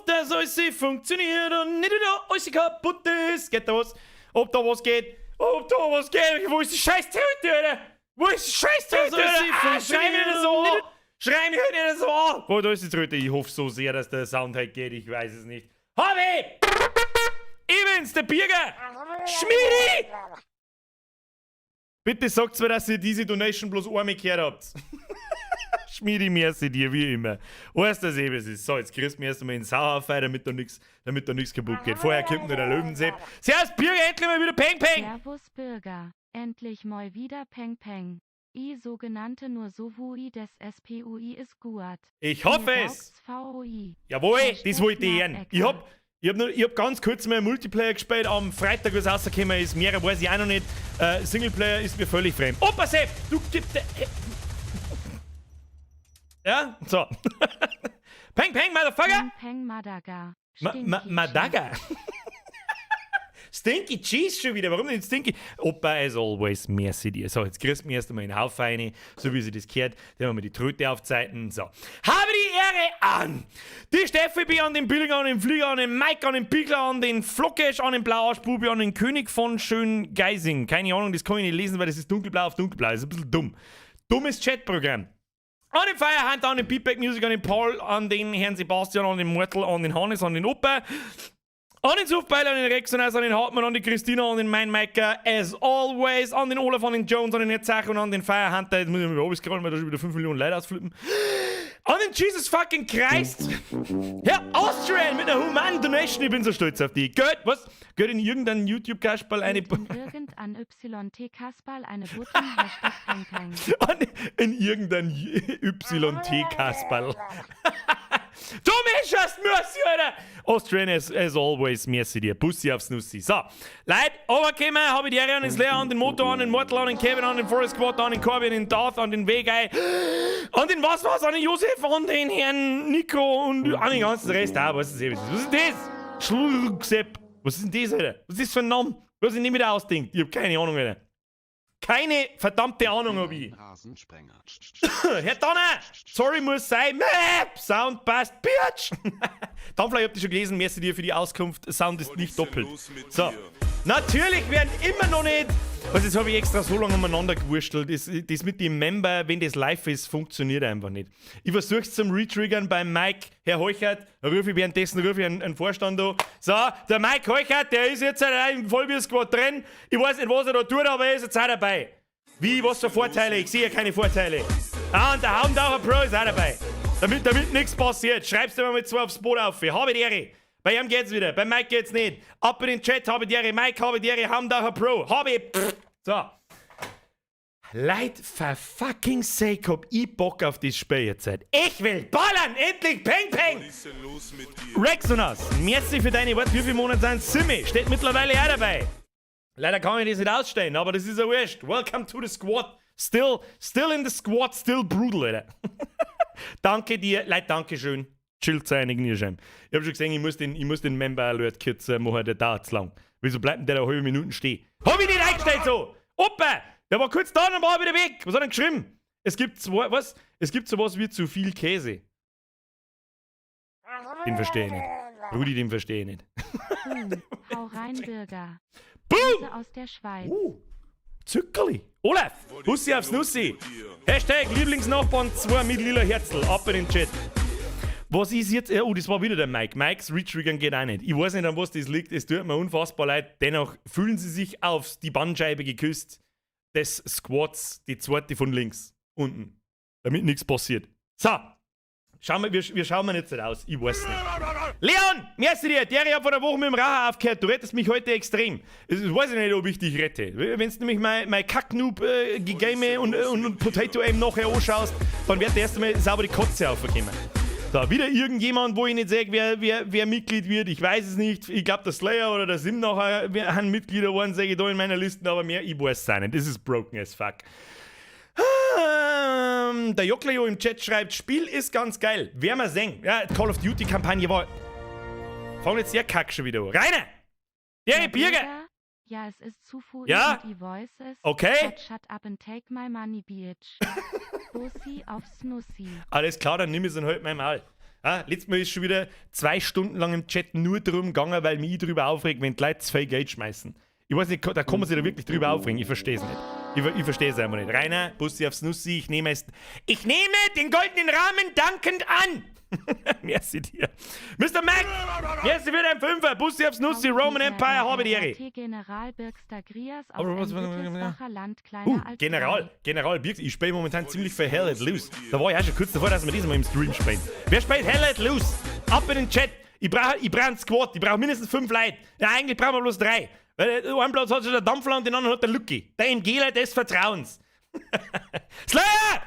hoffe, dass alles funktioniert und nicht wieder alles kaputt ist. Geht da was? Ob da was geht? Ob da was geht? Wo ist die scheiß Tröte, Alter? Wo ist die scheiß Tröte, Alter? Ah, schrei mich nicht so an! Schrei mich nicht so an! Wo, da ist die Tröte. Ich hoffe so sehr, dass der Sound halt geht. Ich weiß es nicht. Harvey! Ich bin's, der Birger! Schmiedi! Bitte sagt mir, dass ihr diese Donation bloß einmal gehört habt. Schmiedi, merci dir, wie immer. Weißt du, eh, wie es ist. So, jetzt kriegst du mir erst einmal in den Sauhaufen, damit da nichts kaputt geht. Vorher kommt nur der Löwensepp. Servus, Birger, endlich mal wieder Peng Peng! Servus Bürger, endlich mal wieder Peng Peng. I sogenannte nur so VI des SPUI ist guat. Ich hoffe Mir es! taugt's VOI. Jawohl, Hashtag das wollte ich hören. Ich hab ganz kurz mal Multiplayer gespielt am Freitag, was rausgekommen ist. Mehr weiß ich auch noch nicht. Singleplayer ist mir völlig fremd. Opa Sepp, du gibst. Ja, so. Peng, peng, Motherfucker! Peng Peng Madaga. Ma, ma, Stinky Madaga. Stinky Cheese schon wieder. Warum denn Stinky? Opa, as always, merci dir. So, jetzt kriegst du mir erst einmal in den Haufen rein, so wie sie das gehört. Dann haben wir die Tröte aufzeiten. So. Habe die Ehre an die Steffi B, an den Billiger, an den Flieger, an den Mike, an den Pichler, an den Flockesch, an den Blauarschbubi, an den König von Schöngeising. Keine Ahnung, das kann ich nicht lesen, weil das ist dunkelblau auf dunkelblau. Das ist ein bisschen dumm. Dummes Chatprogramm. An den Firehunter, an den Beatback Music, an den Paul, an den Herrn Sebastian, an den Mortel, an den Hannes, an den Opa, an den Sufbeiler, an den Rex und an den Hartmann, an die Christina, an den Mainmaker, as always, an den Olaf, an den Jones, an den Herr und an den Firehunter. Jetzt muss ich mal scrollen, weil da schon wieder 5 Millionen Leute ausflippen. An den Jesus fucking Christ! Herr Austrian mit einer humanen Donation, ich bin so stolz auf die. Geld, was? Geld in irgendeinen YouTube-Kasperl eine. In irgendein YT Kasperl eine Button #PengPeng. In irgendein YT-Kasperl. Du mischst Merci, Alter! Austrian as always, merci dir. Bussi aufs Nussi. So, Leute, runtergekommen, habe ich die Ehre an den Slayer, an den Motor, an den Mortal, an den Kevin, an den Forest Squad, an den Corbin, an den Darth, an den Weguy, an den was was, an den Josef, an den Herrn Nico und an den ganzen Rest auch. Was ist das? Was ist das? Schlugsepp. Was ist denn das, Alter? Was ist das für ein Name? Was ich nicht wieder ausdenkt. Ich hab keine Ahnung, Alter. Keine verdammte Ahnung hab ich. Rasensprenger. Herr Donner! Sorry, muss sein. Map! Sound passt, Bitch! Dampfler, ich hab dich schon gelesen. Merci dir für die Auskunft. Sound ist nicht doppelt. So. Natürlich werden immer noch nicht. Was, jetzt habe ich extra so lange umeinander gewurstelt. Das mit dem Member, wenn das live ist, funktioniert einfach nicht. Ich versuche es zum Retriggern beim Mike, Herr Heuchert. Da rufe ich währenddessen rufe ich einen Vorstand an. So, der Mike Heuchert, der ist jetzt im Vollbier-Squad drin. Ich weiß nicht, was er da tut, aber er ist jetzt auch dabei. Wie, was für Vorteile? Ich sehe ja keine Vorteile. Ah, und der Haubentaucher Pro ist auch dabei. Damit nichts passiert, schreibst du mal mit zwei aufs Boot auf. Habe die Ehre. Bei ihm geht's wieder, bei Mike geht's nicht. Ab in den Chat, habe die Ehre, Mike, habe die Ehre, Haubentaucher Pro. Habe. So. Leid, for fucking sake, hab ich Bock auf das Spiel jetzt. Ich will ballern! Endlich! Peng, peng! Was ist denn los mit dir? Rexonas, merci für deine Worte. Wie viele Monate sind Simmi? Steht mittlerweile auch dabei. Leider kann ich das nicht ausstellen, aber das ist ja wurscht. Welcome to the squad. Still in the squad, still brutal, Alter. Danke dir, Leute, danke schön. Chillt sein, Ignition. Ich hab schon gesehen, ich muss den Member Alert kürzer machen, der dauert zu lang. Wieso bleibt denn der da eine halbe Minute stehen? Hab ich nicht eingestellt so! Opa! Der war kurz da und war wieder weg. Was hat er denn geschrieben? Es gibt zwei, was? Es gibt sowas wie zu viel Käse. Den verstehe ich nicht. Rudi, den verstehe ich nicht. Boom. Hau rein, Bürger. Boom! Grüße aus der Schweiz. Zückerli. Olaf, Bussi aufs Nussi. #Lieblingsnachbarn 2 mit lila Herzl. Ab in den Chat. Was ist jetzt? Oh, das war wieder der Mike. Mikes Retriggern geht auch nicht. Ich weiß nicht, an was das liegt. Es tut mir unfassbar leid. Dennoch fühlen sie sich auf die Bandscheibe geküsst des Squads, die zweite von links. Unten. Damit nichts passiert. So. Wir schauen mal jetzt nicht aus. Ich weiß nicht. Leon, merci dir. Der hat vor der Woche mit dem Raucher aufgehört. Du rettest mich heute extrem. Das weiß ich nicht, ob ich dich rette. Wenn du nämlich mein Kacknoob Game und Potato Aim nachher anschaust, dann wird der erst einmal sauber die Kotze aufkommen. So, wieder irgendjemand, wo ich nicht sage, wer Mitglied wird. Ich weiß es nicht. Ich glaube, der Slayer oder der Sim nachher haben Mitglieder geworden, sage ich da in meiner Liste, aber mehr, ich weiß es auch nicht. Das ist broken as fuck. Der Jokleo im Chat schreibt: Spiel ist ganz geil. Werden wir sehen. Ja, Call of Duty Kampagne war. Fang jetzt der Kack schon wieder an. Rainer! Der Herr Birger! Ja, es ist zu früh Ja? und I voices. Okay. But shut up and take my money, bitch. Bussi aufs Nussi. Alles klar, dann nimm ich es halt mein Maul. Ah, letztes Mal ist schon wieder 2 Stunden lang im Chat nur drum gegangen, weil mich drüber aufregt, wenn die Leute zu viel Geld schmeißen. Ich weiß nicht, da kann man sich da wirklich drüber aufregen. Ich verstehe es nicht. Ich verstehe es einfach nicht. Rainer, Bussi aufs Nussi, ich nehme es. Ich nehme den goldenen Rahmen dankend an! Merci dir. Mr. Mac! Merci für deinen Fünfer. Bussi aufs Nussi, Roman Empire, habe die Ehre. General Birkster Grias aus Aber was- Wittelsbacher Land kleiner als General, drei. General Birks, ich spiele momentan ziemlich viel Hell Let Loose. Da war ich auch schon kurz davor, dass wir das mal im Stream spielen. Wer spielt Hell Let Loose? Ab in den Chat. Ich brauch einen Squad, ich brauche mindestens fünf Leute. Ja, eigentlich brauchen wir bloß drei. Weil einen Platz hat schon der Dampfler und den anderen hat der Lucky. Der MGler des Vertrauens. Slayer!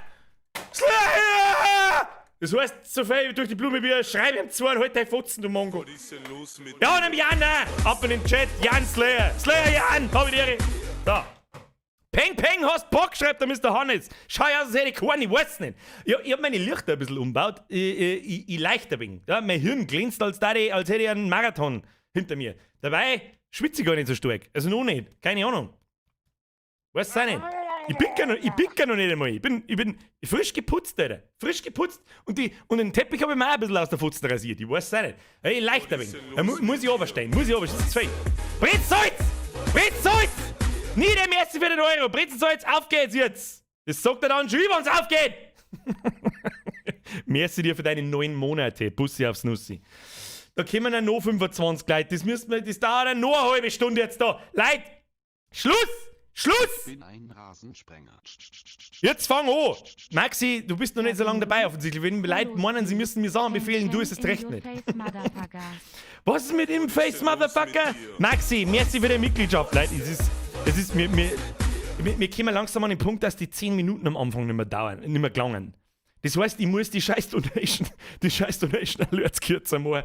Slayer! Das heißt, so viel durch die Blume wie schreib ihm zwei und halt dein Fotzen, du Mongo. Was ist denn los mit Ja, und Jan, ab in den Chat. Jan Slayer. Slayer Jan, hab ich die Ehre. So. Peng Peng, hast Bock, schreibt der Mr. Hannes. Schau aus, als hätte ich keinen, ich weiß nicht. Ja, ich hab meine Lichter ein bisschen umbaut. Ich leichter bin. Ja, mein Hirn glänzt, als hätte ich einen Marathon hinter mir. Dabei schwitze ich gar nicht so stark. Also noch nicht. Keine Ahnung. Weiß es auch nicht. Ich bin gar noch nicht einmal. Ich bin frisch geputzt, Alter. Frisch geputzt. Und den Teppich habe ich mir auch ein bisschen aus der Futzen rasiert. Ich weiß es auch nicht. Hey, leichter wenig. Da muss ich runterstehen. Muss ich runterstehen. Das ist zu viel. Brettsalz! Brettsalz! Nieder, merci für den Euro. Brettsalz, auf geht's jetzt. Das sagt er dann schon, wenn's aufgeht. Merci dir für deine 9 Monate. Bussi aufs Nussi. Da kommen ja noch 25 Leute. Das dauert ja noch eine halbe Stunde jetzt da. Leute, Schluss! Schluss! Bin ein Rasensprenger. Jetzt fang an! Maxi, du bist noch nicht so lange dabei offensichtlich. Wenn Leute meinen, sie müssen mir Sachen befehlen, du ist es recht nicht. Was ist mit dem Face, Motherfucker? Maxi, merci für deine Mitgliedschaft. Leute, es ist, mir kommen langsam an den Punkt, dass die 10 Minuten am Anfang nicht mehr dauern, nicht mehr gelangen. Das heißt, ich muss die scheiß Donation Alerts kürzer machen.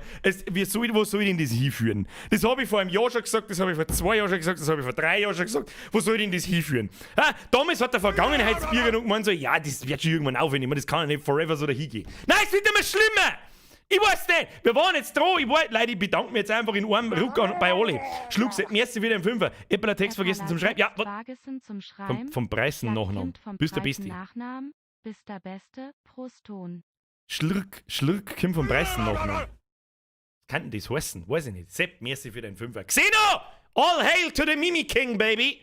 Wo soll ich denn das hinführen? Das habe ich vor einem Jahr schon gesagt, das habe ich vor 2 Jahren schon gesagt, das habe ich vor 3 Jahren schon gesagt. Wo soll denn das hinführen? Ah, damals hat der Vergangenheitsbürger noch gemeint, so, ja, das wird schon irgendwann aufhören, ich meine, das kann ja nicht forever so dahin gehen. Nein, es wird immer schlimmer! Ich weiß nicht, wir waren jetzt dran. Ich weiß, Leute, ich bedanke mich jetzt einfach in einem Ruck bei alle. Schlucks, merci wieder im Fünfer. Ich hab den Text vergessen zum Schreiben. Ja, zum Schreiben. Vom Preisen Nachnamen. Bist der Beste. Nachnamen, bist der Beste, Proston. Schlürk, Schlürk kommt vom Preisen Nachnamen. Was kann denn das heißen? Weiß ich nicht. Sepp, merci für den Fünfer. Xeno! All hail to the Mimi King, baby!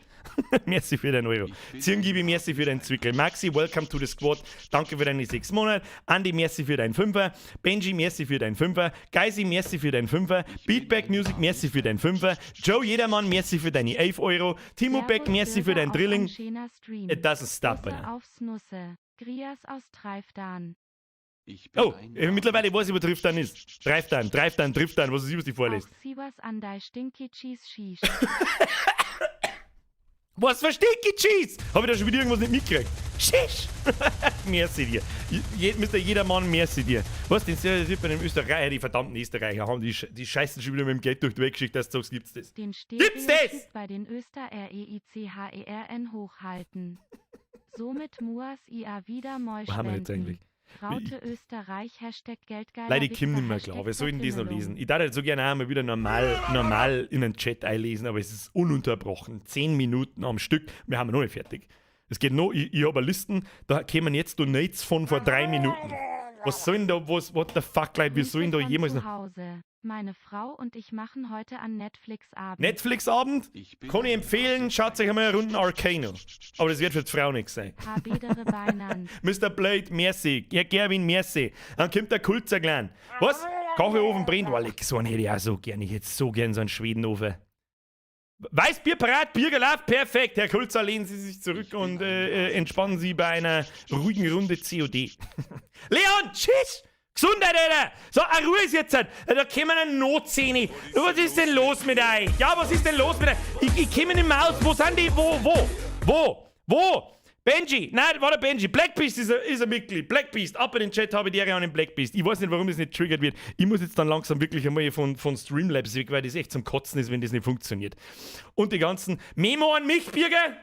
Merci für den Euro. Zirngibi, merci für deinen Zwickel. Maxi, welcome to the squad. Danke für deine 6 Monate. Andy, merci für deinen Fünfer. Benji, merci für deinen Fünfer. Geisi, merci für deinen Fünfer. Beatback Music, merci für deinen Fünfer. Joe Jedermann, merci für deine 11 Euro. Timo Beck, merci für dein Drilling. It doesn't stop. Aufs Nusse. Grias aus Treifdan. Oh, mittlerweile weiß ich, wo Triftan ist. Treiftan, Treiftan, Triftan, was ist, was die vorliest. Auch Stinky Cheese Shish. Was für Stinky Cheese? Hab ich da schon wieder irgendwas nicht mitgekriegt? Shish! Merci dir. Je, Mr. Jedermann, merci dir. Was, den Stereotyp bei den Österreicher, die verdammten Österreicher haben, die scheißen schon wieder mit dem Geld durch die Welt geschickt, dass du sagst, gibt's das? Den Gibt's das? Bei den Öster R-E-I-C-H-E-R-N hochhalten. Somit muas ia wieder moi Wo haben wir jetzt eigentlich? Raute Österreich, #Geldgeiler. Leute, ich komm nicht mehr klar. Wer soll denn das noch lesen? Ich darf halt so gerne auch mal wieder normal in den Chat einlesen, aber es ist ununterbrochen. 10 Minuten am Stück. Wir haben noch nicht fertig. Es geht noch, ich habe Listen, da kämen jetzt Donates von vor 3 Minuten. Was soll denn da, was, what the fuck, Leute, wir sollen da jemals noch. noch. Hause. Meine Frau und ich machen heute an Netflix-Abend. Netflix-Abend? Kann ich empfehlen, schaut euch einmal eine Runde Arcane an. Aber das wird für die Frau nichts sein. Habedere Beinand. Mr. Blade, merci. Ja, Gerwin, merci. Dann kommt der Kulzer Klein. Was? Kachelofen brennt? Weil ich, so einen hätte ich auch so gern. Ich hätte so gern so einen Schwedenofen. Weißbier parat, Bier gelaufen, perfekt. Herr Kulzer, lehnen Sie sich zurück und entspannen Sie bei einer ruhigen Runde COD. Leon, tschüss! Gesundheit, Alter! So, eine Ruhe ist jetzt. Halt. Da kommen eine Notszene. Was ist denn los mit euch? Ja, was ist denn los mit euch? Ich komme nicht mehr aus. Wo sind die? Wo? Wo? Wo? Wo? Benji! Nein, war der Benji. Black Beast ist ein Mitglied. Black Beast. Ab in den Chat, habe die Ehre an den Black Beast. Ich weiß nicht, warum das nicht triggert wird. Ich muss jetzt dann langsam wirklich einmal von Streamlabs weg, weil das echt zum Kotzen ist, wenn das nicht funktioniert. Und die ganzen Memo an mich, Birger!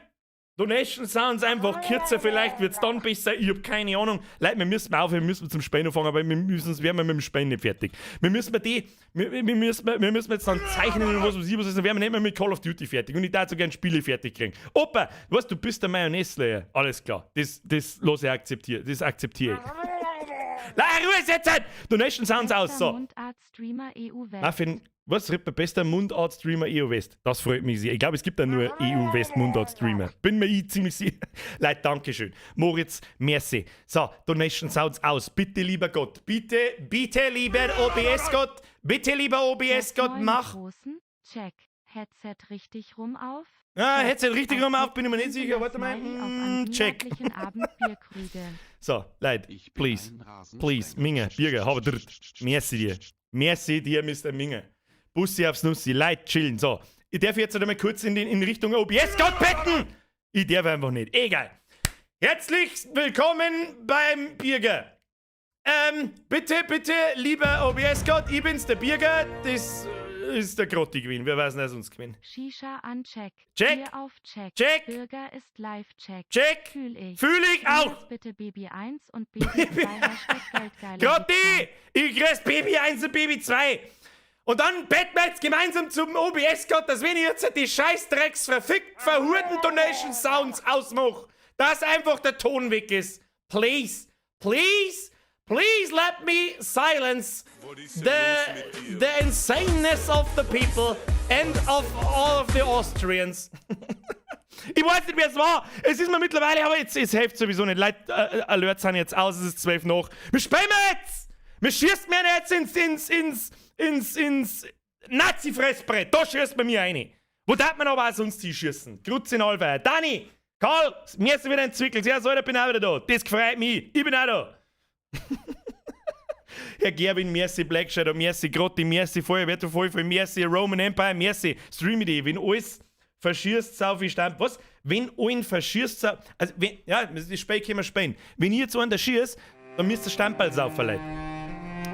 Donation Sounds einfach kürzer, vielleicht wird es dann besser. Ich hab keine Ahnung. Leute, wir müssen aufhören, wir müssen zum Spielen anfangen, aber wir müssen, werden wir mit dem Spielen nicht fertig. Wir müssen die, wir müssen jetzt dann zeichnen und was weiß ich, was ist, dann werden wir nicht mehr mit Call of Duty fertig. Und ich darf so gerne Spiele fertig kriegen. Opa, was, du bist der Mayonnaise-Slayer. Alles klar. Das lasse ich akzeptieren. Das akzeptiere ich. La, Ruhe setzen! Donation Sounds aus. So. Mundart-Streamer EU West. Muffin, was? Ripper, bester Mundart-Streamer EU West. Das freut mich sehr. Ich glaube, es gibt da nur EU West Mundart-Streamer. Bin mir ich ziemlich sicher. Leute, Dankeschön. Moritz, merci. So, Donation Sounds aus. Bitte, lieber Gott. Bitte, bitte, lieber OBS-Gott. Bitte, lieber OBS-Gott, Moin, mach. Großen, check. Headset richtig rum auf. Ah, Check. Headset richtig rum auf, bin ich mir nicht sicher. Warte mal. Smiley auf an Check. weihnachtlichen Abend Bierkrüge. So, Leute, Ich bin please. ein Rasensprenger. Please, Minge, Birger, habe dritt. Merci dir. Merci dir, Mr. Minge. Bussi aufs Nussi, Leute, chillen. So, ich darf jetzt einmal kurz in Richtung OBS Gott betten. Ich darf einfach nicht. Egal. Herzlich willkommen beim Birger. Bitte, bitte, lieber OBS-Gott, ich bin's, der Birger. Das ist der Grotti gewesen. Wer weiß denn, sonst gewesen? Shisha an Check. Check. Bier auf Check. Check. Bürger ist live Check. Check. Fühl ich. Fühl ich auch. Grüß bitte Baby 1 und Baby 2 #Geldgeiler. Grotti! Ich grüß Baby 1 und Baby 2. Und dann betten wir jetzt gemeinsam zum OBS-Gott, dass wenn ich jetzt die Scheißdrecks verfickt verhurten Donation Sounds ausmache, dass einfach der Ton weg ist. Please, please, please let me silence the insaneness of the people and of all of the Austrians. Ich weiß nicht, wer es war. Es ist mir mittlerweile, aber jetzt, es hilft sowieso nicht. Leute, Alerts sind jetzt aus, es ist 12 nach. Wir spielen jetzt! Wir schießt mir jetzt ins Nazi-Fressbrett. Da schießt man mir rein. Wo darf man aber auch sonst hinschießen? Grüezi in Allweil. Dani, Karl, mir ist wieder entwickelt. Ja, so, ich bin auch wieder da. Das freut mich. Ich bin auch da. Herr Gerwin, merci Black Shadow, merci Grotti, merci Feuerwehr, voll, voll, merci Roman Empire, merci Streamity. Wenn alles verschießt, sau viel Stamp. Was? Wenn allen verschießt, sau. Also, wenn, ja, das Spiel können wir spielen. Wenn ihr jetzt einen da schießt, dann müsst ihr Stamperl saufen, Leute.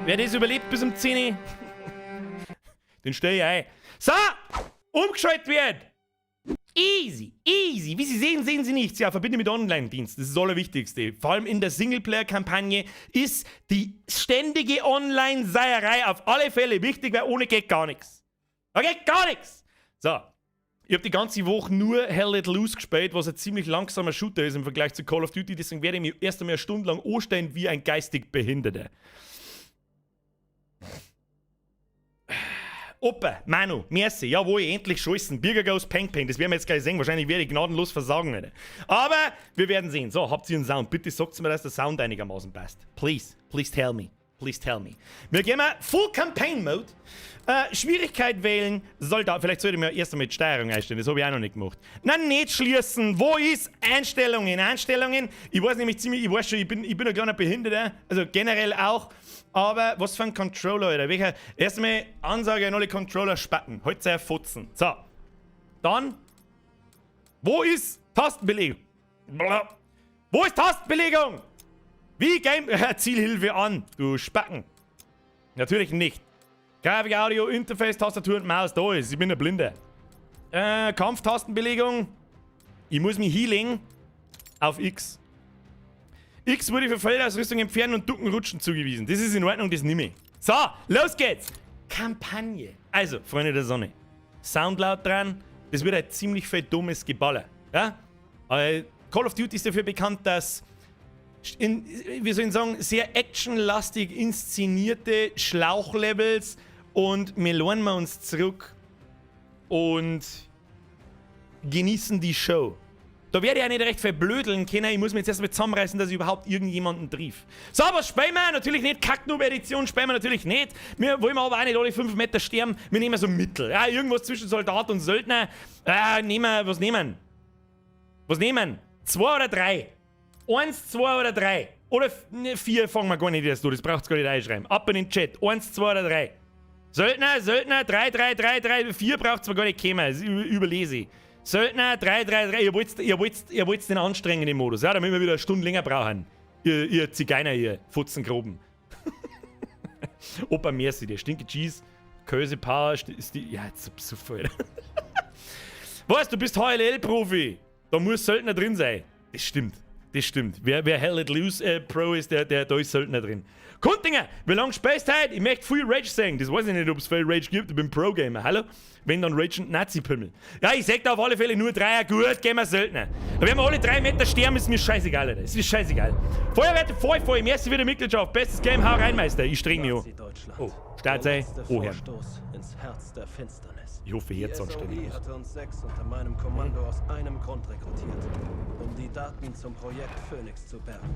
Wer das überlebt bis um 10 Uhr, den stell ich ein. So! Umgeschaltet wird! Easy, easy. Wie Sie sehen, sehen Sie nichts. Ja, verbinde mit Online-Dienst. Das ist das Allerwichtigste. Vor allem in der Singleplayer-Kampagne ist die ständige Online-Seierei auf alle Fälle wichtig, weil ohne geht gar nichts. Da geht gar nichts. So. Ich habe die ganze Woche nur Hell Let Loose gespielt, was ein ziemlich langsamer Shooter ist im Vergleich zu Call of Duty. Deswegen werde ich mich erst einmal eine Stunde lang anstellen wie ein geistig Behinderter. Opa, Manu, merci, jawohl, endlich scheißen. Birger goes Peng Peng, das werden wir jetzt gleich sehen. Wahrscheinlich werde ich gnadenlos versagen, Alter. Aber wir werden sehen. So, habt ihr einen Sound? Bitte sagt mir, dass der Sound einigermaßen passt. Please, please tell me. Please tell me. Wir gehen mal Full Campaign Mode. Schwierigkeit wählen, Soldat. Vielleicht sollte ich mir erst einmal die Steuerung einstellen. Das habe ich auch noch nicht gemacht. Nein, nicht schließen. Wo ist Einstellungen? Einstellungen. Ich weiß nämlich ziemlich, ich weiß schon, ich bin ein kleiner Behinderter. Also generell auch. Aber was für ein Controller, Alter? Welcher? Erstmal Ansage an alle Controller Spacken. Halt sehr Fotzen. So. Dann. Wo ist Tastenbelegung? Bla. Wo ist Tastenbelegung? Wie Game. Zielhilfe an, du Spacken. Natürlich nicht. Grafik, Audio, Interface, Tastatur und Maus, da ist. Ich bin ein Blinder. Kampftastenbelegung. Ich muss mich healing auf X. X wurde für Feldausrüstung entfernen und Ducken rutschen zugewiesen. Das ist in Ordnung, das nehme ich. So, los geht's. Kampagne. Also, Freunde der Sonne. Sound laut dran. Das wird ein ziemlich viel dummes Geballer. Ja? Call of Duty ist dafür bekannt, dass in, wie soll ich sagen, sehr actionlastig inszenierte Schlauchlevels und wir lehnen wir uns zurück und genießen die Show. Da werde ich auch nicht recht verblödeln können. Ich muss mich jetzt erstmal zusammenreißen, dass ich überhaupt irgendjemanden triff. So, was spielen wir? Natürlich nicht. Kacknoob-Edition spielen wir natürlich nicht. Wir wollen aber auch nicht alle 5 Meter sterben. Wir nehmen so Mittel. Ja, irgendwas zwischen Soldat und Söldner. Nehmen wir, was nehmen? Was nehmen? Zwei oder drei? Eins, zwei oder drei? Oder ne, vier fangen wir gar nicht erst an. Das braucht's gar nicht einschreiben. Ab in den Chat. Eins, zwei oder drei. Söldner, Söldner, drei, drei, drei, drei, vier braucht's mir gar nicht kommen. Das überlese ich. Söldner, 3, 3, 3. Ihr wollt den anstrengenden Modus, ja? Damit wir wieder eine Stunde länger brauchen. Ihr Zigeuner, ihr Futzengroben. Opa merci, der Stinky Cheese, Köse Power, ist die. Ja, jetzt so voll. Was, du bist HLL-Profi. Da muss Söldner drin sein. Das stimmt. Das stimmt. Wer Hell Let Loose Pro ist, der, da ist Söldner drin. Kundinger, wie lange spielst du heute? Ich möchte viel Rage sehen. Das weiß ich nicht, ob es viel Rage gibt. Ich bin Pro-Gamer. Hallo? Wenn dann Rage und Nazi-Pimmel. Ja, ich sag da auf alle Fälle nur Dreier, gut, gehen wir seltener. Da werden wir alle 3 Meter sterben, ist mir scheißegal, Alter. Ist mir scheißegal. Feuerwehr, voll, voll, merci wieder Mitgliedschaft. Bestes Game, hau rein, Meister. Ich streng mich an. Nazi-Deutschland. Oh, Start sei, Der letzte oh Herr. Vorstoß ins Herz der Finsternis. Ich hoffe, Die jetzt anständig SOE aus. hatte uns sechs unter meinem Kommando aus einem Grund rekrutiert. Um die Daten zum Projekt Phoenix zu bergen.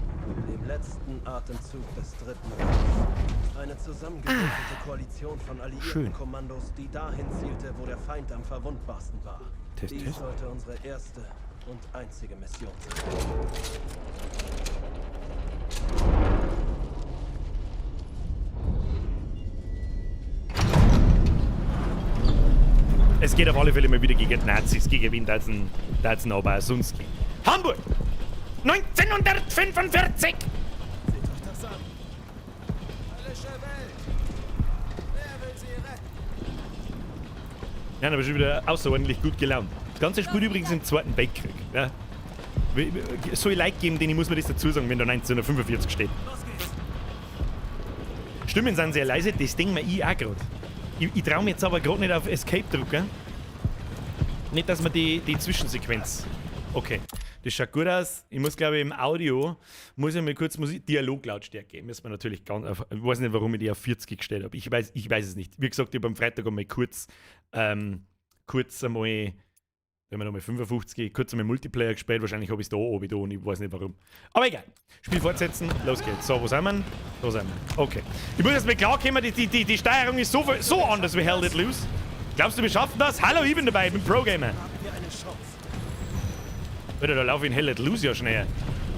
Dem letzten Atemzug des Dritten Reichs. Eine zusammengewürfelte Koalition von alliierten Schön. Kommandos, die dahin zielte, wo der Feind am verwundbarsten war. Test, Dies Test. sollte unsere erste und einzige Mission sein. Es geht auf alle Fälle mal wieder gegen die Nazis, gegen wen datzen aber sonst gehen. Hamburg! 1945! Seht euch das an. Höllische Welt. Wer will sie retten? Ja, aber schon wieder außerordentlich gut gelaunt. Das Ganze spielt übrigens im Zweiten Weltkrieg. Ja. Soll ich Like geben, den ich muss mir das dazu sagen, wenn da 1945 steht. Los geht's. Stimmen sind sehr leise, das denke mir ich auch gerade. Ich traue mir jetzt aber gerade nicht auf Escape drücken. Nicht, dass man die Zwischensequenz. Okay, das schaut gut aus. Ich muss, glaube ich, im Audio, muss ich mal kurz Musik, Dialoglautstärke. Müssen wir natürlich ganz auf, ich weiß nicht, warum ich die auf 40 gestellt habe. Ich weiß es nicht. Wie gesagt, ich habe am Freitag einmal kurz einmal, wenn wir nochmal 55, kurz einmal Multiplayer gespielt. Wahrscheinlich habe ich es da oben da und ich weiß nicht, warum. Aber egal. Spiel fortsetzen, los geht's. So, wo sind wir? Da sind wir. Okay. Ich muss jetzt mal klarkommen, die Steuerung ist so anders wie Hell Let Loose. Glaubst du, wir schaffen das? Hallo, ich bin dabei, ich bin Pro-Gamer. Haben wir eine Chance? Alter, da laufe ich in Hell Let Loose ja schneller.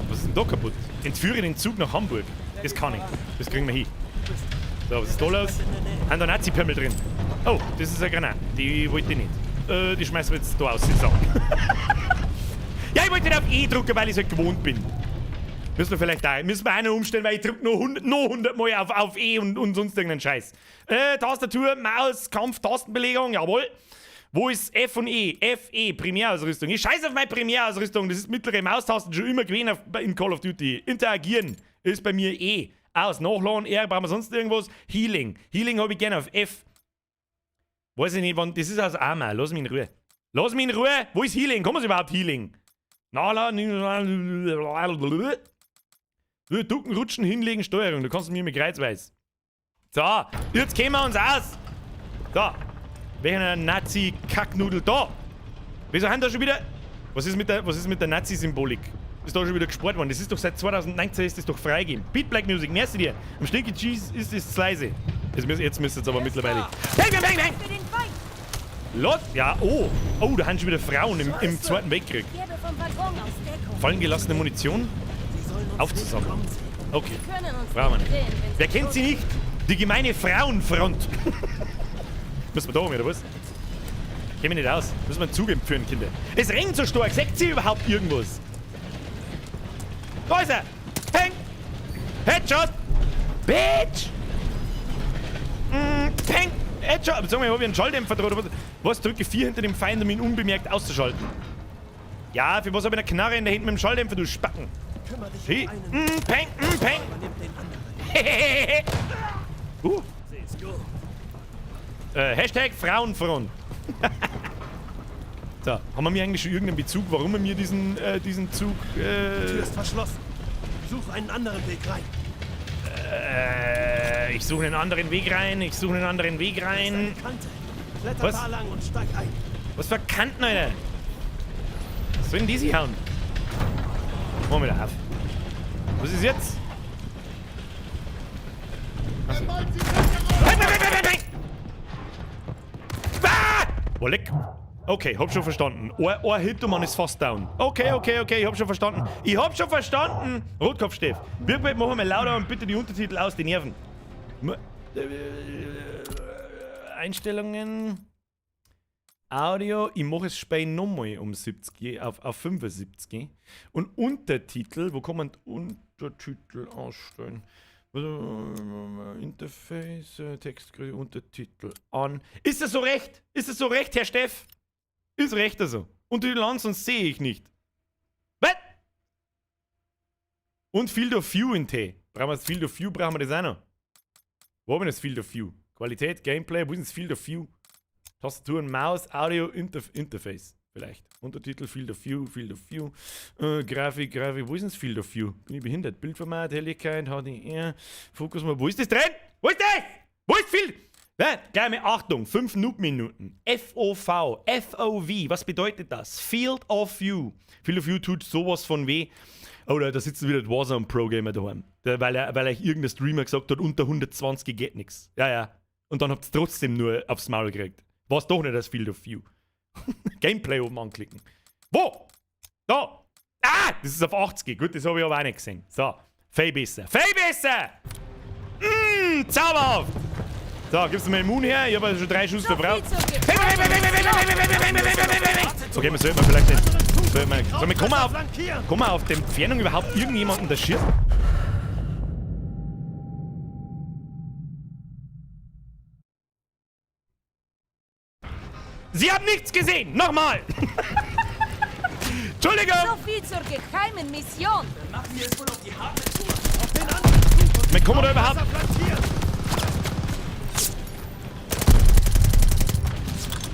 Was ist denn da kaputt? Entführe den Zug nach Hamburg. Das kann ich. Das kriegen wir hin. So, was ist da los? Haben da Nazi-Pimmel drin? Oh, das ist eine Granate. Die wollte ich nicht. Die schmeißen wir jetzt da aus. So. Ja, ich wollte nicht auf E drücken, weil ich es halt gewohnt bin. Müssen wir vielleicht da, müssen wir auch noch umstellen, weil ich drücke noch 100 Mal auf E und sonst irgendeinen Scheiß. Tastatur, Maus, Kampf, Tastenbelegung, jawohl. Wo ist F und E? F, E, Primärausrüstung. Ich scheiße auf meine Primärausrüstung. Das ist mittlere Maustasten schon immer gewesen in Call of Duty. Interagieren ist bei mir E. Aus, Nachladen, R, brauchen wir sonst irgendwas? Healing. Healing habe ich gerne auf F. Weiß ich nicht, wann. Das ist aus Arma. Lass mich in Ruhe. Lass mich in Ruhe. Wo ist Healing? Kommen Sie überhaupt Healing? Nachladen. Ducken, rutschen, hinlegen, Steuerung. Du kannst mir mit Kreuzweis. So, jetzt kennen wir uns aus. So. Welcher Nazi-Kacknudel da? Wieso haben da schon wieder. Was ist mit der Nazi-Symbolik? Ist da schon wieder gespart worden? Das ist doch seit 2019 ist das doch freigegeben. Beat Black Music, merci dir. Am Stinky Cheese ist es leise. Jetzt müsst ihr es aber mittlerweile. Bang, bang, bang, bang! Für den Feind! Los! Ja, oh! Oh, da haben schon wieder Frauen im Zweiten Weltkrieg. Gebe vom Waggon aus Deckung. Fallen gelassene Munition? Sie sollen uns Aufzusammeln. nicht kommen sehen. Okay. Können uns Brauchen wir nicht nicht. sehen, wenn sie Wer kennt sie tot nicht? Die gemeine Frauenfront. Müssen wir da um, oder was? Kenn mich nicht aus. Müssen wir einen Zug entführen, Kinder. Es regnet so stark. Seht ihr überhaupt irgendwas? Da ist er! Peng! Headshot! Bitch! Peng! Headshot! Sag mal, hab ich einen Schalldämpfer dran oder was? Was? Drücke 4 hinter dem Feind, um ihn unbemerkt auszuschalten. Ja, für was hab ich eine Knarre in der Hand mit dem Schalldämpfer, du Spacken? Kümmer dich Hey. um einen, Peng, peng! übernimm den anderen. Seh's gut. Hashtag Frauenfront. So, haben wir mir eigentlich schon irgendeinen Bezug, warum wir mir diesen Zug? Die Tür ist verschlossen. Such einen anderen Weg rein. Ich suche einen anderen Weg rein, ich suche einen anderen Weg rein. Eine Kante. Kletter Was? da lang und steig ein. Was für Kanten, Alter? Was sollen die sich hauen? Machen wir wieder auf. Was ist jetzt? Achso. Nein, nein, nein, nein, nein! Ah! Oh, leck. Okay, hab schon verstanden. Ein Hit und man ist fast down. Okay, ich hab schon verstanden. Ich hab schon verstanden! Rotkopfsteff. Wir machen mal lauter und bitte die Untertitel aus, die nerven. Einstellungen. Audio, ich mache es später nochmal um 70, auf 75. Und Untertitel, wo kann man Untertitel ausstellen? Interface, Textgröße, Untertitel an. Ist das so recht? Ist das so recht, Herr Steff? Ist recht also. Untertitel an, sonst sehe ich nicht. Was? Und Field of View in T. Brauchen wir das Field of View, brauchen wir das auch noch? Wo haben wir das Field of View? Qualität, Gameplay, wo ist das Field of View? Tastatur und Maus, Audio, Interface. Vielleicht. Untertitel, Field of View, Field of View. Grafik, Grafik. Wo ist denn das Field of View? Bin ich behindert? Bildformat, Helligkeit, HDR, Fokus. Wo ist das drin? Wo ist das? Wo ist Field? Ja, gleich mal Achtung, 5 Noob-Minuten. FOV, FOV, was bedeutet das? Field of View. Field of View tut sowas von weh. Oh, da sitzen wieder die Warzone Pro Gamer daheim. Weil euch irgendein Streamer gesagt hat, unter 120 geht nix. Ja, ja. Und dann habt ihr trotzdem nur aufs Maul gekriegt. War's doch nicht das Field of View. Gameplay oben anklicken. Wo? Da! Ah! Das ist auf 80. Gut, das habe ich aber auch nicht gesehen. So. Viel besser. Viel besser! Zauberhaft! So, gibst du mir Immun her? Ich habe schon 3 Schuss verbraucht. Okay, man sollte vielleicht nicht. Kann man auf der Entfernung überhaupt irgendjemanden da schießen? Sie haben nichts gesehen! Nochmal! Entschuldigung! So viel zur geheimen Mission! Dann machen wir es wohl auf die harte Tour. Auf den anderen Zug! Wir kommen da überhaupt.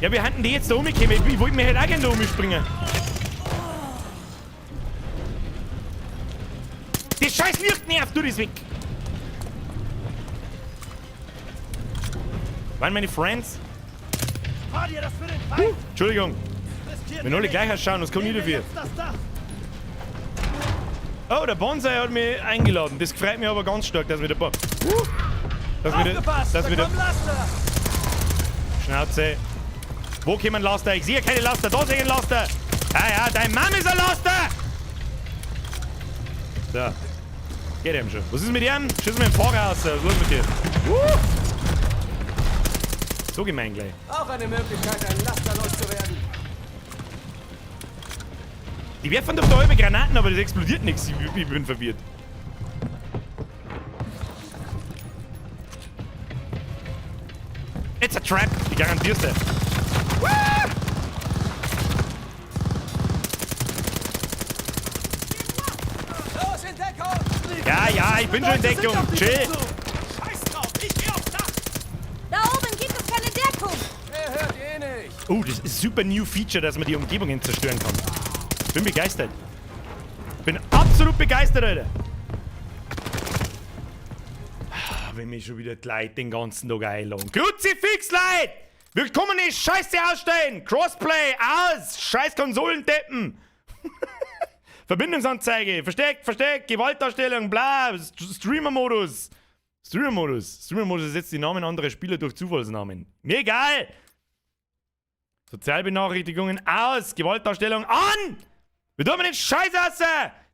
Ja, wir hatten die jetzt da umgekommen. Ich wollte mir halt auch gerne da umspringen. Das scheiß Licht nervt, du das weg! Waren meine Friends? Entschuldigung. Wenn alle gleich ausschauen, was kann ich dafür? Oh, der Bonsai hat mich eingeladen. Das freut mich aber ganz stark, dass wir der Schnauze. Wo kommen Laster? Ich sehe keine Laster. Da sehe ich einen Laster. Ah ja, dein Mann ist ein Laster. So. Geht ihm schon. Was ist mit ihm? Schießen wir den Fahrer raus. Was ist los mit dir? So gemein gleich. Auch eine Möglichkeit, einen Laster loszuwerden. Die werfen doch da über Granaten, aber das explodiert nichts. Ich bin verwirrt. It's a trap. Ich garantier's dir. Los, in Deckung! Ja, ja, ich bin schon in Deckung. Chill. Scheiß drauf, ich geh aufs Dach! Da oben gibt es keine Deckung! Er hört eh nicht. Oh, das ist super new Feature, dass man die Umgebungen zerstören kann. Bin begeistert. Bin absolut begeistert, Alter. Wenn mich schon wieder die Leute den ganzen Tag einladen. Kruzifix, Leute! Wir kommen nicht Scheiße ausstellen! Crossplay, aus! Scheiß Konsolendeppen! Verbindungsanzeige, versteckt, versteckt, Gewaltdarstellung, bla, Streamer-Modus. Streamer-Modus. Streamer-Modus ersetzt die Namen anderer Spieler durch Zufallsnamen. Mir egal! Sozialbenachrichtigungen aus! Gewaltdarstellung an! Wir tun mir den Scheiß aus!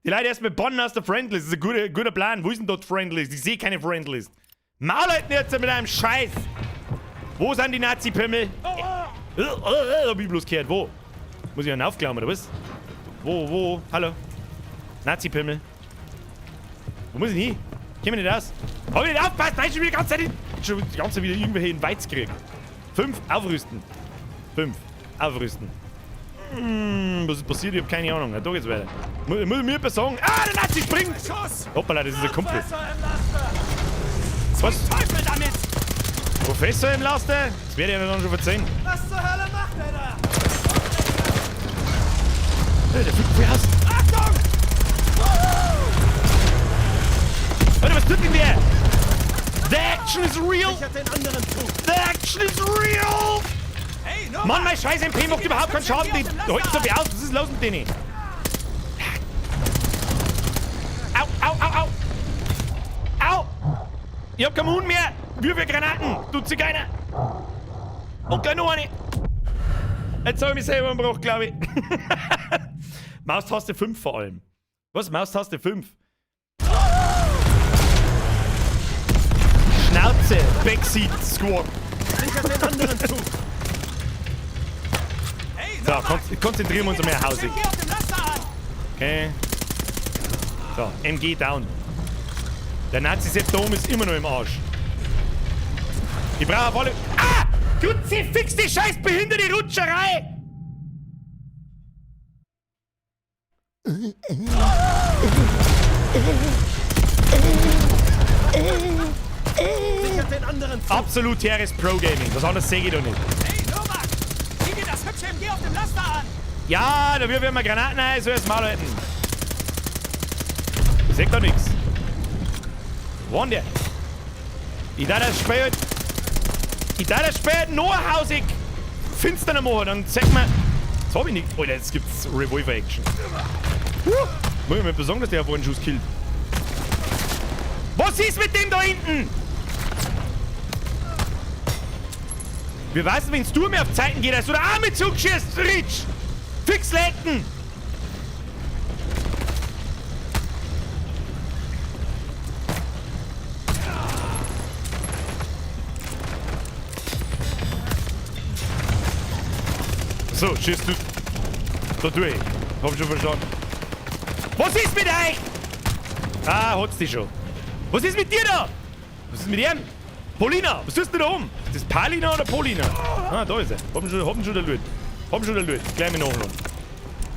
Die Leute erstmal bannen aus der Friendlist. Das ist ein guter Plan. Wo ist denn dort Friendlist? Ich sehe keine Friendlist. Maul halten jetzt mit einem Scheiß! Wo sind die Nazi-Pimmel? Hab ich bloß gehört. Wo? Muss ich einen aufklauen, oder was? Wo? Hallo? Nazi-Pimmel. Wo muss ich hin? Komm ich nicht aus? Hab ich nicht aufgepasst? Nein, schon wieder die ganze Zeit, schon die ganze Zeit wieder irgendwelche in Weiz gekriegt. 5, aufrüsten. 5, aufrüsten. Was ist passiert? Ich hab keine Ahnung. Ja, da geht's weiter. Muss mir jemand sagen? Ah, der Nazi springt! Hoppala, das ist ein Kumpel. Was? Teufel damit! Professor im Laster? Das werde ich ja dann schon verzeihen. Was zur Hölle macht er da? Der fliegt voll aus. Achtung! Alter, was tut denn der? The action is real! Ich hab den anderen Zug. The action is real! Hey, Novak! Mann, mein scheiß MP macht überhaupt keinen Schaden. Die halten so viel aus. Was ist los mit denen? Au, au, au, au! Au! Ich hab keinen Huhn mehr! Würfelgranaten! Tut sich keiner! Und gleich noch eine! Jetzt hab ich mich selber umgebracht, glaub ich. Maustaste 5 vor allem. Was? Maustaste 5? Schnauze! Backseat Squad! Sichert den anderen Zug. Hey, So, Novak! konzentrieren wir uns einmal hausig. Geh auf dem Laster an! Okay. So, MG down. Der Nazi-Sepp da oben ist immer noch im Arsch. Ich brauche auf alle. Ah! Kruzifix, die scheiß behinderte Rutscherei! Sichert den anderen Zug. Absolut teures Pro-Gaming. Was anderes sehe ich doch nicht. Hey, Novak! HMG auf dem Laster an! Ja, da wirf ich mal Granaten ein, so erst mal halten. Ich seh da nichts. Wo denn der? Ich darf das Spiel halt. Ich darf das Spiel halt nur hausig finster machen, dann zeig mal. Das hab ich nicht. Alter, jetzt gibt's Revolver-Action. Muss ich mir besorgen, dass der auf einen Schuss killt. Was ist mit dem da hinten? Wir wissen, wenn's du mir auf Zeiten geht, dass du da auch mit Zug schießt, Rich! Fix lecken! So, schießt du da durch. Hab schon verstanden. Was ist mit euch? Ah, hat's dich schon. Was ist mit dir da? Was ist mit ihm? Polina, was tust du da oben? Ist das Palina oder Polina? Ah, da ist er. Hab ihn schon der Lüt. Hab schon der Lüt. Gleich mit nachladen.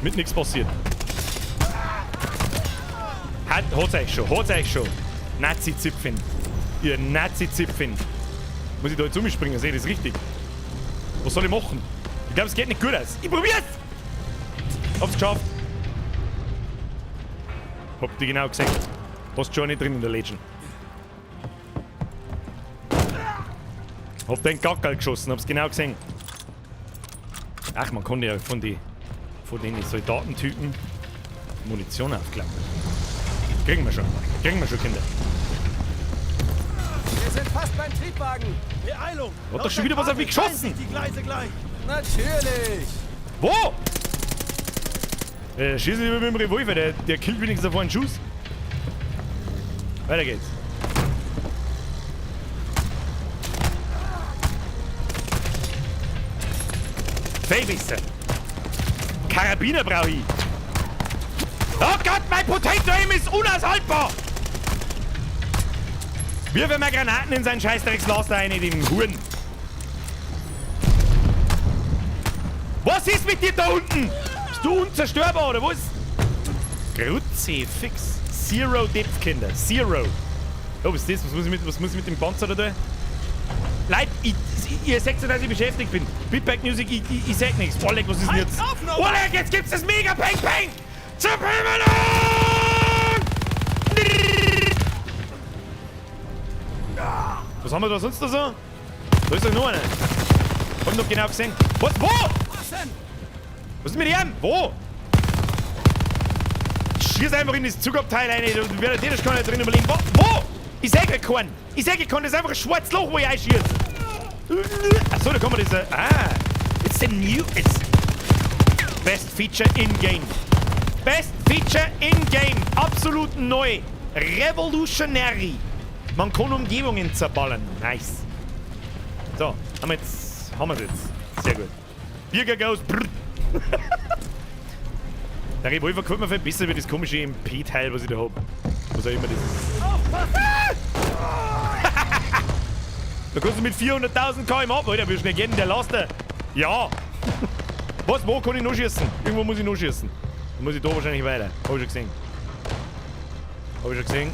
Mit nichts passiert. Hat's euch schon, hat's euch schon. Nazi-Zipfen. Ihr Nazi-Zipfen. Muss ich da jetzt umspringen? Sehe ich das richtig? Was soll ich machen? Ich glaube, es geht nicht gut aus. Ich probier's! Hab's geschafft. Hab die genau gesehen. Hast schon nicht drin in der Legion. Hab den Gackerl geschossen, hab's genau gesehen. Ach, man konnte ja von den Soldatentypen Munition aufklappen. Kriegen wir schon. Kriegen wir schon, Kinder. Wir sind fast beim Triebwagen. Beeilung! Hat doch schon wieder was auf mich geschossen! Die Gleise gleich. Natürlich! Wo? Schieß lieber mit dem Revolver, der killt wenigstens auf einen Schuss. Weiter geht's. Fehlbisse. Karabiner brauche ich. Oh Gott, mein Potato Aim ist unaushaltbar! Wirf mal Granaten in seinen Scheißdreckslaster rein, den Huren. Was ist mit dir da unten? Bist du unzerstörbar oder was? Kruzifix. Zero Depth, Kinder. Zero. Oh, was ist das? Was muss ich mit dem Panzer da tun? Leute, ihr seht ja, dass ich beschäftigt bin. Bitback Music, ich sag nichts. Oleg, was ist denn jetzt? Oleg, jetzt gibt's das Mega Peng Peng! Zum Himmel! Was haben wir da sonst noch so? Da ist doch noch einer. Hab noch genau gesehen. Was? Wo? Was ist mit ihm? Wo? Ich schieß einfach in das Zugabteil rein und werde das kann ich drin überlegen. Wo? Wo? Ich seh grad keinen. Ich seh keinen. Das ist einfach ein schwarzes Loch, wo ich einschieße. Achso, da kann man das. Ah. It's the new. It's best feature in game. Best feature in game. Absolut neu. Revolutionary. Man kann Umgebungen zerballern. Nice. So, haben wir jetzt. Haben wir es jetzt. Sehr gut. Birger goes. Brr. Der Revolver gefällt mir viel besser wie das komische MP-Teil, was ich da hab. Was auch immer das ist. Ah! Da kannst du mit 400.000 km ab, Alter. Wie schnell geht denn der Laster? Ja. Was? Wo kann ich noch schießen? Irgendwo muss ich noch schießen. Dann muss ich da wahrscheinlich weiter. Hab ich schon gesehen. Hab ich schon gesehen.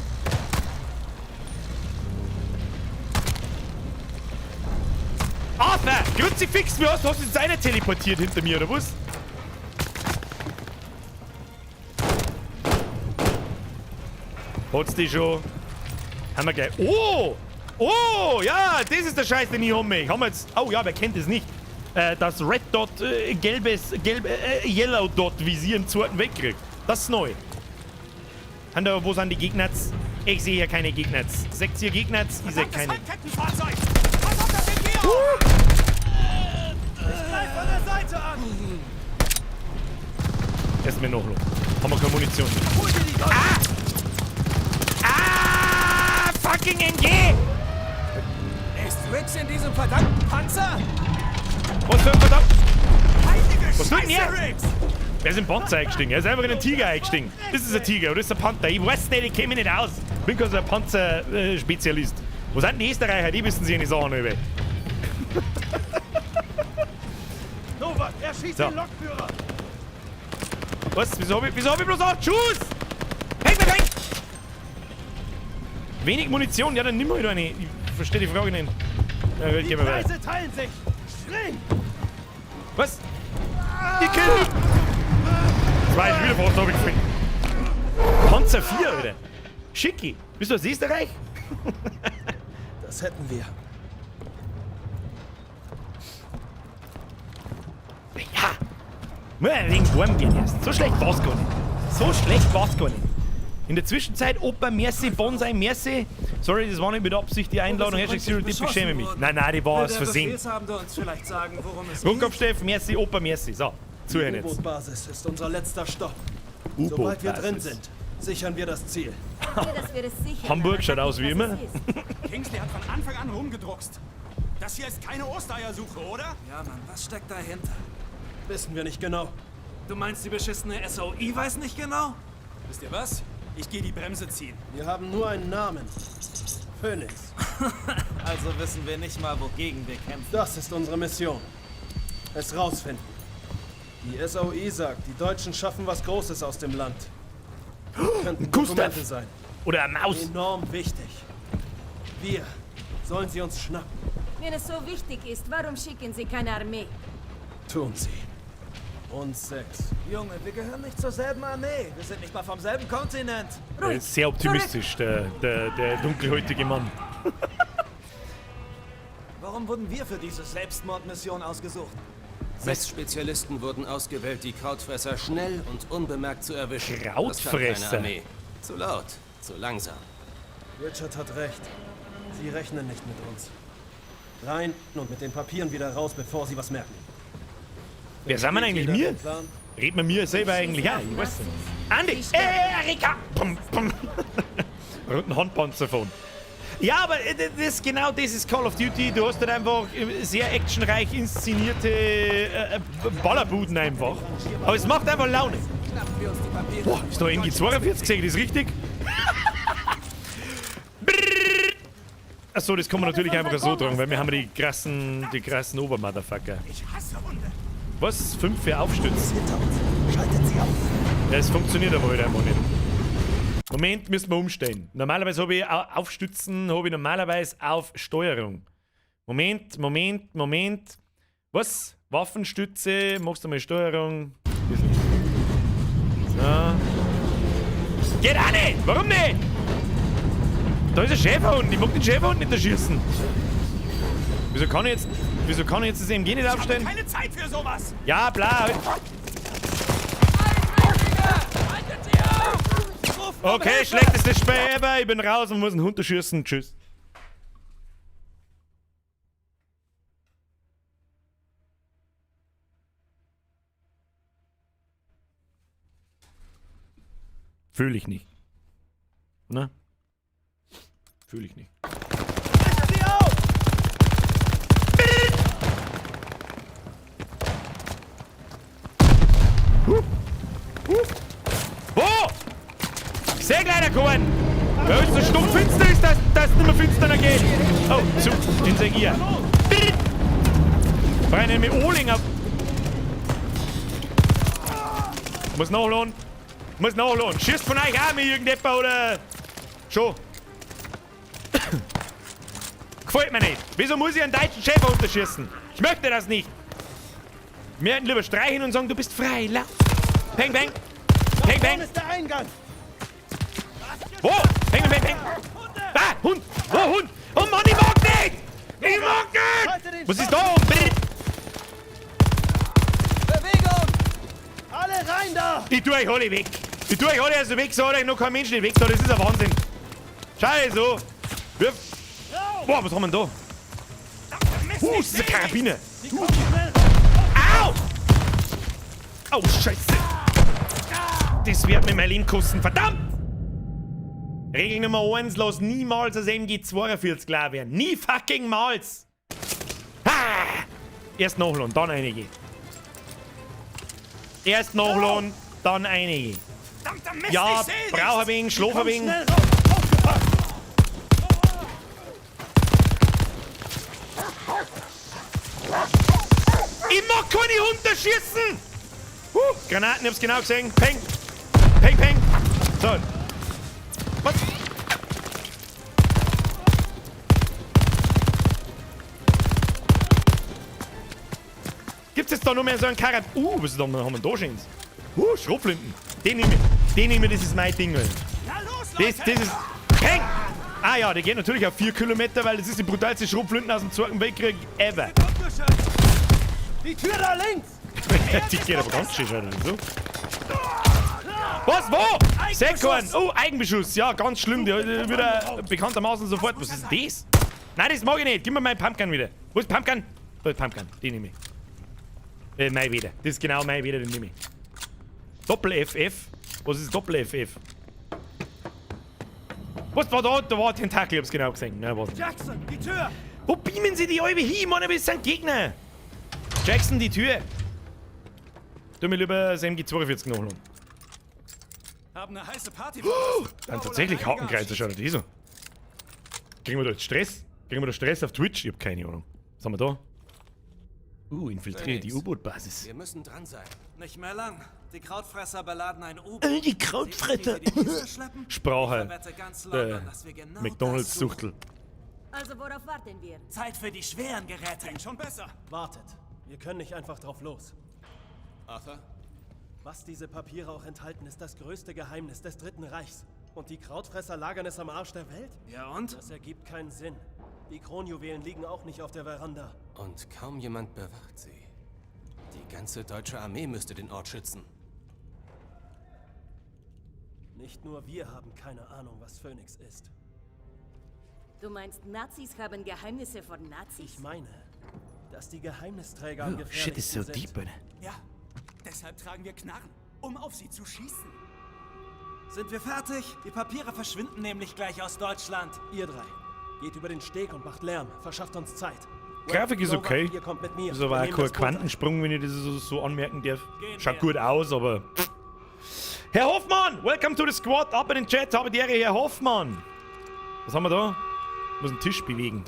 Arthur! Kruzifix, wie hast du jetzt einer teleportiert hinter mir, oder was? Hat's die schon? Haben wir gleich. Oh! Oh! Ja, das ist der Scheiß, den ich haben möchte. Haben wir jetzt. Oh ja, wer kennt das nicht? Das Red Dot, gelbes, gelb, Yellow Dot Visier im Zweiten Weltkrieg. Das ist neu. Haben da, wo sind die Gegner? Ich sehe hier keine Gegner. Seht ihr Gegner? Ich sehe keine. Pass auf das MG auf! Ich greif von der Seite an! Erstmal noch. Haben wir keine Munition. Hol dir die Gold! Ah! Ah! Fucking MG! Ist Riggs in diesem verdammten Panzer? Was für ein verdammt... Heilige Was tut denn Scheiße, er? Riggs! Wer ist im Panzer eingestiegen? Er ist einfach in den Tiger eingestiegen. Das ist ein Tiger oder das ist ein Panther. Ich weiß nicht, ich kenne mich nicht aus. Ich bin kein so ein Panzer-Spezialist. Wo sind die Österreicher? Die wissen sich eine Sachen über. Novak, er schießt So. den Lokführer. Was? Wieso hab ich bloß 8 Schuss? Häng, häng, häng! Wenig Munition? Ja, dann nimm halt eine. Ich verstehe die Frage nicht. Na gut, Die gehen wir weiter. Gleise teilen sich. Spring! Was? Gekillt! Zwei ist wieder fast runtergefallen. Panzer 4, Alter. Schicki. Bist du aus Österreich? Das hätten wir. Ja. Muss ein wenig warm gehen erst. So schlecht war's gar nicht. So schlecht war's gar nicht. In der Zwischenzeit, Opa, merci, Bonsai, merci. Sorry, das war nicht mit Absicht die Einladung. Hashtag Zero Dip, ich schäme mich. Nein, nein, die war aus Versehen. Rundkopf-Steff, merci, Opa, merci. So, zuhören jetzt. U-Boot-Basis ist unser letzter Stopp. Sobald wir drin sind, sichern wir das Ziel. Hamburg schaut aus wie immer. Kingsley hat von Anfang an rumgedruckst. Das hier ist keine Ostereiersuche, oder? Ja, Mann, was steckt dahinter? Wissen wir nicht genau. Du meinst, die beschissene SOI weiß nicht genau? Wisst ihr was? Ich gehe die Bremse ziehen. Wir haben nur einen Namen. Phoenix. Also wissen wir nicht mal, wogegen wir kämpfen. Das ist unsere Mission. Es rausfinden. Die SOI sagt, die Deutschen schaffen was Großes aus dem Land. Könnten Gustav. Dokumente sein. Oder eine Maus. Enorm wichtig. Wir sollen sie uns schnappen. Wenn es so wichtig ist, warum schicken sie keine Armee? Tun sie. Uns sechs. Junge, wir gehören nicht zur selben Armee. Wir sind nicht mal vom selben Kontinent. Der ist sehr optimistisch, der dunkelhäutige Mann. Warum wurden wir für diese Selbstmordmission ausgesucht? 6 Spezialisten wurden ausgewählt, die Krautfresser schnell und unbemerkt zu erwischen. Das kann keine Krautfresser? Armee. Zu laut, zu langsam. Richard hat recht. Sie rechnen nicht mit uns. Rein und mit den Papieren wieder raus, bevor sie was merken. Wer sind wir eigentlich? Jeder Mir? den Plan? Redet man mir selber eigentlich auch? Ich weiß nicht. Andi! Erika! Pum, pum. Und ein Handpanzerphone. Ja, aber das, genau das ist Call of Duty. Du hast dann einfach sehr actionreich inszenierte Ballerbuden einfach. Aber es macht einfach Laune. Boah, ist da MG42 gesehen? Das ist richtig? Achso, das kann man natürlich einfach so tragen, weil wir haben die krassen Obermotherfucker. Ich hasse Hunde. Was? 5 für Aufstützen? Hinter uns. Schaltet sie auf. Ja, es funktioniert aber heute einfach nicht. Moment, müssen wir umstellen. Normalerweise habe ich Aufstützen, habe ich normalerweise auf Steuerung. Moment, Moment, Moment. Was? Waffenstütze, machst du mal Steuerung. Das nicht. So. Geht auch nicht! Warum nicht? Da ist ein Schäferhund, ich mag den Schäferhund nicht erschießen. Wieso kann ich jetzt das MG nicht aufstellen? Ich habe keine Zeit für sowas! Ja, bla. Okay, schlechtestes Spiel ever. Ich bin raus und muss einen Hund erschießen. Tschüss. Fühle ich nicht. Ne? Fühle ich nicht. Wo? Ich seh leider keinen. Bei uns so stockfinster ist, dass es nicht mehr finster geht. Oh, zu, den seh ich. Freunde, mit Ohling auf. Muss nachladen. Muss nachladen. Schießt von euch auch mit irgendjemand oder. Schon. Gefällt mir nicht. Wieso muss ich einen deutschen Schäfer unterschießen? Ich möchte das nicht. Wir hätten lieber streichen und sagen, du bist frei. Lauf. Peng, peng. Peng, peng. ist der Eingang. Wo? Peng, peng, peng. Ah, Hund. Wo, Hund? Oh Mann, ich mag nicht. Ich mag nicht. Was ist da? Bewegung! Alle rein da! Ich tue euch alle weg. Ich tue euch alle also weg, so hat euch noch kein Mensch nicht weg. Da, das ist ein Wahnsinn. Scheiße. Wirf. Boah, was haben wir denn da? Das ist eine Karabiner. Au! Oh, Scheiße. Das wird mir mein Leben kosten. Verdammt! Regel Nummer 1, lass niemals das MG42 klar werden. Nie fucking mals! Ha! Erst nachladen, dann einige. Erst nachladen, dann einige. Ja, brauch ein wenig, schlaf ein wenig. Ich mag keine Hunde schießen! Granaten, ich hab's genau gesehen. Peng! Peng, peng! So. Was? Gibt's jetzt da noch mehr so einen Karab... was ist da, haben wir da schönes? Schrotflinten. Den nehme ich. Den nehme ich, das ist mein Ding, Alter. Na los, Leute! Das ist... Peng! Ah ja, der geht natürlich auf 4 Kilometer, weil das ist die brutalste Schrotflinten aus dem Zweiten Weltkrieg ever. Die Tür da links! Die geht aber ganz schön schon. So. Was? Wo? Sekkorn! Oh, Eigenbeschuss. Ja, ganz schlimm. Der wird er bekanntermaßen sofort. Was ist denn das? Nein, das mag ich nicht. Gib mir meinen Pumpgun wieder. Wo ist Pumpgun? Da ist Pumpgun. Den nehme ich. Mein wieder. Das ist genau mein wieder, den nehme ich. Doppel-FF. Was ist Doppel-FF? Was war da? Da war ein Tentakel, ich hab's genau gesehen. Nein, was nicht. Jackson, die Tür! Wo beamen sie die alle hin? Mann, wir sind Gegner. Jackson, die Tür. Tu mir lieber das MG42 nachholen. Haben eine heiße Party. Dann tatsächlich Hakenkreuzer, schaut das so. Kriegen wir da jetzt Stress? Kriegen wir da Stress auf Twitch? Ich hab keine Ahnung. Was haben wir da? Infiltriert die U-Boot-Basis. Wir müssen dran sein. Nicht mehr lang. Die Krautfresser beladen ein U-Boot. Die Krautfresser. Die, die Kiste schleppen? Sprache. Verwette ganz London, dass wir genau das suchen. McDonalds-Suchtel. Also worauf warten wir? Zeit für die schweren Geräte. Klingt schon besser. Wartet. Wir können nicht einfach drauf los. Arthur? Was diese Papiere auch enthalten, ist das größte Geheimnis des Dritten Reichs. Und die Krautfresser lagern es am Arsch der Welt? Ja und? Das ergibt keinen Sinn. Die Kronjuwelen liegen auch nicht auf der Veranda. Und kaum jemand bewacht sie. Die ganze deutsche Armee müsste den Ort schützen. Nicht nur wir haben keine Ahnung, was Phoenix ist. Du meinst, Nazis haben Geheimnisse vor Nazis? Ich meine, dass die Geheimnisträger am Oh, shit is so gefährlichsten sind. deep, Alter. Ja, deshalb tragen wir Knarren, um auf sie zu schießen. Sind wir fertig? Die Papiere verschwinden nämlich gleich aus Deutschland. Ihr drei, geht über den Steg und macht Lärm. Verschafft uns Zeit. Grafik ist Nova, okay. Ihr kommt mit mir. Ist aber Wir auch nehmen kein das Boot ein. Quantensprung, wenn ich das so anmerken darf. Gehen Schaut wir. gut aus, aber. Herr Hoffmann! Welcome to the squad. Ab in den Chat. Habe die Ehre, Herr Hoffmann. Was haben wir da? Ich muss einen Tisch bewegen.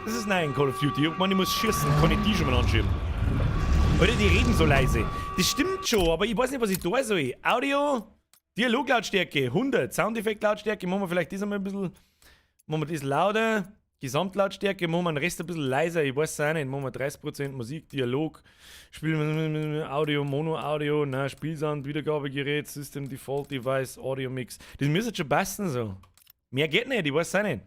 Das ist nein in Call of Duty. Ich meine, ich muss schießen. Kann ich die schon mal anschieben? Oder die reden so leise. Das stimmt schon, aber ich weiß nicht, was ich da soll. Audio, Dialoglautstärke 100, Soundeffektlautstärke, machen wir vielleicht das einmal ein bisschen. Machen wir das lauter. Gesamtlautstärke, machen wir den Rest ein bisschen leiser, ich weiß es auch nicht. Machen wir 30% Musik, Dialog, Spiel, Audio, Mono-Audio, na, Spielsound, Wiedergabegerät, System Default Device, Audio Mix. Das müsste schon passen so. Mehr geht nicht, ich weiß es auch nicht.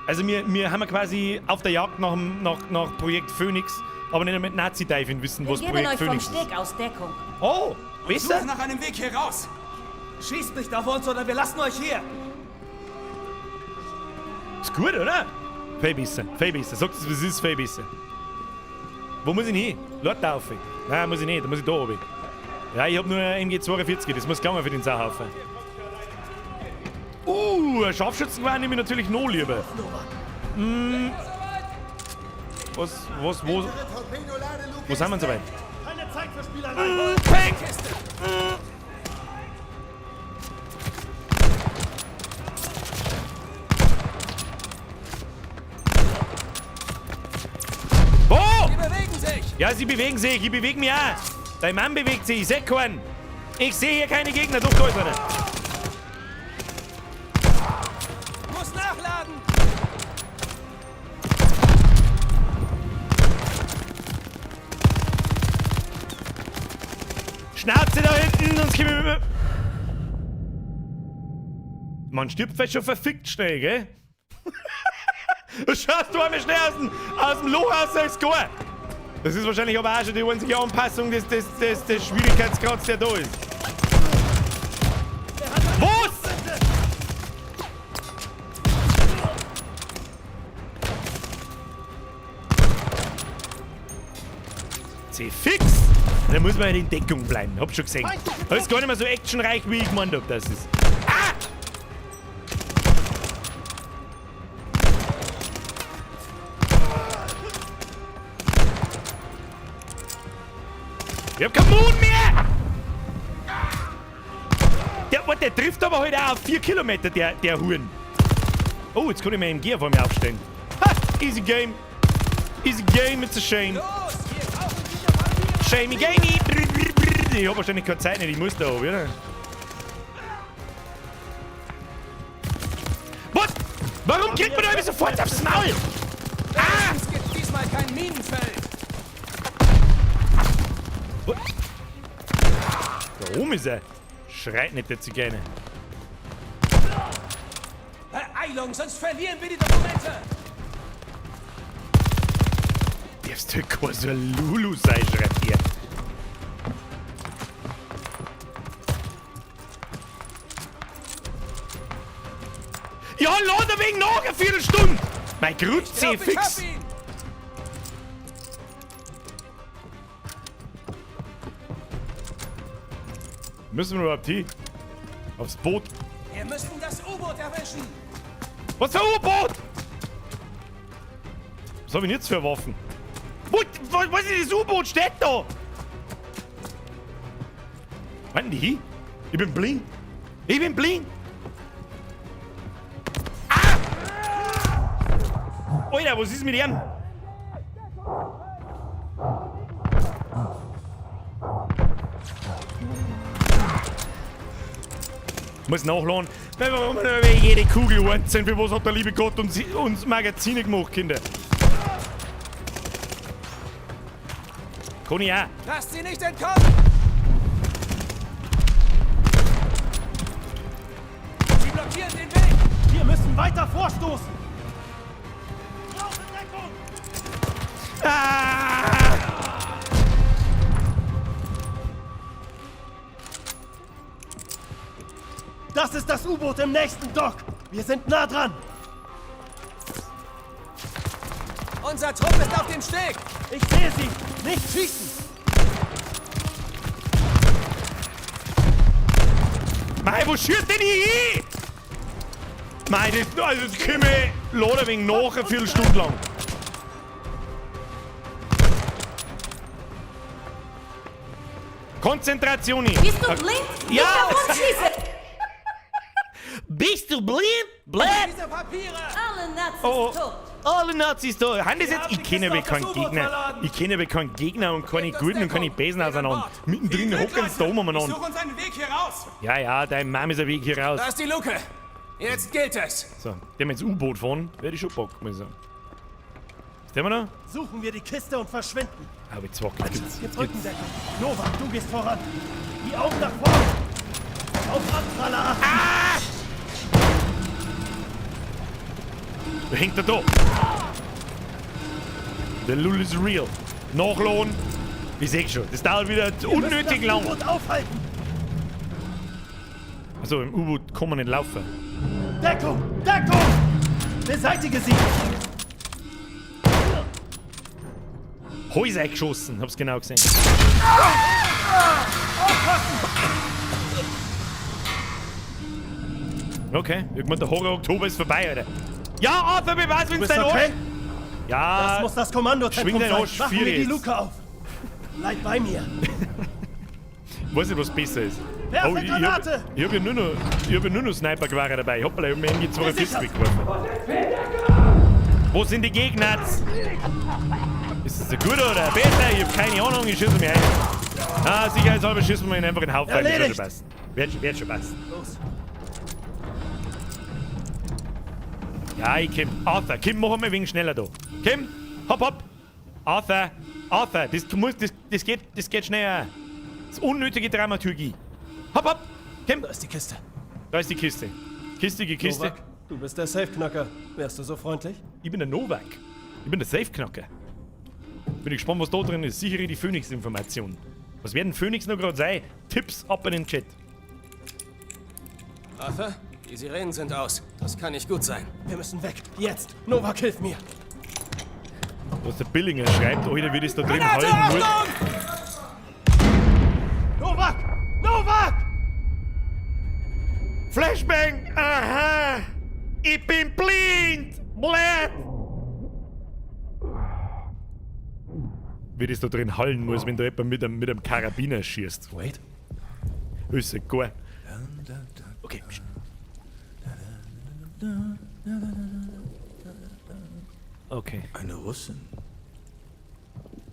Also wir haben ja quasi auf der Jagd nach Projekt Phoenix, aber nicht mit Nazi-Diving wissen, Wir was geben Projekt euch vom Phoenix ist. Steg aus Deckung. Oh, besser? Such nach einem Weg hier raus. Schießt nicht auf uns oder wir lassen euch hier. Ist gut, oder? Viel besser, viel besser. Sagt es, was ist, viel besser. Wo muss ich hin? Lord auf. Nein, muss ich nicht, da muss ich da oben. Ja, ich hab nur ein MG42, das muss gelangen für den Sauhaufen. Ein Scharfschützengewehr nehme ich natürlich noch lieber. Wo sind wir soweit? Keine Zeit für Spielerei. Peng! Wo? Sie bewegen sich! Ja, sie bewegen sich. Ich bewege mich auch. Dein Mann bewegt sich. Ich seh keinen. Ich sehe hier keine Gegner. Doch, da ist einer. Muss nachladen! Schnauze da hinten, sonst kommen wir... Man stirbt vielleicht schon verfickt schnell, gell? Schaust du einmal schnell aus dem Loch raus, ist klar. Das ist wahrscheinlich aber auch schon die einzige Anpassung des Schwierigkeitsgrads, der da ist. Was? C fix! Da muss man halt in Deckung bleiben, hab schon gesehen. Das ist gar nicht mehr so actionreich, wie ich gemeint hab, das ist. Ah! Ich hab keinen Mund mehr! Der trifft aber halt auch auf 4 Kilometer, der Huren. Oh, jetzt kann ich mir MG vor mir aufstellen. Ha! Easy game. Easy game, it's a shame. Shamey gamey. Ich hab wahrscheinlich keine Zeit nicht, ich muss da oben, oder? Was? Warum kriegt man da immer sofort aufs Maul? Ah! Es gibt diesmal ist kein Minenfeld. Da oben ist er. Schreit nicht, der Zigeuner. Beeilung, sonst verlieren wir die Dokumente. Darfst du kein so ein Lulu sein, schreibt er. Ja, lad ein wenig nach, eine Viertelstunde! Mein Grütze, Glaub, ich fix! hab ihn. Müssen wir überhaupt hin? Aufs Boot? Wir müssen das U-Boot erwischen. Was für ein U-Boot? Was hab ich denn jetzt für Waffen? Wo, was ist das U-Boot? Steht da! Warten die hin? Ich bin blind. Ich bin blind. Ah! Alter, was ist mit ihm? Muss nachladen. Weil wir haben jede Kugel einzeln. Für was hat der liebe Gott uns Magazine gemacht, Kinder? Kann ich auch. Lasst sie nicht entkommen. Sie blockieren den Weg. Wir müssen weiter vorstoßen! Ah! Das ist das U-Boot im nächsten Dock! Wir sind nah dran! Unser Trupp ist auf dem Steg. Ich sehe sie! Nicht schießen! Mei, wo schießt denn hier hin? Mei, das, also das komme ich leider wegen nach eine Viertelstunde lang. Konzentration. Bist du blind? Ja. Nicht auf uns schießen! Bist du blind? Blöd? Diese Papiere. Alle Nazis Oh, oh. tot. Alle Nazis da. Haben das jetzt? haben Ich die kenne Kiste aber auf das keinen U-Boot Gegner. verladen. Ich kenne aber keinen Gegner und keine Gebt uns guten und keine Deckung. Besen Geht an auseinander. Bord. Mittendrin Glück, hocken sie da Leute. oben Ich umeinander. suche uns einen Weg hier raus. Ja, ja, dein Mom ist ein Weg hier raus. Da ist die Luke. Jetzt gilt es. So, der mit ins U-Boot fahren, werde ich schon Bock, muss ich sagen. Ist der noch? Suchen wir die Kiste und verschwinden! Aber jetzt wackelt jetzt. Jetzt Rückendeckung! Novak, du gehst voran! Die Augen nach vorne! Auf Abpraller achten! Ah! Wer hängt er da? Der Lull is real. Nachladen. Ich seh schon, das dauert wieder Wir müssen unnötig das lang. U-Boot aufhalten! Also im U-Boot kann man nicht laufen. Deckung! Deckung! Beseitige sie! Häuser eingeschossen, hab's genau gesehen. Okay, irgendwann der Horror Oktober ist vorbei, Alter. Ja, Arthur, beweis, wenn's Bist dein okay? Arsch. Ja, Das muss das Kommandozentrum schwing deinen sein. Arsch Machen vier wir die jetzt. Luke auf. Bleib bei mir. weiß nicht, was besser ist. Werfe Oh, ich Granate! ich hab ja nur noch, ich hab ja nur noch Sniper-Gewehre dabei. Hoppala, ich hab mir MG42 Gesichert! weggeworfen. Wo sind die Gegner? Ist das ein guter oder ein besser? Ich hab keine Ahnung, ich schieße mich ein. Ah, sicherheitshalber schießen wir ihn einfach in den Haufen. Das wird schon Erledigt! passen. Wird schon passen. Los. Ja, ich komm. Arthur, komm, mach mal ein wenig schneller da. Komm, hopp, hopp. Arthur, Arthur, das geht schneller. Das ist unnötige Dramaturgie. Hopp, hopp, komm. Da ist die Kiste. Da ist die Kiste. Kistige Kiste. Novak, du bist der Safeknacker. Wärst du so freundlich? Ich bin der Novak. Ich bin der Safeknacker. Bin ich gespannt, was da drin ist. Sichere die Phoenix-Information. Was werden Phoenix noch gerade sein? Tipps ab in den Chat. Arthur, die Sirenen sind aus. Das kann nicht gut sein. Wir müssen weg. Jetzt. Novak, hilf mir. Was der Billinger schreibt, Alter, wie das da drin Granate, halten muss. Achtung! Novak! Novak! Flashbang! Aha! Ich bin blind! Blöd! Wie das da drin hallen muss, wenn da jemand mit einem Karabiner schießt. Wait. Ist ja gar. Okay. Okay. Eine Russin.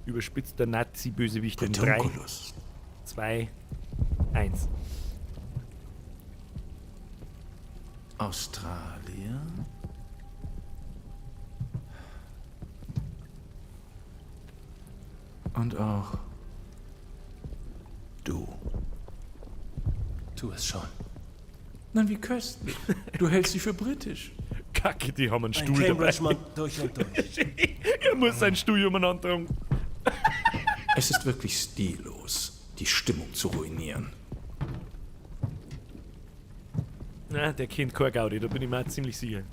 Überspitzter Nazi-Bösewicht in 3, Pedunculus. 2, 1. Australier. Und auch du. Tu es schon. Nein, wie köstlich. Du hältst sie für britisch. Kacke, die haben einen Ein Stuhl dabei. Cambridge-Mann durch und durch. Er muss seinen Stuhl umeinander tragen. Es ist wirklich stillos, die Stimmung zu ruinieren. Na, der kennt kein Gaudi, da bin ich mir auch ziemlich sicher.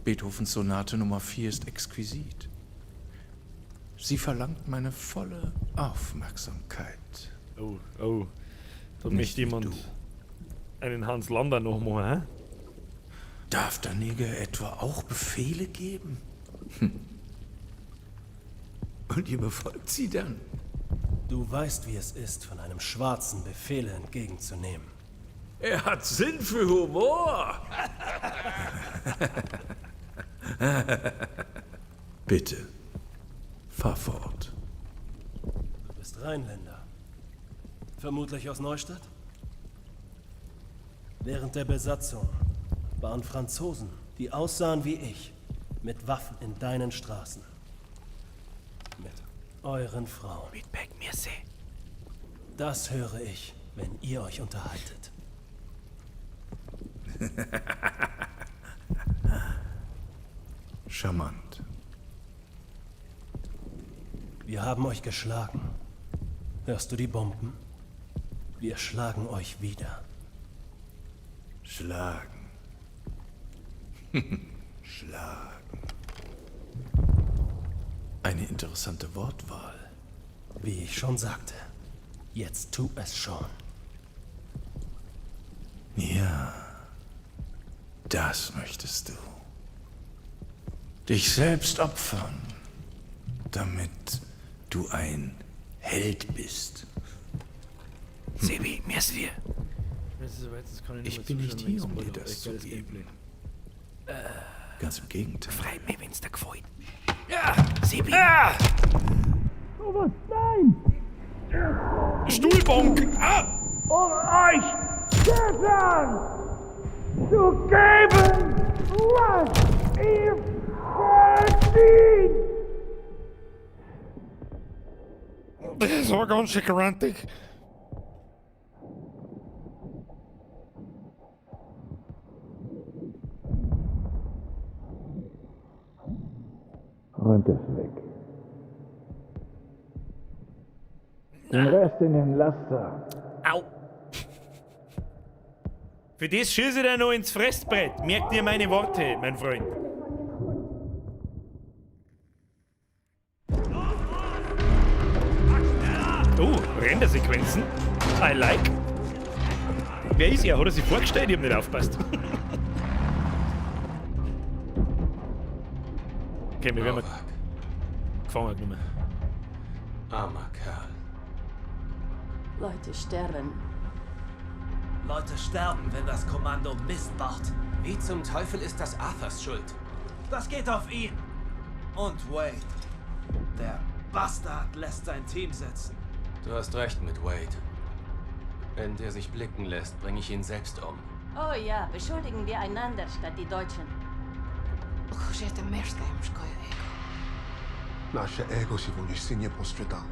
Beethovens Sonate Nummer 4 ist exquisit. Sie verlangt meine volle Aufmerksamkeit. Oh, oh. Da Nicht möchte wie jemand du. einen Hans Lander noch machen, hä? Darf der Neger etwa auch Befehle geben? Hm. Und ihr befolgt sie dann? Du weißt, wie es ist, von einem Schwarzen Befehle entgegenzunehmen. Er hat Sinn für Humor. Bitte, fahr fort. Du bist Rheinländer. Vermutlich aus Neustadt? Während der Besatzung waren Franzosen, die aussahen wie ich, mit Waffen in deinen Straßen. Mit euren Frauen. Feedback, merci. Das höre ich, wenn ihr euch unterhaltet. Charmant. Wir haben euch geschlagen. Hörst du die Bomben? Wir schlagen euch wieder. Schlagen. Schlagen. Eine interessante Wortwahl. Wie ich schon sagte, jetzt tu es schon. Ja, das möchtest du. Dich selbst opfern, damit du ein Held bist. Sebi, merci dir. Ich bin nicht hier, um dir das zu geben. Ganz im Gegenteil. Freut mich, wenn's dir gefällt. Ja! Sebi! Stuhlbonk! Ah! Um euch Gestern zu geben, was ihr verdient! Das war ganz schön grantig. Räumt es weg. Den Rest in den Laster. Au! Für das schieße ich dir noch ins Fressbrett. Merk dir meine Worte, mein Freund. Oh, Rendersequenzen. I like. Wer ist er? Hat er sich vorgestellt? Ich hab nicht aufgepasst. Okay, wir werden mal gefangen genommen. Armer Kerl. Leute sterben. Leute sterben, wenn das Kommando Mist baut. Wie zum Teufel ist das Arthurs Schuld? Das geht auf ihn. Und Wade. Der Bastard lässt sein Team sitzen. Du hast recht mit Wade. Wenn der sich blicken lässt, bringe ich ihn selbst um. Oh ja, beschuldigen wir einander statt die Deutschen. Nasze ego się nie postrzegało.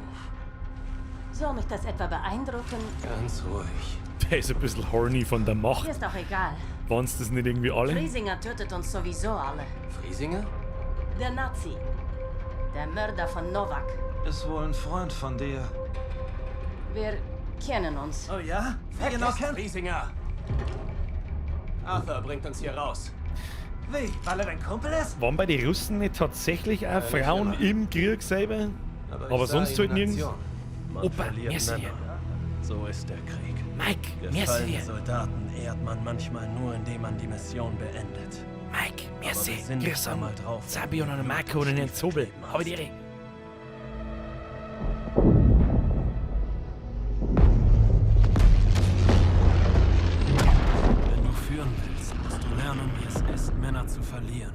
Soll mich das etwa beeindrucken? Ganz ruhig. Der ist ein bisschen horny von der Macht. Mir ist auch egal. Waren's das nicht irgendwie alle? Friesinger tötet uns sowieso alle. Friesinger? Der Nazi. Der Mörder von Novak. Ist wohl ein Freund von dir. Wir kennen uns. Oh ja? Wer genau Vergesst kennt? Friesinger! Arthur bringt uns hier raus. Wie? Weil er dein Kumpel ist? Waren bei den Russen nicht tatsächlich auch Ja, nicht Frauen immer. im Krieg selber? Aber, ich Aber sah sonst ihn halt in nirgends. Aktion. Man Opa, verliert merci. Männer. So ist der Krieg. Mike, merci Gefallene dir. Soldaten ehrt man manchmal nur, indem man die Mission beendet. Mike, merci. Aber besinn dich Grüß an einmal drauf. Sabi und an Marco und an den Zobel. Habe die Ehre. Wenn du führen willst, musst du lernen, wie es ist, Männer zu verlieren.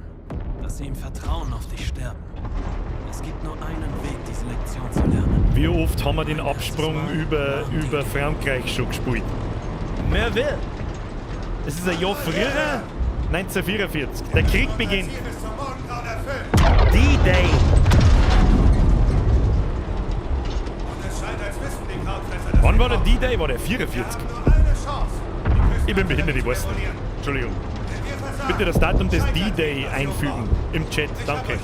Dass sie im Vertrauen auf dich sterben. Es gibt nur einen Weg, diese Lektion zu lernen. Wie oft haben wir den Absprung über Frankreich schon gespielt? Merville! Es ist ein Jahr früher. 1944. Der Krieg beginnt. D-Day. Wann war der D-Day? War der 44? Ich bin behindert, ich weiß nicht. Entschuldigung. Bitte das Datum des D-Day einfügen im Chat. Danke.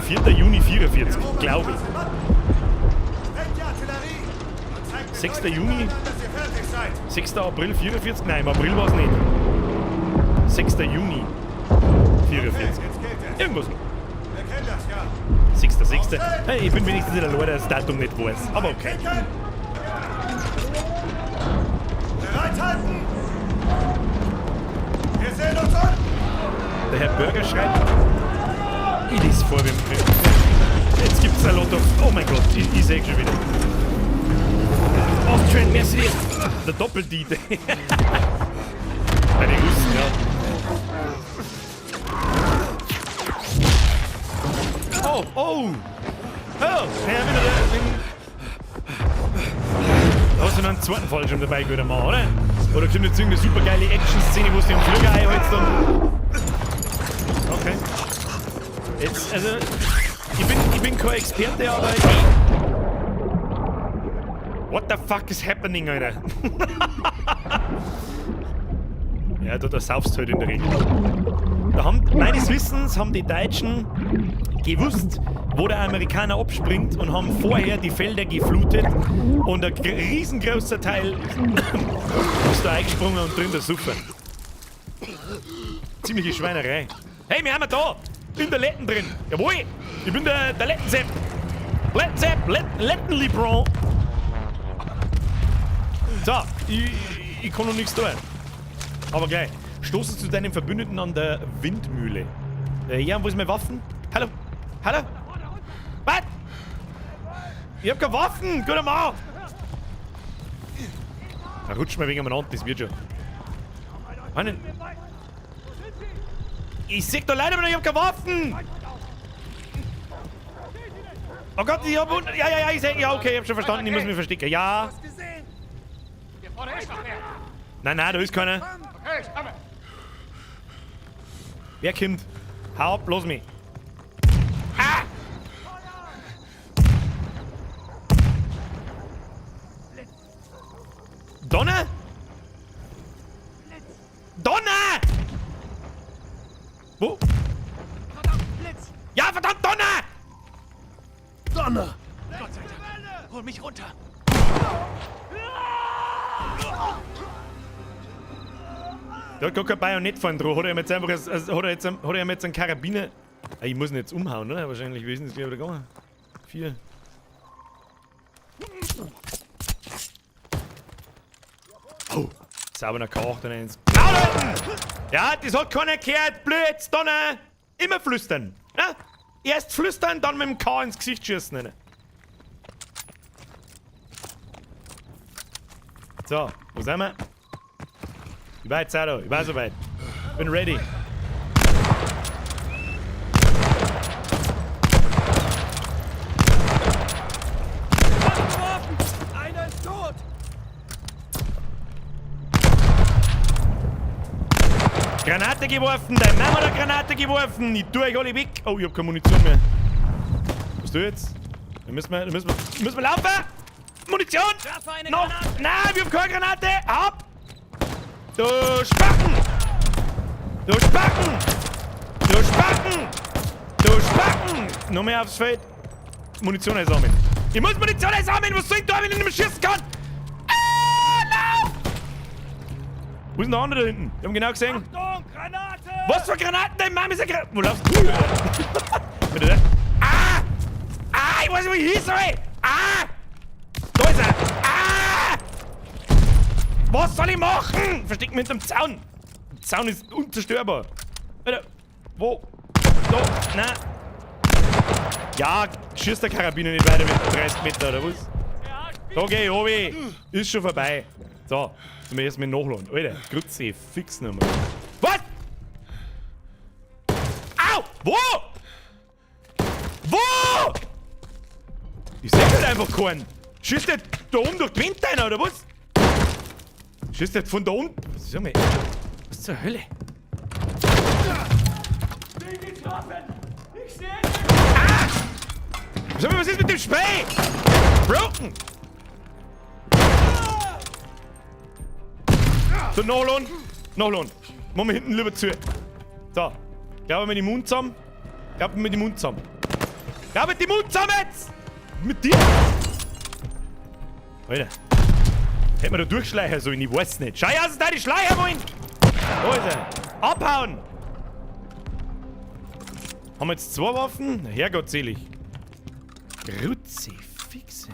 4. Juni 44, glaube ich. 6. Juni? 6. April 44? Nein, im April war es nicht. 6. Juni 44. Irgendwas noch. 6.6. Hey, ich bin wenigstens in der Lore, der das Datum nicht weiß. Aber okay. Bereithalten! Wir sehen uns unten! Der Herr Bürger schreibt. Ich lese vor, wir. Jetzt gibt's ein lot of. Oh mein Gott, ich sehe schon wieder. Austrian, merci. Der Doppel-D-Day. Bei den Russen, ja. Oh, oh! Oh, ja, wieder der. Da hast du noch einen zweiten Fallschirm dabei, guter Mann, oder? Oder kommt jetzt irgendeine super geile Action-Szene, wo du den Flieger einholst und. Okay. Jetzt, also. Ich bin kein Experte, aber. What the fuck is happening, Alter? Ja, da saufst du halt in der Regel. Da haben, meines Wissens haben die Deutschen gewusst, wo der Amerikaner abspringt und haben vorher die Felder geflutet und ein riesengroßer Teil ist da eingesprungen und drin der Suffer. Ziemliche Schweinerei. Hey, wir haben da! In der Letten drin! Jawohl! Ich bin der Lettensepp! Lettensepp! Letten-Lebron! So, ich kann noch nichts tun. Aber gleich. Stoßen zu deinen Verbündeten an der Windmühle. Ja, wo ist meine Waffen? Hallo? Hallo? Was? Ich hab keine Waffen! Guter Mann! Da rutscht mir wegen umeinander, das wird schon. Mann, ich seh doch leider, ich hab keine Waffen! Oh Gott, ich hab. Ja, ja, ja, ich seh. Ja, okay, ich hab schon verstanden, ich muss mich verstecken. Ja. Nein, nein, da ist keiner. Wer kommt? Hau ab, los mich. Ah! Donner? Donner! Wo? Ja, verdammt, Donner! Donner! Gott sei Dank! Hol mich runter! Der hat gar kein Bajonett vorne dran. Hat er ihm jetzt einfach hat er ihm jetzt einen Karabiner? Ah, ich muss ihn jetzt umhauen, oder? Wahrscheinlich. Wie ist denn das wieder gegangen? 4. Oh, sauber nach K98. Ja, das hat keiner gehört. Blöd, Donner. Immer flüstern. Ja? Erst flüstern, dann mit dem K ins Gesicht schießen. Alter. So, wo sind wir? Wie weit seid ihr? Ich war soweit. Bin ready. Einer ist tot! Granate geworfen! Dein Mama hat eine Granate geworfen! Ich tue euch alle weg! Oh, ich hab keine Munition mehr. Was du jetzt? Da müssen wir laufen! Munition! Noch! Nein, wir haben keine Granate! Ab! Du Spacken! Du Spacken! Du Spacken! Du Spacken! Noch mehr aufs Feld. Munition einsammeln. Ich muss Munition einsammeln! Was soll ich da, wenn ich nicht mehr schießen kann? Ah, lauf! Wo ist denn der andere da hinten? Wir haben genau gesehen. Achtung, Granate! Was für Granaten? Deine Mama ist eine Granate. Wo laufst du? Bitte? Ah! Ah, ich weiß nicht, wo ich hin soll! Ah! Da ist er! Ah! Was soll ich machen? Versteck mich hinterm Zaun! Der Zaun ist unzerstörbar. Alter, wo? Da, nein. Ja, schießt der Karabiner nicht weiter mit 30 Meter, oder was? Da geh ich runter. Ist schon vorbei. So, jetzt müssen wir erstmal nachladen. Alter, Grütze, fix nochmal. Was? Au! Wo? Wo? Ich seh halt einfach keinen. Schießt der da oben durch die Wand rein, oder was? Schießt der von da unten? Was ist Was zur Hölle? Ah! Sag mal, was ist mit dem Spray? Broken! So, nachladen. Nachladen. Machen wir hinten lieber zu. So. Glauben wir den Mund zusammen. Glauben wir den Mund zusammen. Glauben wir den Mund zusammen jetzt! Mit dir! Alter. Hätten wir da durchschleichen sollen, ich weiß nicht. Schau aus, da die Schleicher wollen! Da ist er. Abhauen! Haben wir jetzt zwei Waffen? Herrgottselig. Kruzifixe.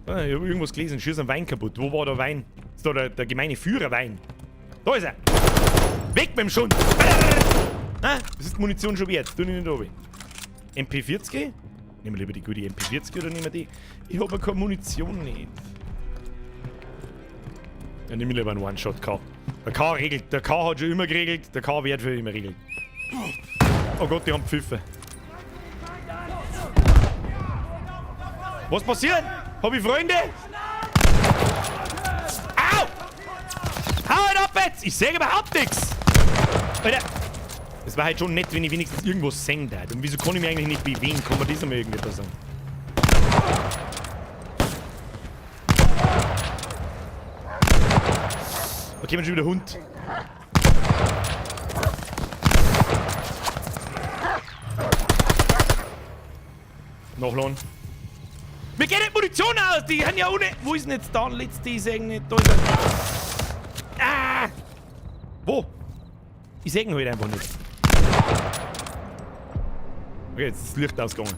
Ah, ich hab irgendwas gelesen. Schieß einen Wein kaputt. Wo war der Wein? Ist da der gemeine Führerwein? Da ist er! Weg mit dem Schund! Ah, das ist Munition schon wert. Tu ich nicht runter. MP40? Nehmen wir lieber die gute MP40 oder nehmen wir die? Ich hab ja keine Munition nicht. Ja, nimm ich lieber einen One-Shot-K. Der K regelt. Der K hat schon immer geregelt. Der K wird für immer regeln. Oh Gott, die haben Pfiffe. Was passiert? Hab ich Freunde? Au! Hau halt ab jetzt! Ich sehe überhaupt nichts! Alter! Es war halt schon nett, wenn ich wenigstens irgendwo sehen darf. Und wieso kann ich mich eigentlich nicht bewegen? Kann man das einmal irgendwie da sagen? Okay, man schon wieder Hund. Nachladen. Mir geht die Munition aus! Die haben ja ohne. Wo ist denn jetzt da? Letzte ich seh nicht. Da ist er. Ah! Wo? Ich seh ihn halt einfach nicht. Okay, jetzt ist das Licht ausgegangen.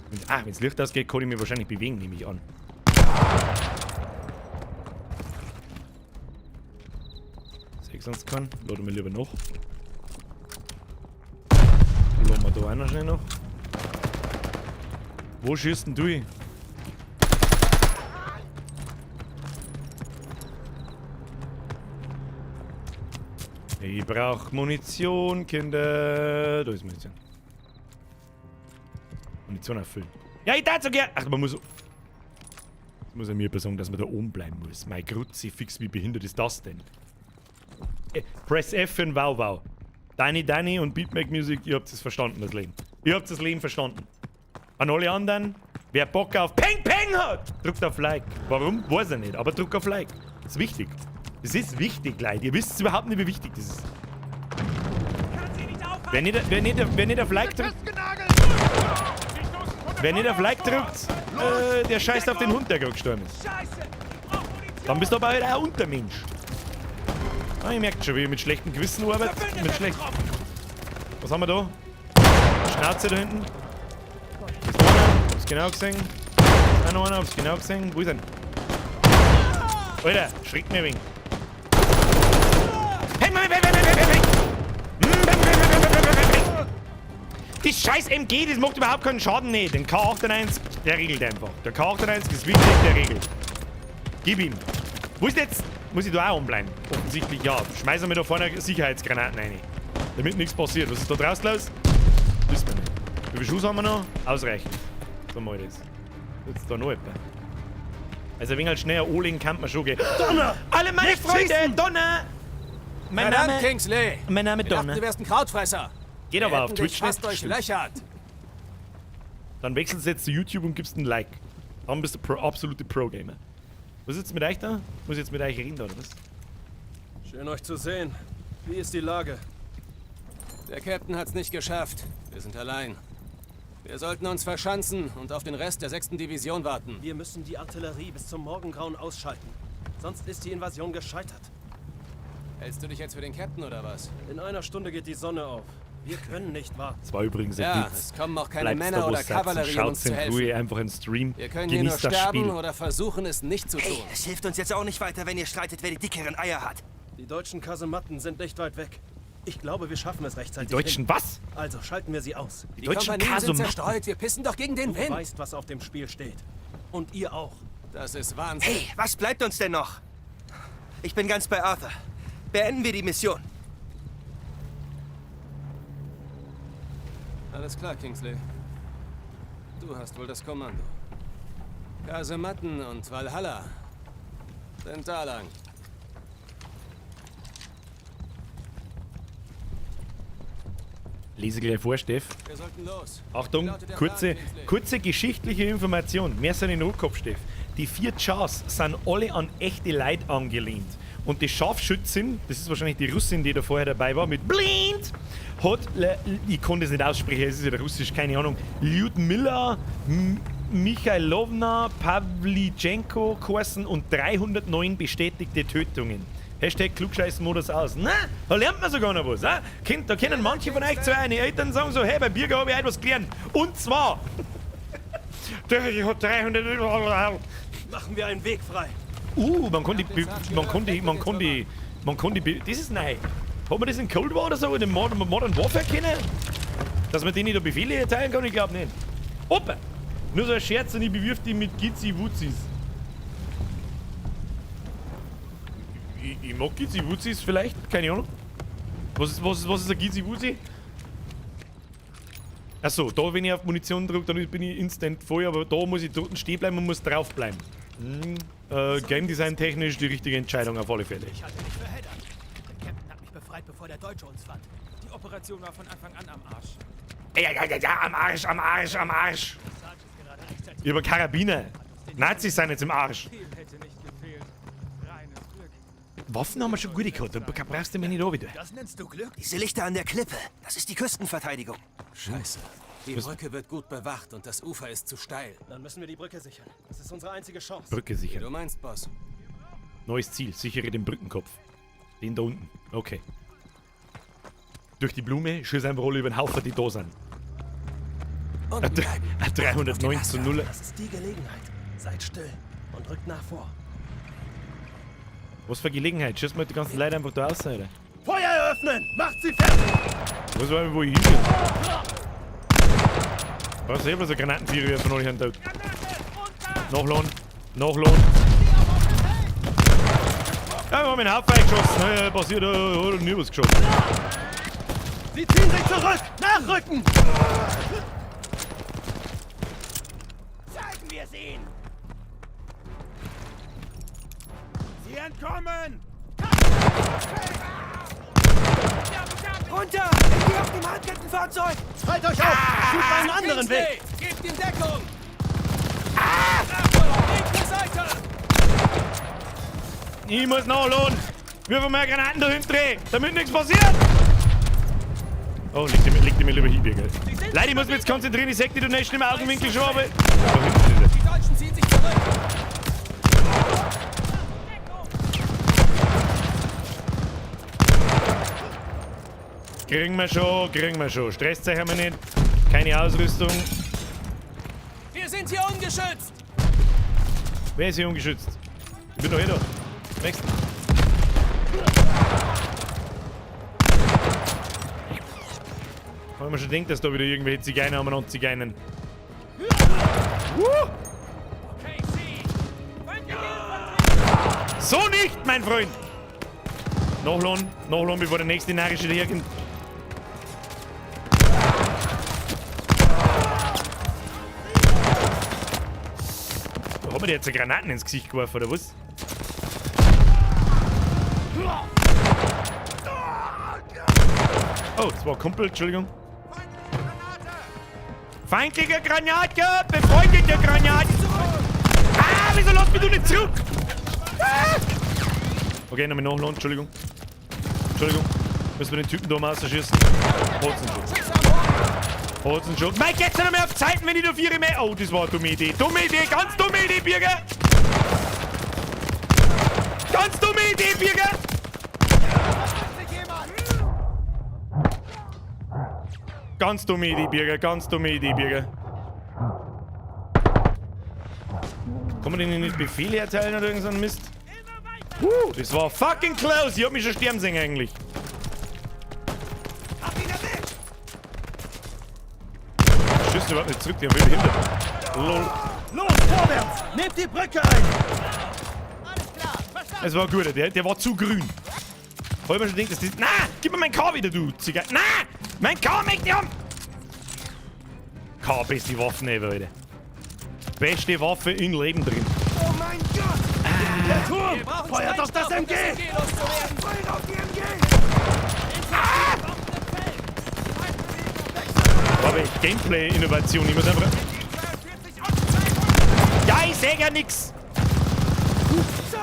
Wenn das Licht ausgeht, kann ich mich wahrscheinlich bewegen, nehme ich an. Seh ich sonst keinen? Laden wir lieber noch. Laden wir da auch noch schnell noch. Wo schießt denn du? Ich brauch Munition, Kinder. Da ist Munition. Munition erfüllen. Ja, ich darf so gern. Ach, man muss. Jetzt muss er mir sagen, dass man da oben bleiben muss. Mein Kruzifix, wie behindert ist das denn? Press F für ein Wow Wow. Dani Dani und Beatmake Music, ihr habt es verstanden, das Leben. Ihr habt das Leben verstanden. An alle anderen, wer Bock auf Peng Peng hat, drückt auf Like. Warum? Weiß er nicht, aber drückt auf Like. Das ist wichtig. Das ist wichtig, Leute. Ihr wisst überhaupt nicht, wie wichtig das ist. Wer nicht auf Like drückt, wer nicht auf Like drückt, der scheißt auf den Hund, der gerade gestorben ist. Dann bist du aber halt auch ein Untermensch. Ah, ihr merkt schon, wie ich mit schlechtem Gewissen arbeite. Mit schlecht. Was haben wir da? Schnauze da hinten. Ist da einer? Hab's genau gesehen. Da noch einer, hab's genau gesehen. Wo ist er denn? Alter, schreckt mir ein wenig. Die scheiß MG, das macht überhaupt keinen Schaden nicht. Den K98, der regelt einfach. Der K98 ist wichtig, der regelt. Gib ihm. Wo ist jetzt? Muss ich da auch umbleiben? Offensichtlich ja. Schmeißen wir da vorne Sicherheitsgranaten rein. Damit nichts passiert. Was ist da draußen los? Wissen wir nicht. Wie viel Schuss haben wir noch? Ausreichend. So mal das. Jetzt da noch jemand. Also ein wenig schneller anlegen kann man schon gehen. Donner! Alle meine Nicht Freunde! schießen! Donner! Mein Verdammt, Name... Kingsley! Mein Name Wir dachten, Donner. du wärst ein Krautfresser. Geht Wir aber auf hätten dich Twitch fast nicht. durchlöchert. Dann wechselst du jetzt zu YouTube und gibst ein Like. Dann bist du absolute Pro-Gamer. Was ist jetzt mit euch da? Muss ich jetzt mit euch reden, oder was? Schön euch zu sehen. Wie ist die Lage? Der Captain hat's nicht geschafft. Wir sind allein. Wir sollten uns verschanzen und auf den Rest der 6. Division warten. Wir müssen die Artillerie bis zum Morgengrauen ausschalten. Sonst ist die Invasion gescheitert. Hältst du dich jetzt für den Captain oder was? In einer Stunde geht die Sonne auf. Wir können nicht warten. Das war übrigens ein Ja, Witz. es kommen auch keine Bleibt's Männer da, wo oder ihr seid und Kavallerie, um schaut uns zu in helfen. Ruhe einfach einen Stream. Wir können hier nur Genießt das sterben Spiel. oder versuchen, es nicht zu tun. Hey, es hilft uns jetzt auch nicht weiter, wenn ihr streitet, wer die dickeren Eier hat. Die deutschen Kasematten sind nicht weit weg. Ich glaube, wir schaffen es rechtzeitig. Die deutschen hin. was? Also schalten wir sie aus. Die Die deutschen Kompanien sind Kasematten. zerstreut. Wir pissen doch gegen den Du Wind. weißt, was auf dem Spiel steht. Und ihr auch. Das ist Wahnsinn. Hey, was bleibt uns denn noch? Ich bin ganz bei Arthur. Beenden wir die Mission. Alles klar, Kingsley. Du hast wohl das Kommando. Kasematten und Valhalla. Sind da lang. Lese gleich vor, Steff. Wir sollten los. Achtung, Wie lautet der kurze, Plan, Kingsley? kurze geschichtliche Information. Mehr sind in den Rückkopf, Steff. Die 4 Chars sind alle an echte Leute angelehnt. Und die Scharfschützin, das ist wahrscheinlich die Russin, die da vorher dabei war, mit Blind, hat, ich konnte es nicht aussprechen, es ist ja Russisch, keine Ahnung, Lyudmila Michailowna Pawlitschenko geheißen und 309 bestätigte Tötungen. Hashtag Klugscheißen-Modus aus. Na, da lernt man sogar noch was. Da können manche von euch zu euren Eltern sagen so, hey, bei Birger habe ich etwas gelernt. Und zwar... Der hat 300... Machen wir einen Weg frei. Man kann die... Das ist neu. Hat man das in Cold War oder so, in dem Modern Warfare kennen? Dass man denen da Befehle erteilen kann? Ich glaub nicht. Opa! Nur so ein Scherz und ich bewirf die mit Gitzi-Wutzis. Ich mag Gitzi-Wutzis vielleicht, keine Ahnung. Was ist ein Gitzi-Wutzi? Achso, da wenn ich auf Munition drücke, dann bin ich instant voll, aber da muss ich drunten stehen bleiben und muss drauf bleiben. Game Design technisch die richtige Entscheidung auf alle Fälle. Ich halte mich für Heddert. Der Captain hat mich befreit, bevor der Deutsche uns fand. Die Operation war von Anfang an am Arsch. Ja, ja, ja, ja, am Arsch, am Arsch, am Arsch. Ich hab einen Karabiner. Nazis sind jetzt im Arsch. Viel hätte nicht gefehlt. Reines Glück. Waffen haben wir schon gute gehabt, da brauchst du mich nicht wieder. Das nennst du Glück? Diese Lichter an der Klippe, das ist die Küstenverteidigung. Scheiße. Die Brücke wird gut bewacht und das Ufer ist zu steil. Dann müssen wir die Brücke sichern. Das ist unsere einzige Chance. Brücke sichern. Wie du meinst, Boss. Neues Ziel, sichere den Brückenkopf. Den da unten. Okay. Durch die Blume, schieß einfach alle über den Haufen, die da sind. Und 309 zu 0. Das ist die Gelegenheit. Seid still und rückt nach vor. Was für Gelegenheit? Schieß mal die ganzen Leute einfach da raus, Alter. Feuer eröffnen! Macht sie fertig! Was war denn, wo ich hin bin? Was ist bloß ein Granatenvierer von euch da? Nachladen! Nachladen! Ja, wir haben einen Haufen eingeschossen. Ja, passiert, hat nie was geschossen. Sie ziehen sich zurück! Nachrücken! Zeigen wir es ihnen! Sie entkommen! Runter! Ich gehe auf dem Handkettenfahrzeug! Teilt euch auf! Sucht einen anderen Weg! Gebt ihm Deckung! Achtung! Linke Seite! Ich muss nachladen! Wirf mal Granaten da hinten drehen, damit nichts passiert! Oh, leg die mir lieber hin, Birger. Leute, ich muss mich jetzt konzentrieren, ich seh die Donation im Augenwinkel schon, aber... Da hinten ist er. Die Deutschen ziehen sich zurück! Kriegen wir schon, kriegen wir schon. Stresszeichen haben wir nicht. Keine Ausrüstung. Wir sind hier ungeschützt! Wer ist hier ungeschützt? Ich bin doch eh da. Next. Weil man schon denkt, dass da wieder irgendwelche Zigeuner umeinander Zigeinen. So nicht, mein Freund! Nachladen, nachladen, bevor der nächste narische daherkommt. Da hat man dir jetzt Granaten ins Gesicht geworfen, oder was? Oh, das war ein Kumpel, Entschuldigung. Feindliche Granate! Befreundete Granate! Ah, wieso lässt mich du nicht zurück? Ah! Okay, nochmal nachladen, Entschuldigung. Entschuldigung. Müssen wir den Typen da mal ausschießen? Holzen schon. Mike, geht's ja noch mehr auf Zeiten, wenn ich nur 4 mehr. Oh, das war eine dumme Idee. Dumme Idee, ganz dumme Idee, Birger! Ganz dumme Idee, Birger! Ganz dumme Idee, Birger. Ganz dumme Idee, Birger. Kann man denen nicht Befehle erteilen oder irgend so ein Mist? Das war fucking close. Ich hab mich schon sterben sehen eigentlich. Schüsse überhaupt nicht zurück, die haben wir behindert. Lol. Los, vorwärts! Nehmt die Brücke ein! Es war gut, der war zu grün. Hab ich mir schon gedacht, dass das. Na! Gib mir mein K wieder, du Ziger. Na! Mein K möchte ich haben! K, beste Waffen ever, Alter. Beste Waffe in Leben drin. Oh mein Gott! Der Turm! Feuert auf das MG! loszuwerden! Feuer auf die MG! Ah! Aber Gameplay-Innovation, ich muss einfach. Ja, ich seh ja nix!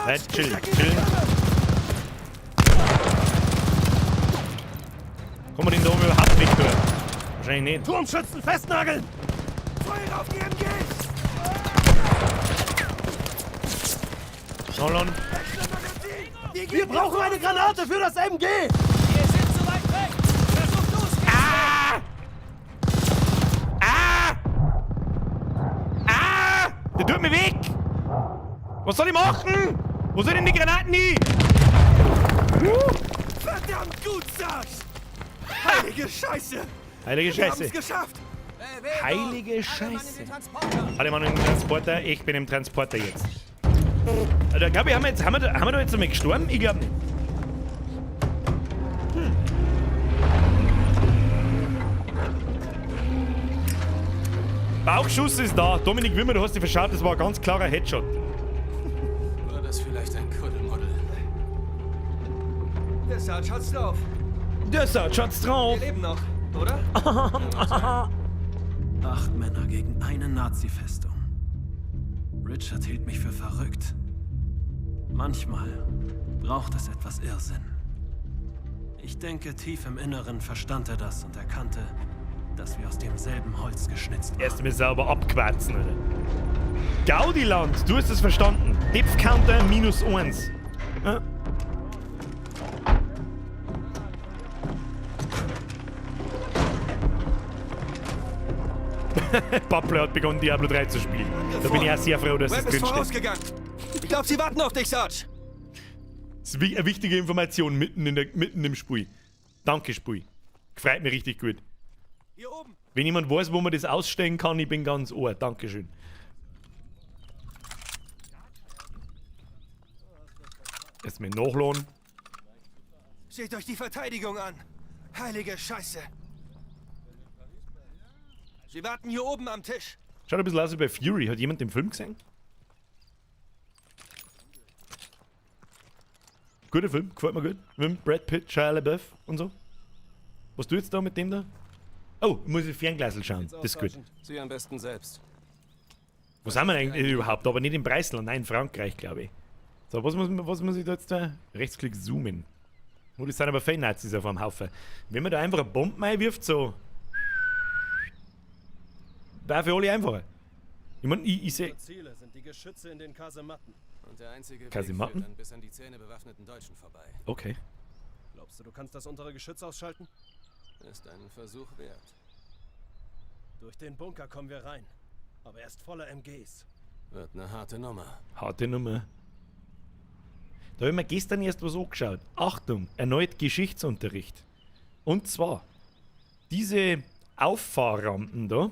Nein, chill, chill. Kommen wir denn da oben überhaupt weg durch? Wahrscheinlich nicht. Turmschützen festnageln! Feuer auf die MGs! Nolan. Wir brauchen eine Granate für das MG! Wir sind zu weit weg! Versuch du's! Ah! Ah! Ah! Der tut mir weg! Was soll ich machen? Wo sind denn die Granaten hin? Verdammt gut, Sarge! Heilige Scheiße! Heilige Wir haben's Scheiße. geschafft! Heilige Scheiße. Alle Mann im Transporter. Ich bin im Transporter jetzt. Da glaube ich, haben wir, jetzt, haben, wir da, haben wir da jetzt einmal gestorben? Ich glaube nicht. Bauchschuss ist da. Dominik Wimmer, du hast dich verschaut, das war ein ganz klarer Headshot. War das vielleicht ein Kuddelmuddel? Der Sarge hat's drauf. Der Sarge hat's drauf. Wir leben noch, oder? 8 Männer gegen eine Nazi-Festung. Richard hielt mich für verrückt. Manchmal braucht es etwas Irrsinn. Ich denke, tief im Inneren verstand er das und erkannte, dass wir aus demselben Holz geschnitzt waren. Erst mal sauber abquarzen, oder? Gaudiland, du hast es verstanden. Depth Counter -1. Ja? Paple hat begonnen, Diablo 3 zu spielen. Da bin ich auch sehr froh, dass Webb es ist drin steht. vorausgegangen. Ich glaube, sie warten auf dich, Sarge. Das ist eine wichtige Information mitten im Spiel. Danke, Spiel. Gefreut mich richtig gut. Hier oben. Wenn jemand weiß, wo man das ausstellen kann, ich bin ganz ohr. Dankeschön. Erstmal nachladen. Seht euch die Verteidigung an. Heilige Scheiße. Sie warten hier oben am Tisch. Schaut ein bisschen aus wie bei Fury. Hat jemand den Film gesehen? Guter Film, gefällt mir gut. Mit Brad Pitt, Shia LaBeouf und so. Was tust du jetzt da mit dem da? Oh, ich muss in Fernglasl schauen. Das ist gut. Sie am besten selbst. Wo sind wir eigentlich überhaupt? Aber nicht in Breisland, nein, in Frankreich, glaube ich. So, was muss ich da jetzt da? Rechtsklick zoomen. Oh, das sind aber viele Nazis auf einem Haufen. Wenn man da einfach eine Bombe reinwirft, so. Wäre für alle einfacher. Ich meine, ich seh. Unsere Ziele sind die Geschütze in den Kasematten. Und der einzige Weg Kasematten? führt dann bis an die Zähne bewaffneten Deutschen vorbei. Okay. Glaubst du, du kannst das untere Geschütz ausschalten? Ist einen Versuch wert. Durch den Bunker kommen wir rein. Aber er ist voller MGs. Wird eine harte Nummer. Harte Nummer. Da habe ich mir gestern erst was angeschaut. Achtung, erneut Geschichtsunterricht. Und zwar, diese Auffahrrampen da,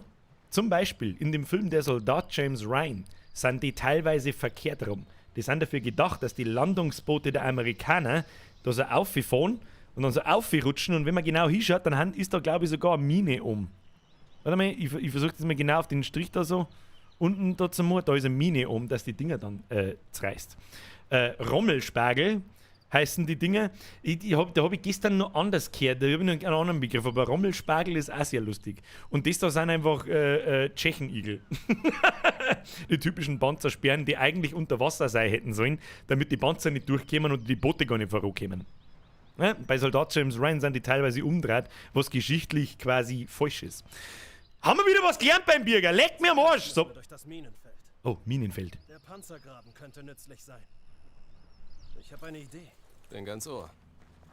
zum Beispiel in dem Film Der Soldat James Ryan, sind die teilweise verkehrt rum. Die sind dafür gedacht, dass die Landungsboote der Amerikaner da so auffahren und dann so aufrutschen und wenn man genau hinschaut, dann ist da, glaube ich, sogar eine Mine um. Warte mal, ich versuche das mal genau auf den Strich da so unten da zum Mord, da ist eine Mine um, dass die Dinger dann zerreißt. Rommelspargel heißen die Dinger. Da hab ich gestern noch anders gehört, da hab ich noch einen anderen Begriff, aber Rommelspargel ist auch sehr lustig. Und das da sind einfach Tschechenigel. Die typischen Panzersperren, die eigentlich unter Wasser sein hätten sollen, damit die Panzer nicht durchkämen und die Boote gar nicht vorankämen. Ja, bei Soldat James Ryan sind die teilweise umdreht, was geschichtlich quasi falsch ist. Haben wir wieder was gelernt beim Birger? Leck mir am Arsch! So. Durch das Minenfeld. Oh, Minenfeld. Der Panzergraben könnte nützlich sein. Ich habe eine Idee. Bin ganz Ohr.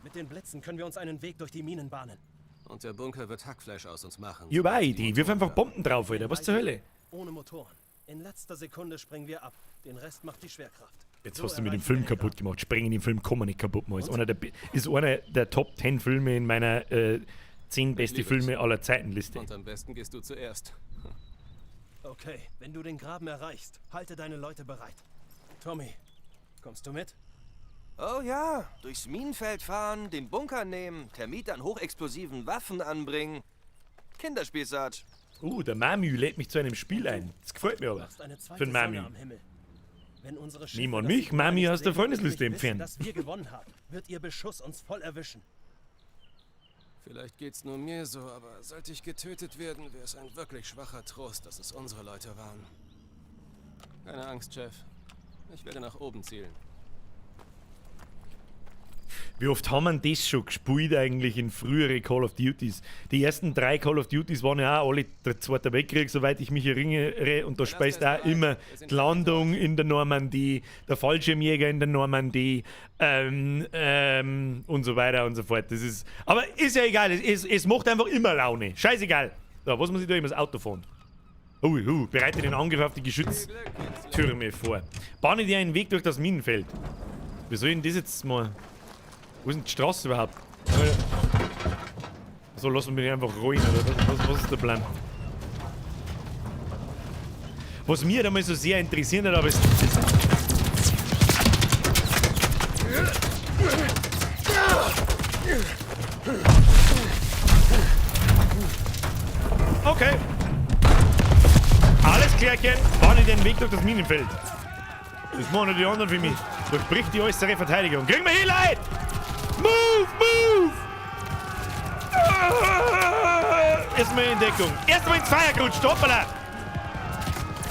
Mit den Blitzen können wir uns einen Weg durch die Minen bahnen. Und der Bunker wird Hackfleisch aus uns machen. Ich hab auch eine Idee. Wirf einfach Bomben drauf, Alter. Was zur Hölle? Ohne Motoren. In letzter Sekunde springen wir ab. Den Rest macht die Schwerkraft. Jetzt So hast du mir den erreichen Film wir den kaputt gemacht. Springen im Film kann man nicht kaputt machen. Ist einer der Top 10 Filme in meiner 10 beste Liebe Filme es. aller Zeiten Liste. Und am besten gehst du zuerst. Okay, wenn du den Graben erreichst, halte deine Leute bereit. Tommy, kommst du mit? Oh ja, durchs Minenfeld fahren, den Bunker nehmen, Thermit an hochexplosiven Waffen anbringen. Kinderspiel, Sarge. Der Mamü lädt mich zu einem Spiel ein. Das gefällt mir aber. Machst eine zweite Für den Sonne Mamü. am Himmel. Wenn unsere Schiffe Nimm an das mich, Signal Mami nicht aus der sehen und Freundesliste nicht wissen, entfernen. dass wir gewonnen haben, wird ihr Beschuss uns voll erwischen. Vielleicht geht's nur mir so, aber sollte ich getötet werden, wäre es ein wirklich schwacher Trost, dass es unsere Leute waren. Keine Angst, Chef. Ich werde nach oben zielen. Wie oft haben wir das schon gespielt eigentlich in frühere Call of Duties? Die ersten 3 Call of Duties waren ja auch alle der Zweite Weltkrieg, soweit ich mich erinnere. Und da speist auch immer die Landung in der Normandie, der Fallschirmjäger in der Normandie und so weiter und so fort. Das ist, aber ist ja egal, es macht einfach immer Laune. Scheißegal. So, was muss ich da immer das Auto fahren? Bereite den Angriff auf die Geschütztürme vor. Bahne dir einen Weg durch das Minenfeld. Wie soll ich denn das jetzt mal... Wo ist denn die Straße überhaupt? So, lassen wir mich einfach rollen, oder? Was ist der Plan? Was mir damals so sehr interessiert hat, aber es ist... Okay. Alles klärchen. Bahne den Weg durch das Minenfeld. Das machen die anderen für mich. Durchbricht die äußere Verteidigung. Kriegen wir hin, Leute! Move, move! Ah, erstmal in Deckung. Erstmal ins Feuer gerutscht, hoppala!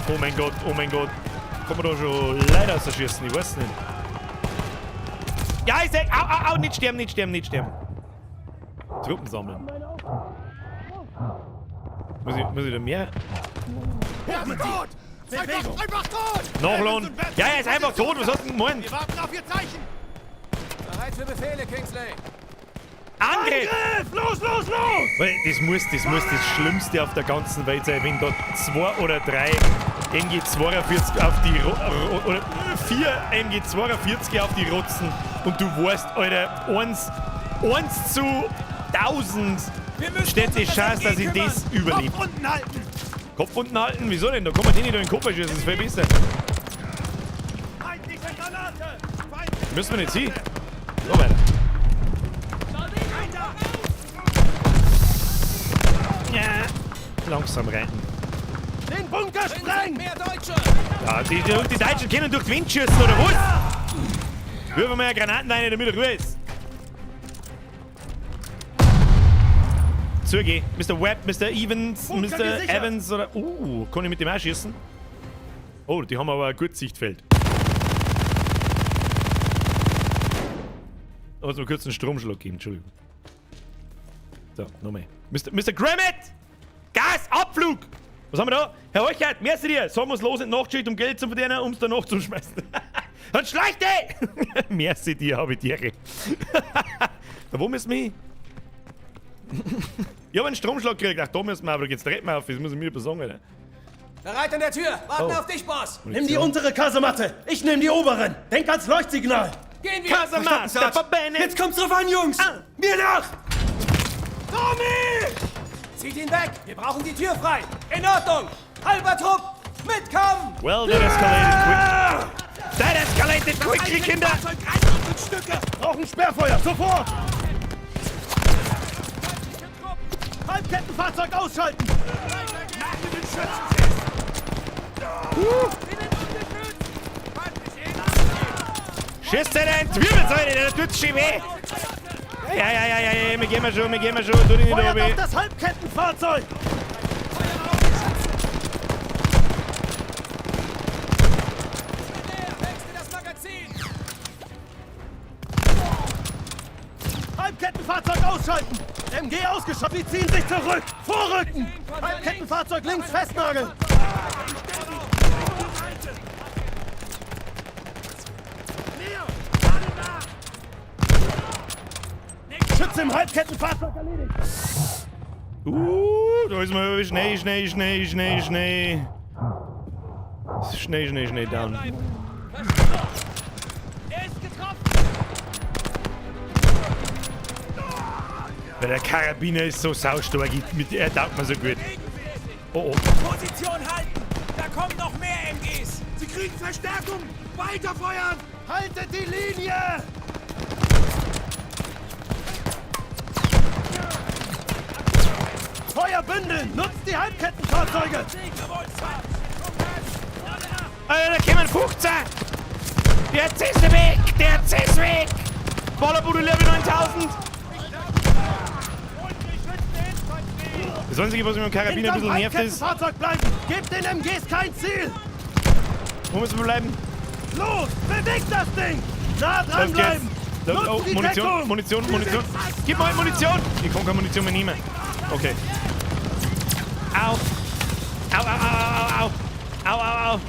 Oh mein Gott, oh mein Gott. Kann man da schon Leute rausschießen? Ich weiß nicht. Ja, ich sag, au, au, au, nicht sterben, nicht sterben, nicht sterben. Truppen sammeln. Muss ich da mehr? Er ist tot! Einfach tot! Nachladen! Ja, er ist einfach tot, was hast du denn gemeint? Wir warten auf Ihr Zeichen! Bereit für Befehle, Kingsley! Angriff! Angriff! Los, los, los! Weil das muss das Schlimmste auf der ganzen Welt sein, wenn da 2 oder 3 MG42 auf die oder 4 MG42 auf die rotzen und du weißt, Alter, 1 zu 1000 steht die Chance, dass ich das überlebe. Kopf unten halten! Kopf unten halten? Wieso denn? Da kann man den nicht in den Kopf schießen, das ist viel besser. Müssen wir nicht hin? So weiter. Ja. Langsam reiten. Den Bunker sprengen! Mehr Deutsche! Ja, die Deutschen können durch den Wind schießen, oder was? Würfen wir ja Granaten rein, damit er Ruhe ist. Zugeh. Mr. Webb, Mr. Evans, Bunker Mr. gesichert. Evans oder... kann ich mit dem auch schießen? Oh, die haben aber ein gutes Sichtfeld. Also mal kurz einen Stromschlag geben, Entschuldigung. So, nochmal. Mr. Grimmett! Gas, Abflug! Was haben wir da? Herr Heuchert, merci dir! Sollen wir's los in die Nachtschicht, um Geld zu verdienen, um's danach zu schmeißen? Dann schleicht ey! Merci dir, hab ich dir. Da, wo müssen wir hin? Ich hab einen Stromschlag gekriegt. Ach, da müssen wir, aber jetzt dreht man auf, das muss ich mir besorgen, Alter. Bereit an der Tür! Warten Oh. auf dich, Boss! Nimm die untere Kasematte! Ich nehm die oberen! Denk ans Leuchtsignal! Gehen wir! Kasematte! Jetzt kommt's drauf an, Jungs! Ah. Mir nach! Tommy! Zieht ihn weg! Wir brauchen die Tür frei! In Ordnung! Halber Trupp! Mitkommen! Well, that escalated quick. That escalated quickly, Kinder! Fahrzeug reißt uns in Stücke! Brauchen Sperrfeuer, sofort! Halbkettenfahrzeug ausschalten! Nagel den Schützen fest! Schießt einer in die Wirbelsäule, der tut schon weh! Ja, ja, ja, ja, ja, wir gehen mal schon, tu dich nicht Feuert auf runter. das Halbkettenfahrzeug! Das Magazin! Halbkettenfahrzeug ausschalten! MG ausgeschaltet! Sie ziehen sich zurück! Vorrücken! Halbkettenfahrzeug links festnageln! Schütze im Halbkettenfahrzeug erledigt! Da ist man schnell, schnell, schnell, schnell, schnell. Schnell, schnell, schnell down. Er ist getroffen! Weil der Karabiner ist so saustark, er taugt mir so gut. Oh, oh. Position halten! Da kommen noch mehr MGs! Sie kriegen Verstärkung! Weiterfeuern! Haltet die Linie! Feuer bündeln! Nutzt die Halbkettenfahrzeuge! Alter, da kommen 15! Der ist weg! Der ist weg! Ballerbude Level 9000! Das Einzige, was mich mit dem Karabiner ein bisschen nervt, ist... Fahrzeug bleiben! Gebt den MGs kein Ziel! Wo müssen wir bleiben? Los! Bewegt das Ding! Nah dran bleiben! Oh, Munition, Munition, Munition. Gib mal Munition! Ich kann keine Munition mehr nehmen. Okay. Au! Au, au, au, au, au! Au, au, au!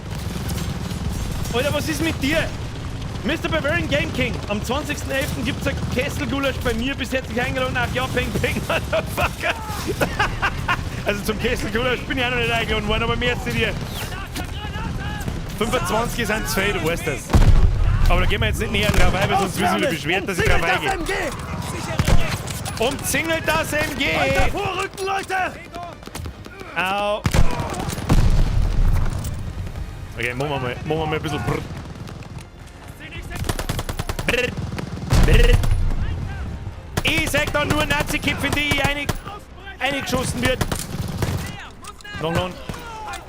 Alter, was ist mit dir? Mr. Bavarian Game King, am 20.11. gibt's ein Kesselgulasch bei mir. Bis herzlich eingeladen. Ach ja, peng, peng, Motherfucker. Also zum Kesselgulasch bin ich auch noch nicht eingeladen worden, aber mehr zu dir. 25 sind zu viel, du weißt das. Aber da gehen wir jetzt nicht näher drauf ein, weil sonst wissen wir beschwert, dass ich drauf eingehe. Umzingelt das MG! Weiter vorrücken, Leute! Au! Okay, machen wir mal ein bisschen. Brr. Brr. Brr. Ich sag da nur Nazi-Kipf, in die eingeschossen wird. Noch.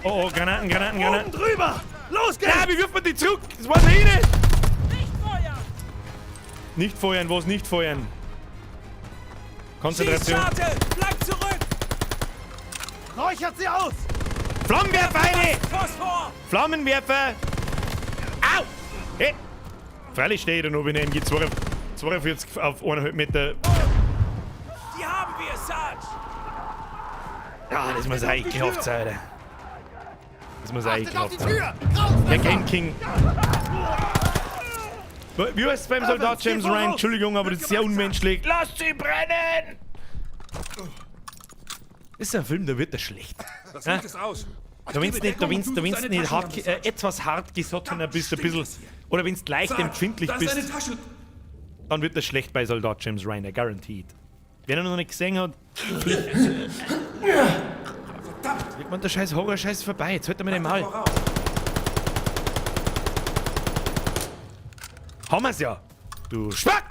Oh, oh, Granaten, Granaten, Granaten. Oben drüber! Los geht's! Ja, wie wirft man die zurück? Das war's ja eh nicht! Nicht feuern, was nicht feuern? Konzentration. Bleib zurück! Räuchert sie aus! Flammenwerfer eine! Flammenwerfer! Au! Hey! Freilich stehe ich da noch, wenn der MG 42 auf 1,5 Meter. Die haben wir, Sarge! Ja, das muss auch ekelhaft sein, Alter. Das muss auch ekelhaft sein. Der Game King. Wie heißt es beim Soldat James Ryan? Entschuldigung, aber das ist sehr unmenschlich. Lasst sie brennen! Das ist ein Film, da wird er schlecht. Das sieht es aus. Da wenn's nicht hart, etwas hartgesottener bist, ein bisschen, oder wenn's leicht empfindlich bist, dann wird das schlecht bei Soldat James Ryan, guaranteed. Wer ihn noch nicht gesehen hat, verdammt! Irgendwann der scheiß Horror-Scheiß vorbei, jetzt hört er mit dem Mal. Haben wir's ja! Du Spack!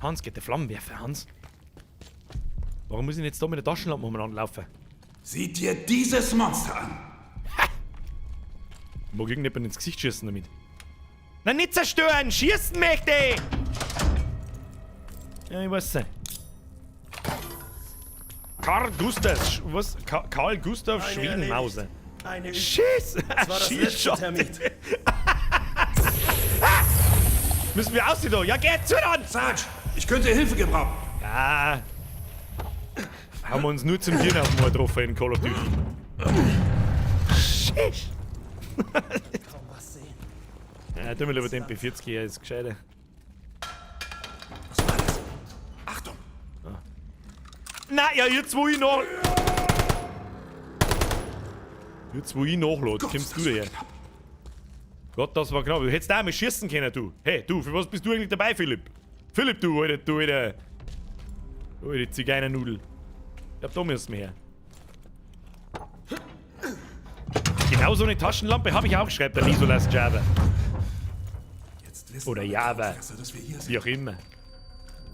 Hans, geht der Flammenwerfer, Hans. Warum muss ich denn jetzt da mit der Taschenlampe umeinander laufen? Sieh dir dieses Monster an! Ha! Ich mag irgendjemand ins Gesicht schießen damit. Nein, nicht zerstören! Schießen möchte ich! Ja, ich weiß nicht. Karl Gustav. Was? Karl Gustav Schwedenmauser. Schieß! Schieß! Müssen wir aussehen da? Ja, geh zu dann! Sarge, ich könnte Hilfe gebrauchen. Ja. Haben wir uns nur zum Hirn auf dem Ohr getroffen in Call of Duty. Schisch! Ja, tu mir lieber den MP40 her, ist gescheiter. Was war das? Achtung! Ah. Na ja, jetzt wo ich nach... Jetzt wo ich nachlade, kommst du daher. Gott, das war knapp. Du hättest da mal schießen können, du. Hey, du, für was bist du eigentlich dabei, Philipp? Philipp, du, Alter, du, Alter. Du, alte Zigeunernudel. Ich glaub, da müssen wir her. Genau so eine Taschenlampe habe ich auch, schreibt der Lisolas Java. Oder Java. Wie auch immer.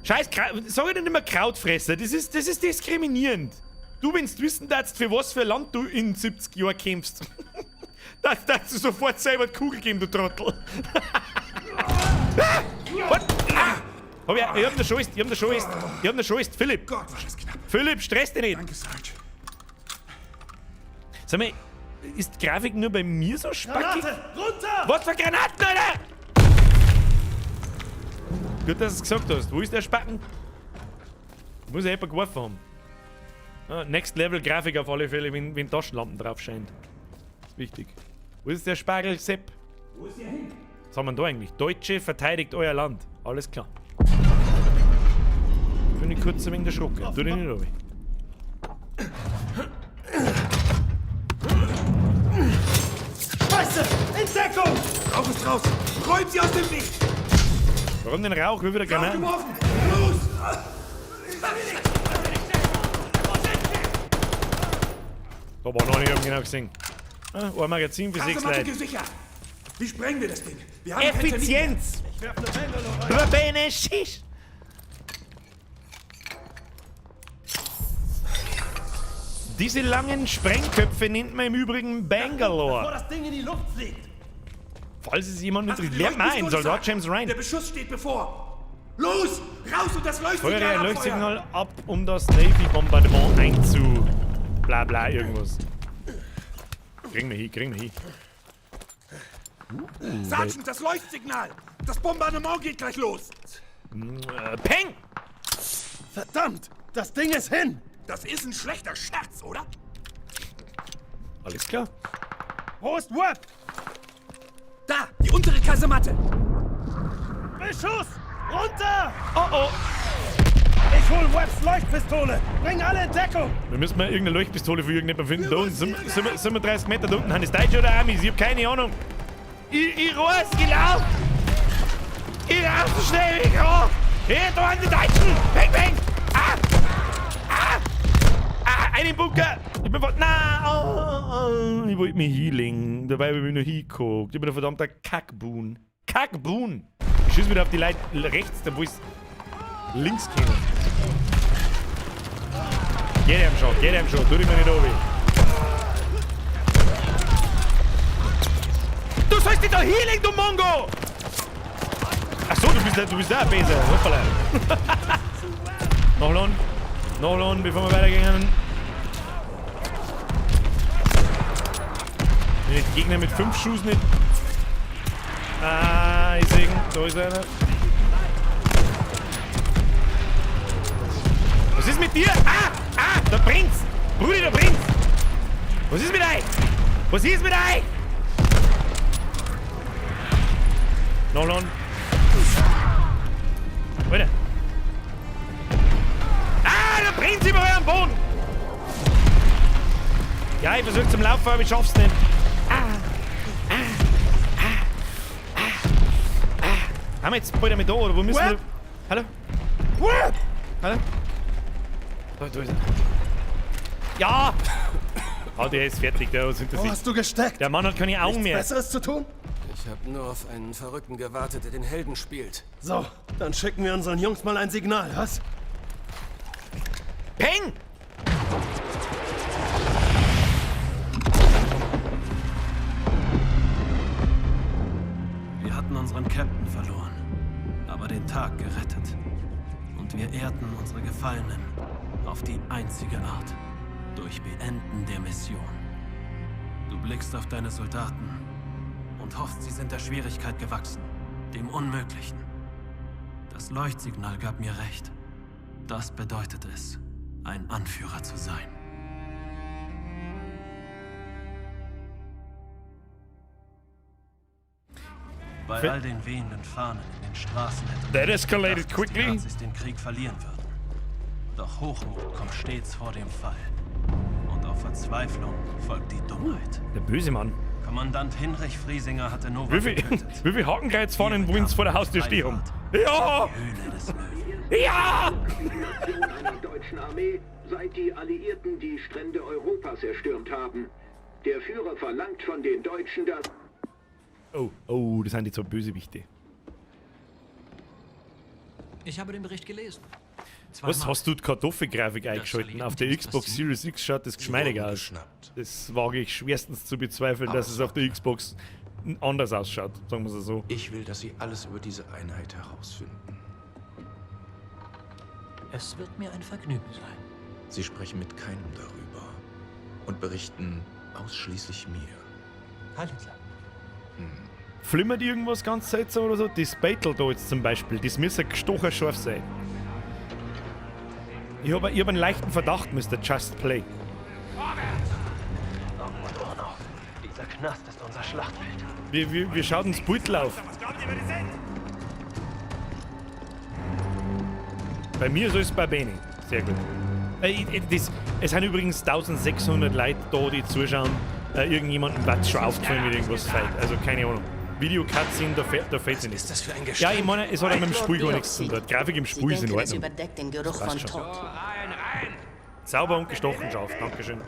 Scheiß Kraut. Sag ich denn immer Krautfresser? Das ist diskriminierend. Du, wenn du wissen darfst, für was für Land du in 70 Jahren kämpfst. Das darfst du sofort selber die Kugel geben, du Trottel. Ah! What? Ah! Ich hab noch schon alles. Philipp. Gott, war das knapp. Philipp, stress dich nicht. Danke, Sarge. Sag mal, ist die Grafik nur bei mir so spackig? Granate, runter! Was für Granaten, Alter? Gut, dass du es gesagt hast. Wo ist der Spacken? Muss ja jemand geworfen haben. Ah, Next Level Grafik auf alle Fälle, wenn Taschenlampen drauf scheint. Ist wichtig. Wo ist der Spargel, Sepp? Wo ist der hin? Was haben wir denn da eigentlich? Deutsche verteidigt euer Land. Alles klar. Bin ich kurz ein wenig erschrocken. Tu dich nicht runter. Scheiße! In Deckung! Rauch ist raus! Räumt sie aus dem Weg! Warum den Rauch? Wie wieder Granaten? Los! Da war noch nicht, hab ich genau gesehen. Ah, ein Magazin für 6 Leute. Gesichert. Wie sprengen wir das Ding? Wir haben Effizienz! Bene, schieß! Diese langen Sprengköpfe nennt man im Übrigen Bevor Bangalore. das Ding in die Luft fliegt! Falls es jemand Hast du interessiert, die lernt mal ein Leuchtpistole, Soldat Sarge? James Ryan. Der Beschuss steht bevor! Los! Raus und das Feuere Leuchtsignal ein abfeuern! Leuchtsignal ab, um das Navy-Bombardement einzu... Bla bla irgendwas. Kriegen wir hin, kriegen wir hin. Sergeant, das Leuchtsignal! Das Bombardement geht gleich los! Peng! Verdammt! Das Ding ist hin! Das ist ein schlechter Scherz, oder? Alles klar. Wo ist Webb? Da, die untere Kasematte! Beschuss! Runter! Oh oh! Ich hol Webbs Leuchtpistole! Bring alle in Deckung! Wir müssen mal irgendeine Leuchtpistole für irgendjemanden finden. Da unten sind, 37 Meter da unten. Sind das Deutsche oder Amis? Ich hab keine Ahnung. Ich weiß, ich lauf! Ich lauf so schnell wie ich kann! Hey, da sind die Deutschen! Peng, peng! Ah! Ah! Ah! Einen Bunker! Ich bin Na! Oh, oh, ich wollte mich healing. Dabei habe ich mich nur hingeguckt. Ich bin ein verdammter Kackboon. Kackboon! Ich schieß wieder auf die Leute rechts, da wo ich's links kenne. Geht ihm schon, geht ihm schon. Tu dich mir nicht runter. Du sollst dich da healing, du Mongo! Ach so, du bist da besser. Hoppala. Noch lohn. Noch lohn, bevor wir weitergehen. Wenn ich die Gegner mit 5 Schuss nicht... Ah, ich seh ihn. Da ist einer. Was ist mit dir? Ah! Ah! Da brennt's! Brudi, da brennt's! Was ist mit euch? Was ist mit euch? Noch lohn. Alter. Ah, da brennt's überall am Boden! Ja, ich versuch zum Laufen, aber ich schaff's nicht. Ah. Ah. Ah. Ah. Ah. Haben wir jetzt bald einmal da, oder wo müssen wir? Hallo? Hallo? Da, da ist er. Ja! Oh, der ist fertig, der ist hinter Wo sich. hast du gesteckt? Der Mann hat keine Augen Nichts mehr. Besseres zu tun? Ich habe nur auf einen Verrückten gewartet, der den Helden spielt. So, dann schicken wir unseren Jungs mal ein Signal, was? Peng! Wir hatten unseren Captain verloren, aber den Tag gerettet. Und wir ehrten unsere Gefallenen auf die einzige Art, durch Beenden der Mission. Du blickst auf deine Soldaten und hoffst, sie sind der Schwierigkeit gewachsen, dem Unmöglichen. Das Leuchtsignal gab mir recht. Das bedeutet es, ein Anführer zu sein. Bei all den wehenden Fahnen in den Straßen hätte man That nicht escalated gedacht, dass quickly. die Nazis den Krieg verlieren würden. Doch Hochmut kommt stets vor dem Fall. Und auf Verzweiflung folgt die Dummheit. Der böse Mann. Kommandant Hinrich Friesinger hatte Nova Wie viel, getötet. wie viel Hakenkreuzfahnen wollen sie vor der Haustür stehen haben? Ja! Die Höhle des Löwen. Ja! Einer deutschen Armee, seit die Alliierten die Strände Europas erstürmt haben. Der Führer verlangt von den Deutschen, dass... Oh, oh, das sind die zwei Bösewichte. Ich habe den Bericht gelesen. Was hast du die Kartoffelgrafik eingeschalten? Auf der Xbox Series X schaut das geschmeidig wurden aus. geschnappt. Das wage ich schwerstens zu bezweifeln, Aber dass es auf der Xbox anders ausschaut, sagen wir es so. Ich will, dass Sie alles über diese Einheit herausfinden. Es wird mir ein Vergnügen sein. Sie sprechen mit keinem darüber und berichten ausschließlich mir. Heil Hitler. Flimmert irgendwas ganz seltsam oder so? Das Battle da jetzt zum Beispiel, das müsste gestochen scharf sein. Ich habe hab einen leichten Verdacht, Mr. Just Play. Oh, Dieser Knast ist unser Schlachtfeld. Wie schaut denn das Beutel auf? Bei mir so ist es bei Bene. Sehr gut. Es sind übrigens 1600 Leute da, die zuschauen. Irgendjemandem wird schon aufgefallen, mit irgendwas fällt. Also keine Ahnung. Video-Cutscene, da fällt sie nicht. ist das für ein Ja, Gestank? ich meine, es hat ja mit dem Spiel gar nichts zu tun. Die Grafik im Sie Spiel ist in denken, es Ordnung. überdeckt den Geruch Passt von schon. Tod. Sauber und gestochen scharf. Dankeschön.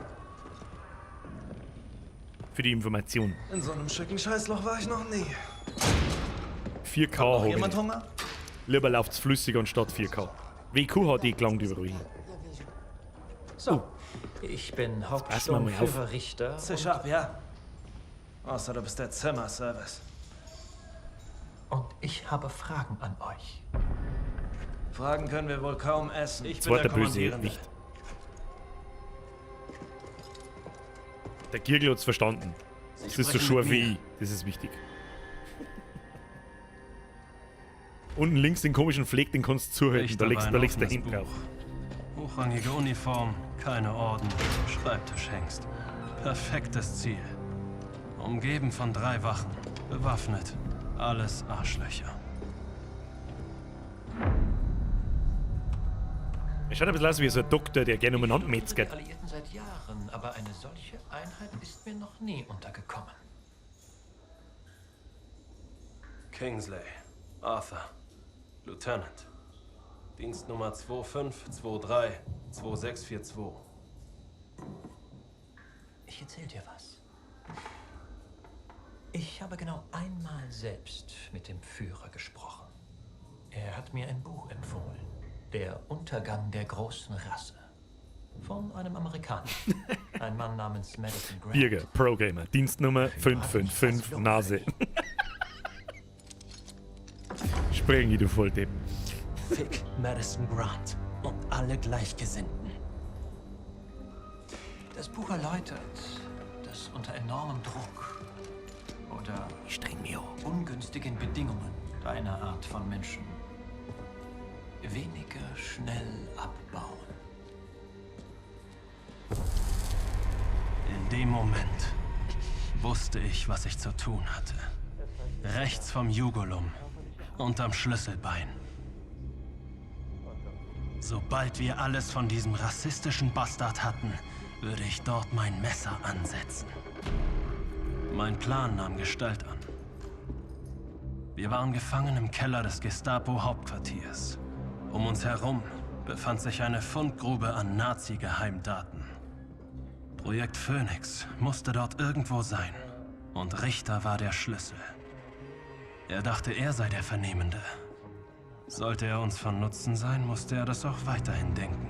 Für die Information. In so einem schicken Scheißloch war ich noch nie. 4K Noch hab ich jemand nicht. Hunger? Lieber läuft's flüssig anstatt 4K. WQHD gelangt überall hin. So, Ich bin Pass mal mal auf. Hauptsturmführer Richter. Zisch ab, ja? Außer du bist der Zimmerservice. Und ich habe Fragen an euch. Fragen können wir wohl kaum essen. Ich bin Zweiter der böse Kommandierende. nicht. Der Giergl hat's verstanden. Sie Das ist so sprechen scharf mit wie mir. ich. Das ist wichtig. Unten links den komischen Fleck, den kannst du zuhalten. Richter Da legst, war da ein legst du offenes hinten drauf. Hochrangige Uniform, keine Orden, Schreibtischhengst. Perfektes Ziel. Umgeben von 3 Wachen, bewaffnet. Alles Arschlöcher. Er schaut ein bisschen aus wie so ein Doktor, der gerne umeinander metzgert. Die Alliierten seit Jahren, aber eine solche Einheit ist mir noch nie untergekommen. Kingsley, Arthur, Lieutenant. Dienstnummer 2523 2642. Ich erzähl dir was. Ich habe genau einmal selbst mit dem Führer gesprochen. Er hat mir ein Buch empfohlen. Der Untergang der großen Rasse. Von einem Amerikaner. Ein Mann namens Madison Grant. Birger, Pro-Gamer, Dienstnummer 555, Nase. Sprengi, du Volldepp. Fick Madison Grant und alle Gleichgesinnten. Das Buch erläutert, dass unter enormem Druck oder ungünstigen Bedingungen deine Art von Menschen weniger schnell abbauen. In dem Moment wusste ich, was ich zu tun hatte. Rechts vom Jugulum und am Schlüsselbein. Sobald wir alles von diesem rassistischen Bastard hatten, würde ich dort mein Messer ansetzen. Mein Plan nahm Gestalt an. Wir waren gefangen im Keller des Gestapo-Hauptquartiers. Um uns herum befand sich eine Fundgrube an Nazi-Geheimdaten. Projekt Phoenix musste dort irgendwo sein. Und Richter war der Schlüssel. Er dachte, er sei der Vernehmende. Sollte er uns von Nutzen sein, musste er das auch weiterhin denken.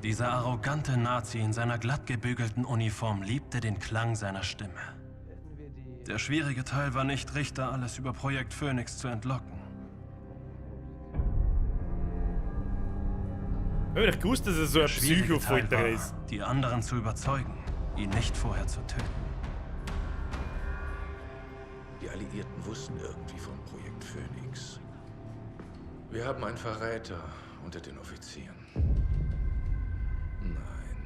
Dieser arrogante Nazi in seiner glatt gebügelten Uniform liebte den Klang seiner Stimme. Der schwierige Teil war nicht, Richter alles über Projekt Phoenix zu entlocken. Ich hab doch gewusst, dass er so ein Der schwierige Teil Psychofolterer war, ist. die anderen zu überzeugen, ihn nicht vorher zu töten. Die Alliierten wussten irgendwie vom Projekt Phoenix. Wir haben einen Verräter unter den Offizieren. Nein.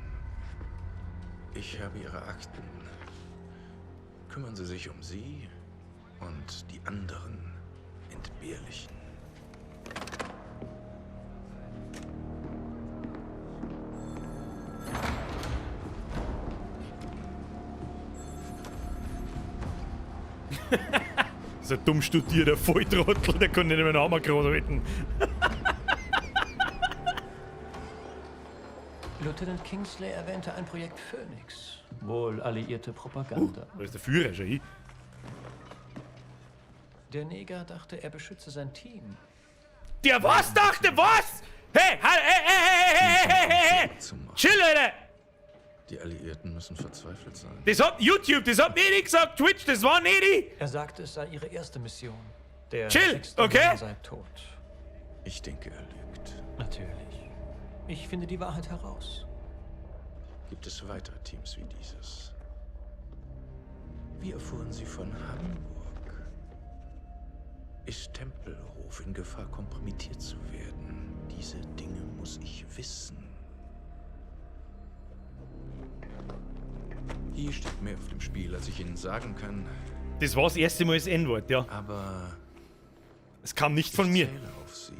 Ich habe Ihre Akten. Kümmern Sie sich um sie und die anderen Entbehrlichen. So ein dumm studierter Volltrottel, der kann nicht mehr einen Hammer gerade halten. Lieutenant Kingsley erwähnte ein Projekt Phoenix. Wohl alliierte Propaganda. Da ist der Führer schon hin. Der Neger dachte, er beschütze sein Team. Der was dachte was? Hey, hey, hey, hey, hey, hey, hey, hey! Chill, Alter! Die Alliierten müssen verzweifelt sein. Das hat YouTube, das hat nicht ich gesagt, Twitch, das war nicht ich! Er sagte, es sei ihre erste Mission. Der Chill, sechste okay? Mann sei tot. Ich denke, er lügt. Natürlich. Ich finde die Wahrheit heraus. Gibt es weitere Teams wie dieses? Wie erfuhren Sie von Hamburg? Ist Tempelhof in Gefahr, kompromittiert zu werden? Diese Dinge muss ich wissen. Hier steht mehr auf dem Spiel, als ich Ihnen sagen kann. Das war das erste Mal das N-Wort, ja. Aber es kam nicht von mir. Ich zähle auf Sie,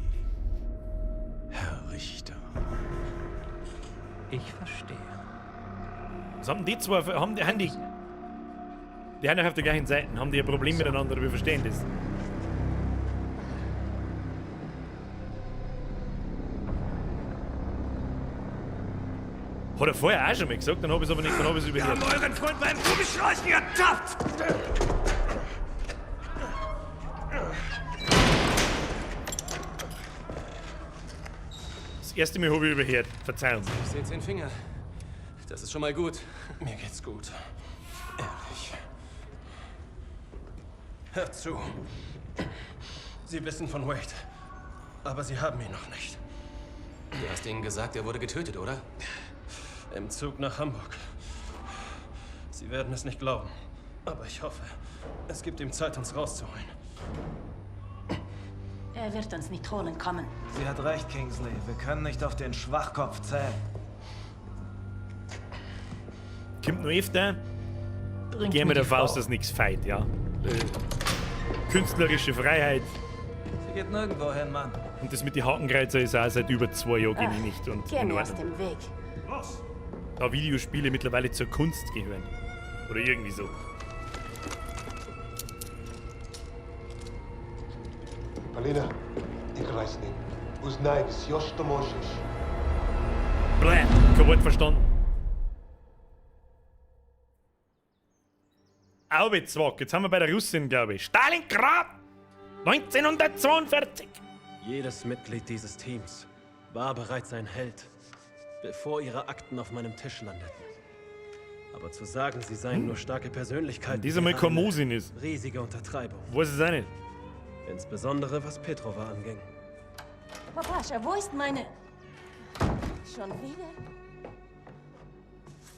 Herr Richter. Ich verstehe. Was haben die zwei? Haben die, haben die, die haben doch auf der gleichen Seite. Haben die ein Problem miteinander? Wir verstehen das. Hat er vorher auch schon mal gesagt, dann hab ich es aber nicht, dann hab ich es Wir haben überhört. euren Freund beim Kugelschleichen ertappt! Das erste Mal habe ich überhört. Verzeihung. Ich sehe 10 Finger. Das ist schon mal gut. Mir geht's gut. Ehrlich. Hört zu. Sie wissen von Wade. Aber sie haben ihn noch nicht. Du hast ihnen gesagt, er wurde getötet, oder? Im Zug nach Hamburg. Sie werden es nicht glauben. Aber ich hoffe, es gibt ihm Zeit, uns rauszuholen. Er wird uns nicht holen kommen. Sie hat recht, Kingsley. Wir können nicht auf den Schwachkopf zählen. Kommt noch öfter. Bringt Gehen mir wir die davon aus, Frau. dass nichts feit, ja. Künstlerische Freiheit. Sie geht nirgendwo hin, Mann. Und das mit den Hakenkreuzer ist auch seit über 2 Jahren genehmigt und Geh in mir aus Ordnung. dem Weg. Da Videospiele mittlerweile zur Kunst gehören. Oder irgendwie so. Полина, играй с ним. Узнай все, что можешь. Bläh, kein Wort verstanden. Aubezwag, jetzt haben wir bei der Russin, glaube ich. Stalingrad! 1942! Jedes Mitglied dieses Teams war bereits ein Held, bevor ihre Akten auf meinem Tisch landeten. Aber zu sagen, sie seien nur starke Persönlichkeiten, Wenn dieser mal wäre kein eine Mosin ist. riesige Untertreibung. Weiß es auch nicht. Insbesondere was Petrova anging. Papascha, wo ist meine... Schon wieder?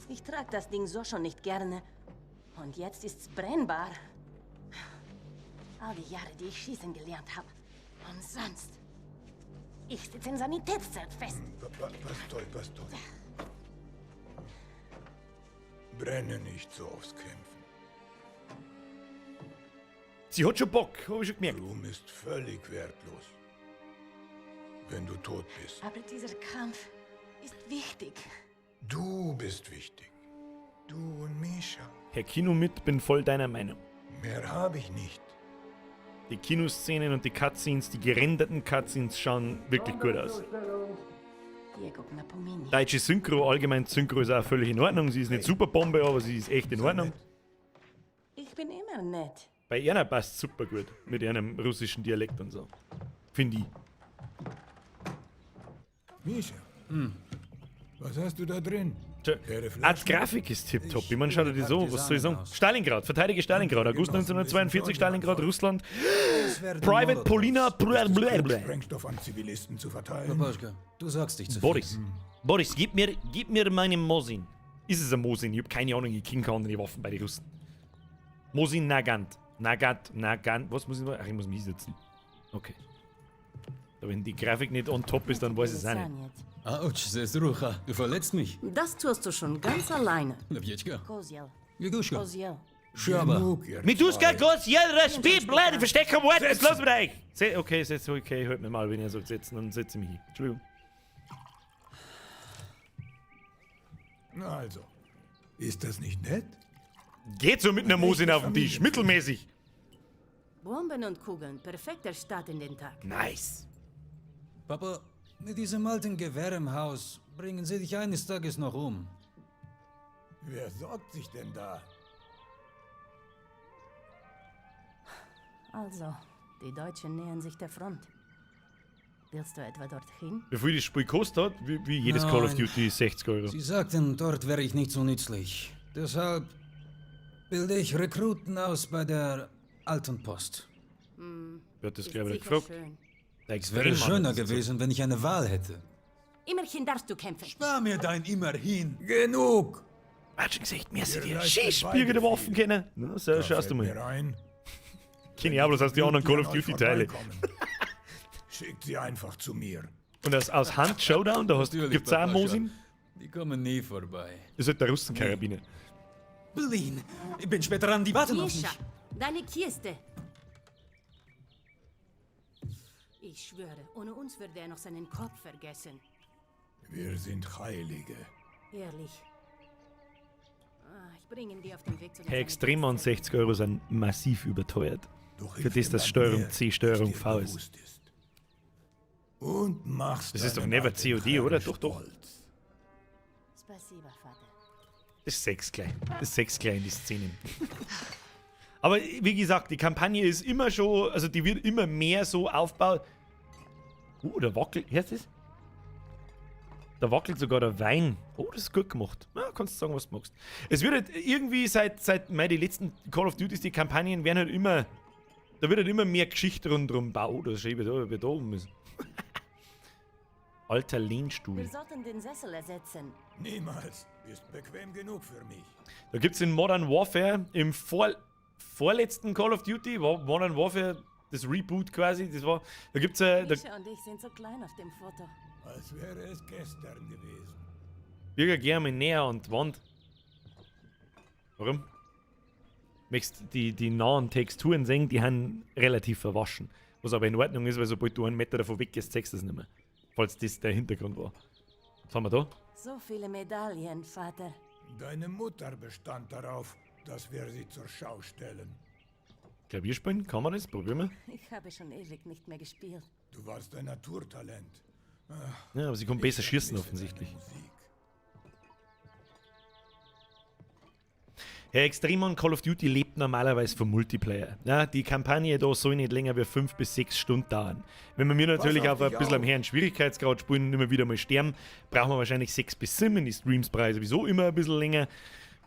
Ich trage das Ding so schon nicht gerne. Und jetzt ist's brennbar. All die Jahre, die ich schießen gelernt habe. Umsonst. Ich sitze im Sanitätszelt fest. Постой, постой. Brenne nicht so aufs Kämpfen. Sie hat schon Bock, hab ich schon gemerkt. Ruhm ist völlig wertlos, wenn du tot bist. Aber dieser Kampf ist wichtig. Du bist wichtig. Du und Misha. Herr Kino mit, bin voll deiner Meinung. Mehr habe ich nicht. Die Kinoszenen und die Cutscenes, die gerenderten Cutscenes schauen wirklich gut aus. Diego Napomini. Deutsche Synchro, allgemein Synchro ist auch völlig in Ordnung. Sie ist nicht super Bombe, aber sie ist echt in Ordnung. Ich bin immer nett. Bei Erna passt super gut mit ihrem russischen Dialekt und so. Finde ich. Misha, was hast du da drin? Tja, auch die Grafik ist tipptopp. Ich meine, schau dir das so, was soll ich sagen? Stalingrad, verteidige Stalingrad, August 1942, Stalingrad, Russland. Private Polina, blablabla. Sprengstoff an Zivilisten zu verteilen. Papaschka, du sagst dich zu Boris, Boris, gib mir meine Mosin. Ist es ein Mosin? Ich hab keine Ahnung, ich kenne keine anderen Waffen bei den Russen. Mosin Nagant. Nagant, Nagant. Was muss ich noch? Ach, ich muss mich hinsetzen. Okay. Da, wenn die Grafik nicht on top ist, dann weiß ich es auch nicht. Autsch, Sestrucha, du verletzt mich. Das tust du schon ganz alleine. Lapjetschka. Koziel. Jeguschka. Koziel. Scherba. Meduska, Gott, Jelra, Spiel, Blöde, versteck kein Wort, was ist los mit euch? Okay, setz, okay, halt mir mal, wenn ihr sagt, setzen, dann setze ich mich hin. Entschuldigung. Na also, ist das nicht nett? Geht so mit einer Mosin auf den Tisch, mittelmäßig. Bomben und Kugeln, perfekter Start in den Tag. Nice. Papa, mit diesem alten Gewehr im Haus bringen sie dich eines Tages noch um. Wer sorgt sich denn da? Also, die Deutschen nähern sich der Front. Willst du etwa dorthin? Wie viel das Spiel kostet hat, wie jedes Call of Nein. Duty 60 Euro. Sie sagten, dort wäre ich nicht so nützlich. Deshalb bilde ich Rekruten aus bei der Alten Post. Hm, Wer hat das, ist glaube ich, sicher gefragt? schön. Der Es wäre Extremmann schöner hat das gewesen, wenn ich eine Wahl hätte. Immerhin darfst du kämpfen. Spar mir dein Immerhin. Genug! Hat schon gesagt, merci Ihr dir. leistet Schieß, beide Bürger der Waffen kennen. Na, so, Da schaust du fällt mal. mir ein. Kenn ich auch bloß aus den anderen die Call an of euch Duty Teile. vorbeikommen, Schickt sie einfach zu mir. Und aus Hand Showdown, da hast, Natürlich, gibt's auch einen Papascha. Mosin. Die kommen nie vorbei. Das ist halt der Russenkarabiner. Blin, ich bin spät dran, die warten auf mich. Mischa, deine Kiste. Ich schwöre, ohne uns würde er noch seinen Kopf vergessen. Wir sind Heilige. Ehrlich. Ah, ich bringe ihn dir auf dem Weg zu den Herr Extremmann, 60 Euro sind massiv überteuert. Doch Für das, dass Steuerung C, Steuerung V ist. Und machst Das ist doch deinen never alten COD, oder? Herrn Doch, doch. stolz. Spasiba, Vater. Das ist sechs gleich. Das ist sechs gleich in die Szenen. Aber wie gesagt, die Kampagne ist immer schon, also die wird immer mehr so aufgebaut. Der wackelt. Hörst du das? Da wackelt sogar der Wein. Oh, das ist gut gemacht. Ja, kannst du sagen, was du magst. Es wird halt irgendwie seit mei, die letzten Call of Duties, die Kampagnen werden halt immer. Da wird halt immer mehr Geschichte rundherum bauen. Oh, das ist schön, wie da oben ist. Alter Lehnstuhl. Wir sollten den Sessel ersetzen. Niemals. Ist bequem genug für mich. Da gibt es in Modern Warfare im vorletzten Call of Duty, war Modern Warfare, das Reboot quasi, das war, da gibt's da, Mischa und ich sind so klein auf dem Foto. Als wäre es gestern gewesen. Bürger, geh einmal näher an die Wand. Warum? Möchtest die nahen Texturen sehen, die haben relativ verwaschen. Was aber in Ordnung ist, weil sobald du einen Meter davon weg gehst, siehst du es nicht mehr. Falls das der Hintergrund war. Was haben wir da? So viele Medaillen, Vater. Deine Mutter bestand darauf, dass wir sie zur Schau stellen. Klavier spielen? Kann man das? Probieren wir. Ich habe schon ewig nicht mehr gespielt. Du warst ein Naturtalent. Ach, Ja, aber sie kann ich besser schießen vermisse offensichtlich. deine Musik. Herr Extremon, Call of Duty lebt normalerweise vom Multiplayer. Ja, die Kampagne da soll nicht länger wie 5 bis 6 Stunden dauern. Wenn wir mir natürlich Pass auf auf ein dich bisschen am auf. höheren Schwierigkeitsgrad spielen und immer wieder mal sterben, brauchen wir wahrscheinlich 6 bis 7. Die Streams brauchen sowieso immer ein bisschen länger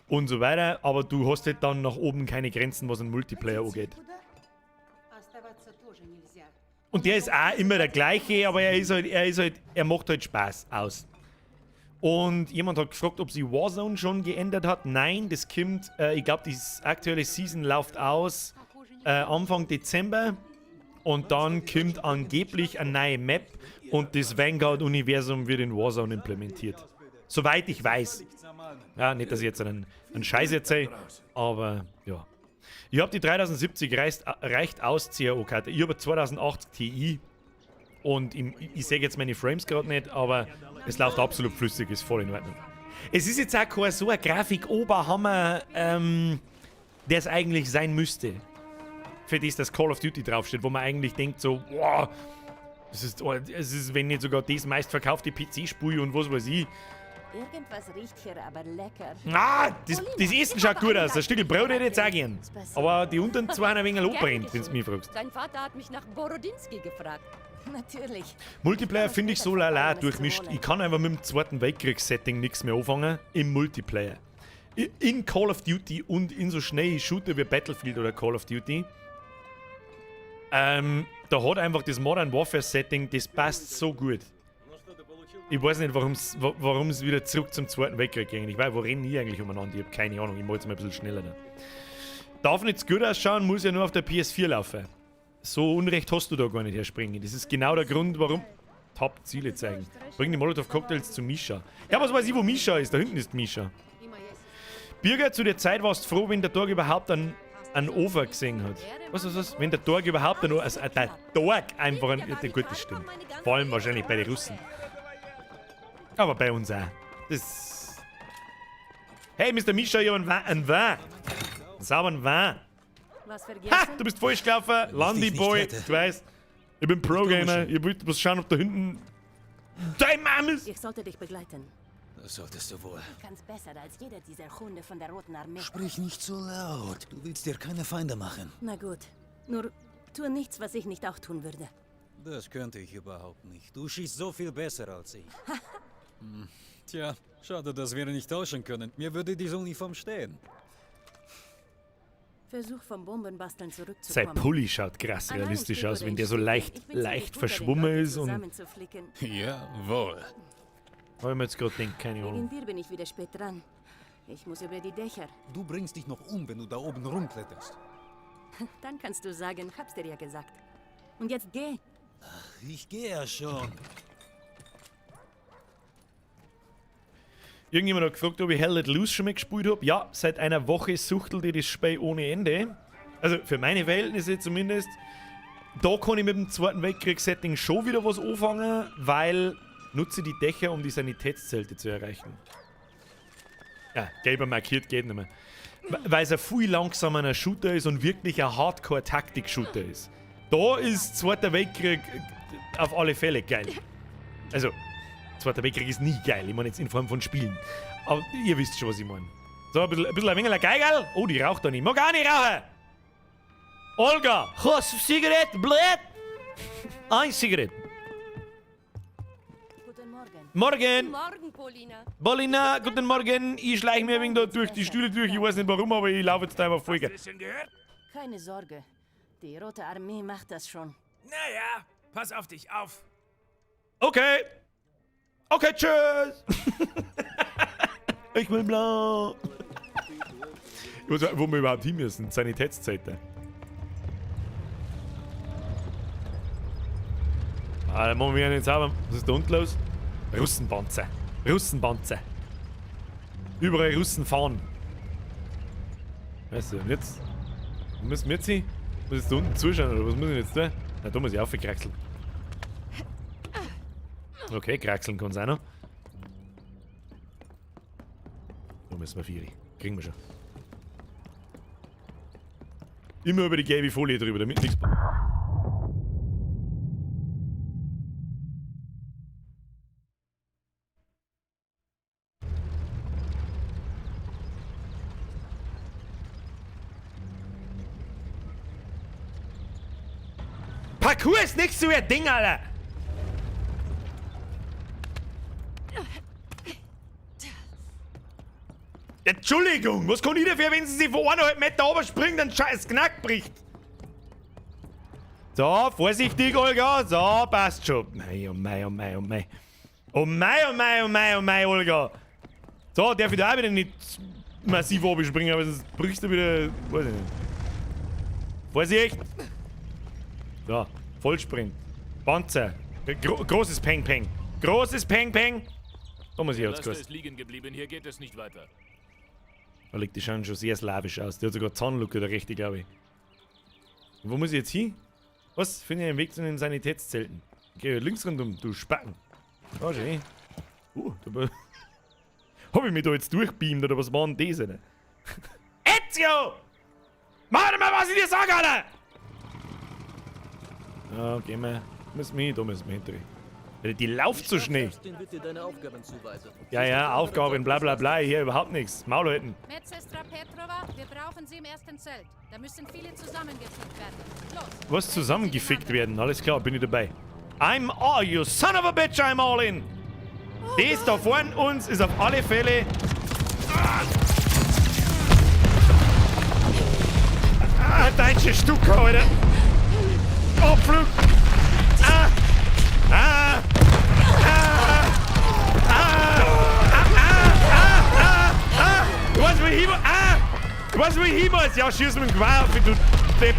und so weiter. Aber du hast halt dann nach oben keine Grenzen, was den Multiplayer angeht. Und der ist auch immer der gleiche, aber er macht halt Spaß aus. Und jemand hat gefragt, ob sich Warzone schon geändert hat. Nein, das kommt, ich glaube, die aktuelle Season läuft aus Anfang Dezember. Und dann kommt angeblich eine neue Map und das Vanguard-Universum wird in Warzone implementiert. Soweit ich weiß. Ja, nicht, dass ich jetzt einen Scheiß erzähle, aber ja. Ich hab die 3070, reicht aus, CAO-Karte. Ich hab eine 2080 Ti und ich sehe jetzt meine Frames gerade nicht, aber es läuft absolut flüssig, ist voll in Ordnung. Es ist jetzt auch kein so ein Grafik-Oberhammer, der es eigentlich sein müsste. Für das, dass Call of Duty draufsteht, wo man eigentlich denkt so, boah, es ist, wenn nicht sogar das meistverkaufte PC-Spiel und was weiß ich. Irgendwas riecht hier aber lecker. Ah, das Essen schaut gut aus. Ein Stück Brot hätte ich jetzt auch gern. Aber die unteren zwei haben ein wenig anbrennt, wenn du mich fragst. Dein Vater hat mich nach Borodinski gefragt. Natürlich. Multiplayer finde ich so lala durchmischt. Ich kann einfach mit dem Zweiten Weltkriegs-Setting nichts mehr anfangen im Multiplayer. In Call of Duty und in so schnellen Shooter wie Battlefield oder Call of Duty. Da hat einfach das Modern Warfare Setting, das passt so gut. Ich weiß nicht, warum's wieder zurück zum Zweiten Weltkrieg ging. Ich weiß, wo rennen die eigentlich umeinander? Ich hab keine Ahnung. Ich mach jetzt mal ein bisschen schneller da. Darf nicht gut ausschauen, muss ja nur auf der PS4 laufen. So Unrecht hast du da gar nicht, Herr Springi. Das ist genau der Grund, warum... Top Ziele zeigen. Bring die Molotov-Cocktails zu Mischa. Ja, was weiß ich, wo Mischa ist? Da hinten ist Mischa. Birger, zu der Zeit warst du froh, wenn der Tag überhaupt einen Ofer gesehen hat. Was, was, was? Wenn der Tag überhaupt einen, also, der Tag einfach ein, der gute stimmt. Vor allem wahrscheinlich bei den Russen. Aber bei uns auch. Das. Hey, Mister Mischa, ich hab einen Wein. Einen Wein. Einen sauberen Wein. Was Ha, vergessen? du bist falsch gelaufen. Wenn ich dich Landi nicht Boy. hätte. Du weißt, ich bin Pro-Gamer. Ich wollte bloß schauen, ob da hinten dein Mann ist. Ich sollte dich begleiten. Das solltest du wohl. Ich kann's besser als jeder dieser Hunde von der Roten Armee. Sprich nicht so laut. Du willst dir keine Feinde machen. Na gut. Nur tu nichts, was ich nicht auch tun würde. Das könnte ich überhaupt nicht. Du schießt so viel besser als ich. Tja, schade, dass wir nicht tauschen können. Mir würde diese Uniform stehen. Versuch vom Bombenbasteln zurückzukommen. Sein Pulli schaut krass An einem realistisch Stück aus, oder wenn in der so Stücken. Ich bin ziemlich leicht gut darin, verschwommen Leute ist und zusammenzuflicken. Jawohl. Hab ich mir jetzt grad gedacht, keine Wegen Ahnung. dir bin ich wieder spät dran. Ich muss über die Dächer. Du bringst dich noch um, wenn du da oben rumkletterst. Dann kannst du sagen, hab's dir ja gesagt. Und jetzt geh. Ach, ich geh ja schon. Irgendjemand hat gefragt, ob ich Hell Let Loose schon mal gespielt hab. Ja, seit einer Woche suchtelt ich das Spiel ohne Ende. Also für meine Verhältnisse zumindest. Da kann ich mit dem Zweiten Weltkriegs-Setting schon wieder was anfangen, weil nutze die Dächer, um die Sanitätszelte zu erreichen. Ja, gelber markiert geht nicht mehr. Weil es ein viel langsamer Shooter ist und wirklich ein Hardcore-Taktik-Shooter ist. Da ist Zweiter Weltkrieg auf alle Fälle geil. Also, Zweiter Weltkrieg ist nie geil, ich meine jetzt in Form von Spielen. Aber ihr wisst schon, was ich meine. So, ein bisschen ein wenig ein Geigerl. Oh, die raucht da nicht. Mag auch nicht rauchen! Olga, hast du Zigarette, blöd? Ein Zigarette. Guten Morgen. Morgen! Morgen, Polina. Polina, guten Morgen. Ich schleiche mir ein wenig da durch die Stühle durch. Ich weiß nicht warum, aber ich laufe jetzt da einfach voll. Keine Sorge. Die Rote Armee macht das schon. Naja, pass auf dich auf. Okay. Okay, tschüss. Ich will blau. Ich weiß nicht, wo wir überhaupt hin müssen. Sanitätszelte. Ah, dann machen wir ja nicht sauber. Was ist da unten los? Russenpanzer. Russenpanzer. Überall Russen fahren. Weißt du, und jetzt? Wo müssen wir jetzt hin? Muss ich jetzt da unten zuschauen oder was muss ich jetzt tun? Na, da muss ich aufkraxeln. Okay, kraxeln kann's auch noch. Da müssen wir vier. Kriegen wir schon. Immer über die gelbe Folie drüber, damit nichts. Parkour ist nicht so ihr Ding, Alter! Entschuldigung, was kann ich dafür, wenn sie sich von 1,5 Meter runterspringt und scheiß Knack bricht? So, vorsichtig, Olga. So, passt schon. Mei, oh mei, oh mei, oh mei. Oh mei, oh mei, oh mei, oh mei, Olga. So, darf ich da auch wieder nicht massiv runterspringen, aber sonst brichst du wieder. Weiß ich nicht. Vorsicht! So, Vollsprint. Panzer. Großes Peng Peng. Großes Peng Peng. Da muss ich jetzt kurz. ist liegen geblieben, hier geht es nicht weiter. Da liegt die schon sehr slawisch aus. Die hat sogar Zahnlücke, der rechte, glaube ich. Und wo muss ich jetzt hin? Was? Finde ich einen Weg zu den Sanitätszelten? Geh links rundum, du Spacken. Oh, schön. Da hab ich mich da jetzt durchbeamt oder was war denn das denn? Ezio! Warte mal, was ich dir sag, Alter! Ja, gehen wir. Müssen wir hin, da müssen wir hinterher. Die lauft so schnell. Ja, ja, Aufgaben, bla bla bla, hier überhaupt nichts. Maul halten. Medsestra Petrova, wir brauchen Sie im ersten Zelt. Da müssen viele zusammengefickt werden. Los. Was zusammengefickt werden? Alles klar, bin ich dabei. I'm all, you son of a bitch, I'm all in. Das da vorne uns ist auf alle Fälle. Ah, deutsche Stuka, Alter. Abflug. Ah. Ah. Ah. Ah. Ah. Ah. Ah. Ah. Du weißt, wo ich hin muss. Ah. Du weißt, wo ich hin muss. Ja, schieß mit dem Gewehr auf, du Depp.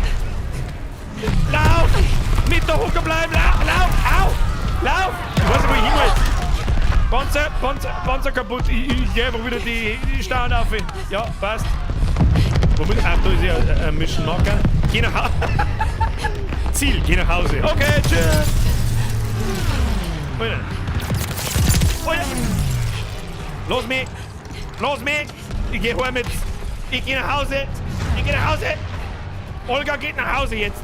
Lauf! Nicht da hocken bleiben! Lauf! Lauf! Au! Lauf! Ich weiß nicht, wo ich hin muss. Panzer, Panzer, Panzer kaputt. Ich geh einfach wieder die Stauen auf. Ja, passt. Wo muss ich? Ach, da ist ja ein Mission Marker. Geh nach Hause. Ziel, geh nach Hause. Okay, tschüss. Alter. Alter. Los mich. Los mich. Ich geh heim jetzt. Ich geh nach Hause. Ich geh nach Hause. Olga geht nach Hause jetzt.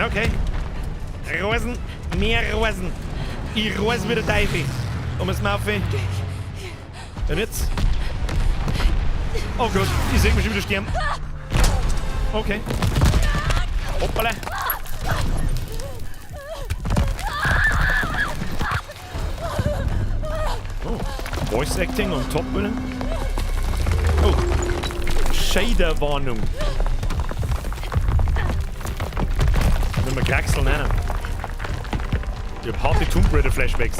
Okay. Rosen. Mehr Rosen. Ich rose wieder Teufel. Um es mal auf. Und jetzt? Oh Gott, ich seh mich schon wieder sterben. Okay. Hoppala. Oh. Voice Acting on top, oder? Oh. Shader-Warnung. Wenn wir kraxeln, nein. Ich hab harte Tomb Raider Flashbacks.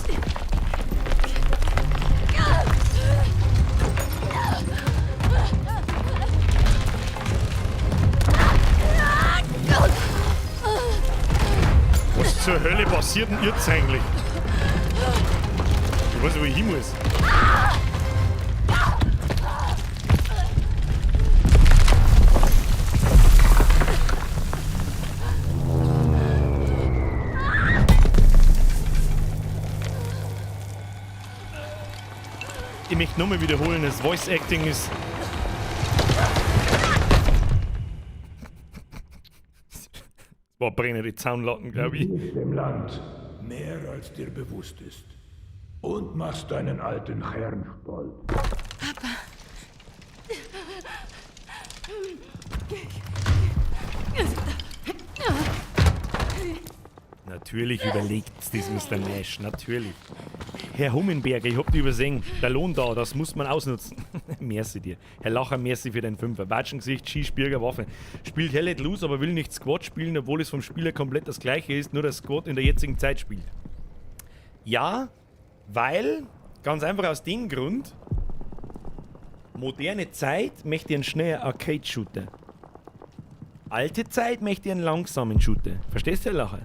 Was zur Hölle passiert denn jetzt eigentlich? Ich weiß nicht, wo ich hin muss. Ich möchte nochmal wiederholen, das Voice Acting ist. Boah, brennen die Zaunlatten, glaub ich. Du bist im Land mehr als dir bewusst ist. Und machst deinen alten Herrn stolz. Papa. Natürlich überlegt das Mr. Nash, natürlich. Herr Hummenberger, ich hab dich übersehen. Der Lohn da, das muss man ausnutzen. Merci dir. Herr Lacher, merci für den Fünfer. Watschengesicht, Skispürger, Waffe. Spielt Hell Let Loose, aber will nicht Squad spielen, obwohl es vom Spieler komplett das gleiche ist, nur dass Squad in der jetzigen Zeit spielt. Ja, weil, ganz einfach aus dem Grund, moderne Zeit möchte ich einen schnellen Arcade-Shooter. Alte Zeit möchte ich einen langsamen Shooter. Verstehst du, Herr Lacher?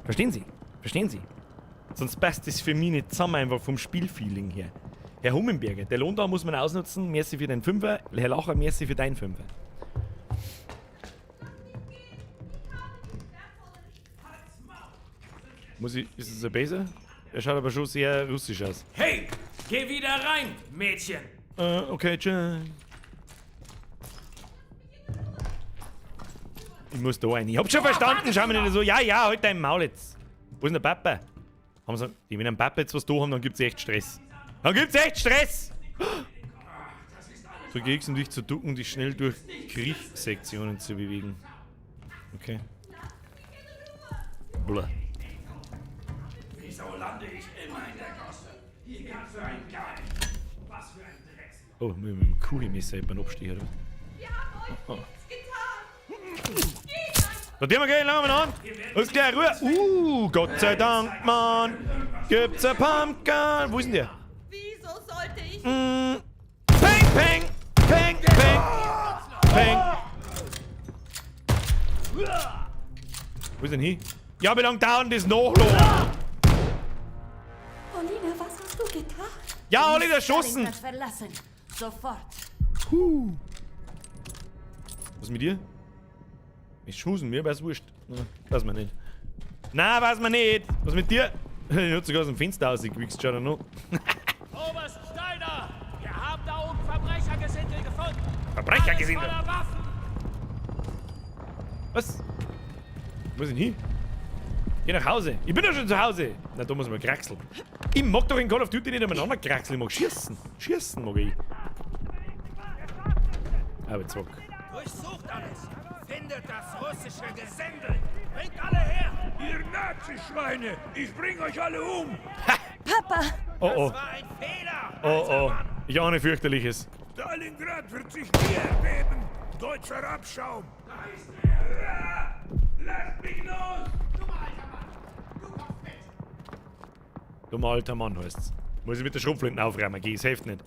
Verstehen Sie? Verstehen Sie? Sonst passt das für mich nicht zusammen, einfach vom Spielfeeling her. Herr Hummenberger, der Lohn da muss man ausnutzen. Merci für den Fünfer. Herr Lacher, merci für deinen Fünfer. Muss ich, ist es ein besser? Er schaut aber schon sehr russisch aus. Hey, geh wieder rein, Mädchen. Okay, tschö. Ich muss da rein. Ich hab schon verstanden, schau mir nicht so. Ja, ja, halt dein Maul jetzt. Wo ist denn der Papa? Haben sie, die, wenn ein Papa jetzt was da haben, dann gibt's echt Stress. Dann gibt's echt Stress! So geht's, um dich zu ducken und dich schnell durch Kriechsektionen zu bewegen. Okay. Blah. Wieso lande ich immer in der Gosse? Hier gibt's rein gar nicht. Was für ein Drecksloch. Oh, mit dem Kugelmesser hätte man abstehen, oder? Wir haben euch nichts getan. Da gehen wir gehen, lange an. Ist gleich Ruhe. Gott sei Dank, Mann. Gibt's ein Pumpgun. Wo ist denn der? Wieso sollte ich... Peng, peng, peng, peng, peng. Wo ist denn hin? Ja, wie lange dauert das Nachladen? Paulina, was hast du getan? Ja, alle erschossen. Stalingrad verlassen. Sofort. Huh. Was mit dir? Ich schmusen, mir wär's wurscht. Weiß man nicht. Na, weiß man nicht. Was mit dir? Ich hab sogar aus dem Fenster rausgewichst, schau da noch. Oberst Steiner, wir haben da oben Verbrechergesindel gefunden. Verbrechergesindel? Alles voller Waffen. Was? Wo ist denn hin? Geh nach Hause. Ich bin doch schon zu Hause. Na, da muss man kraxeln. Ich mag doch in Call of Duty nicht umeinander kraxeln. Ich mag schießen. Schießen mag ich. Aber zack. Durchsucht alles. Findet das russische Gesindel. Bringt alle her. Ihr Nazi-Schweine! Ich bring euch alle um! Papa! Oh oh. Das war ein Fehler. Oh oh. Ich ahne fürchterliches. Stalingrad wird sich nie ergeben! Deutscher Abschaum! Da ist er! Lasst mich los! Dummer alter Mann heißt's. Muss ich mit der Schrotflinten aufräumen, geh, es hilft nicht.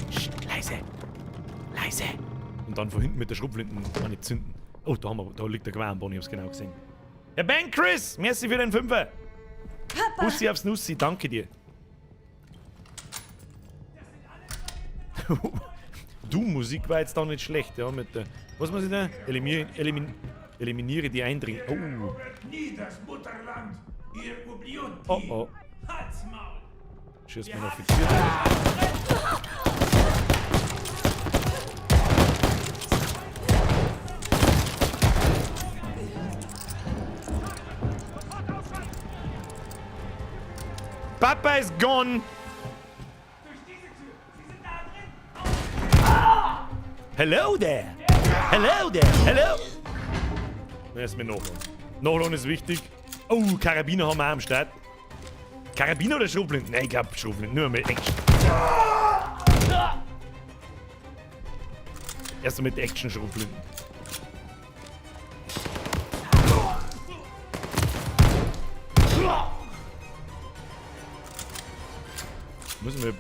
Psst, leise. Leise. Und dann von hinten mit der Schrotflinten eine zünden. Oh, da, haben wir, da liegt der Gewehr am Boden, ich hab's genau gesehen. Herr Ben Chris, merci für den Fünfer. Papa! Bussi aufs Nussi, danke dir. Du, Musik war jetzt da nicht schlecht, ja, mit der. Was muss ich da? Eliminiere die Eindringlinge. Oh. Erobert nie das Mutterland, ihr Oblionti! Oh oh. Halt's Maul. Schießt mir noch fixiert. Papa is gone. Hello there. Hello there. Hello. Erst mit Nachladen. Nachladen ist wichtig. Oh, Karabiner haben wir auch am Start. Karabiner oder Schrotflinten? Nein, ich glaub Schrotflinten. Nur mit Action. Erst mit Action-Schrotflinten. Müssen wir...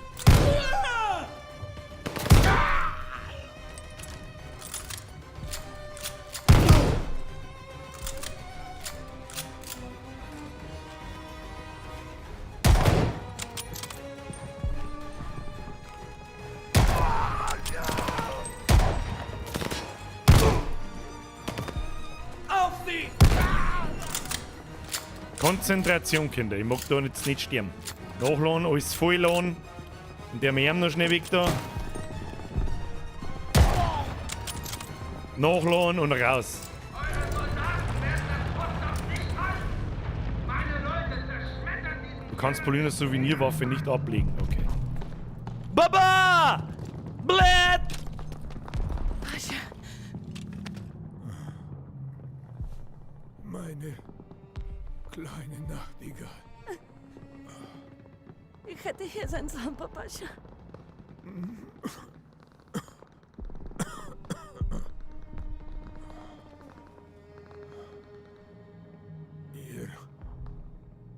Auf sie! Konzentration, Kinder. Ich mag da jetzt nicht sterben. Nachladen, alles vollladen. Und der Arm noch schnell weg da. Nachladen und raus. Du kannst Paulinas Souvenirwaffe nicht ablegen. Okay. Baba! Blöd! Pascha. Meine kleine Nachtigall. Ich hätte hier sein sollen, Papascha. Ihr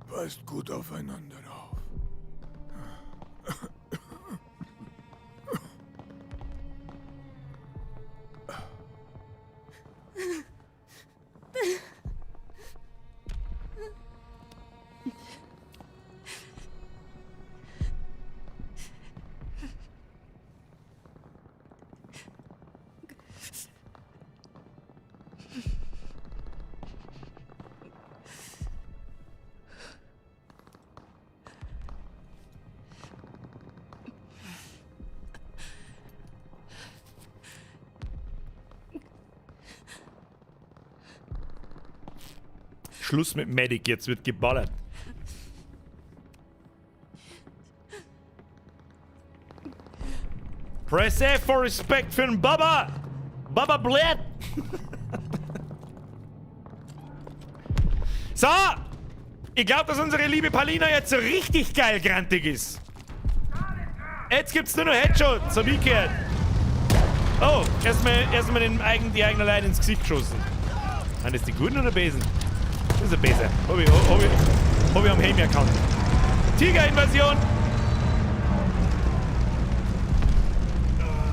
passt gut aufeinander auf. Schluss mit Medic, jetzt wird geballert. Press F for respect für den Baba! Baba Blät! So! Ich glaube, dass unsere liebe Palina jetzt so richtig geil grantig ist. Jetzt gibt's nur noch Headshots, hab ich gehört. Oh, erstmal die eigenen Leute ins Gesicht geschossen. Sind das die Guten oder Besen? Das ist ein Besen. Hab ich am Helm erkannt. Tiger-Invasion!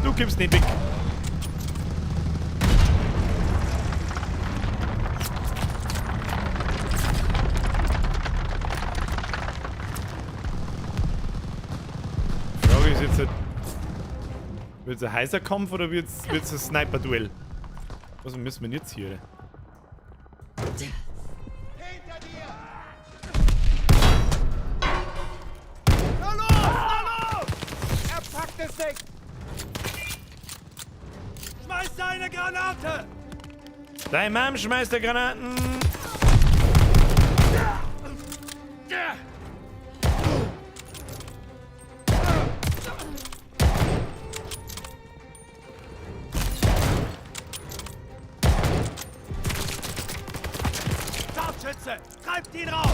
Du gibst nicht weg. Die Frage ist jetzt, wird's ein heißer Kampf oder wird's ein Sniper-Duell? Was müssen wir denn jetzt hier? Hinter dir! Na los, na los! Er packt es nicht! Schmeiß seine Granate! Dein Mom schmeißt der Granaten! Scharfschütze! Treibt ihn raus!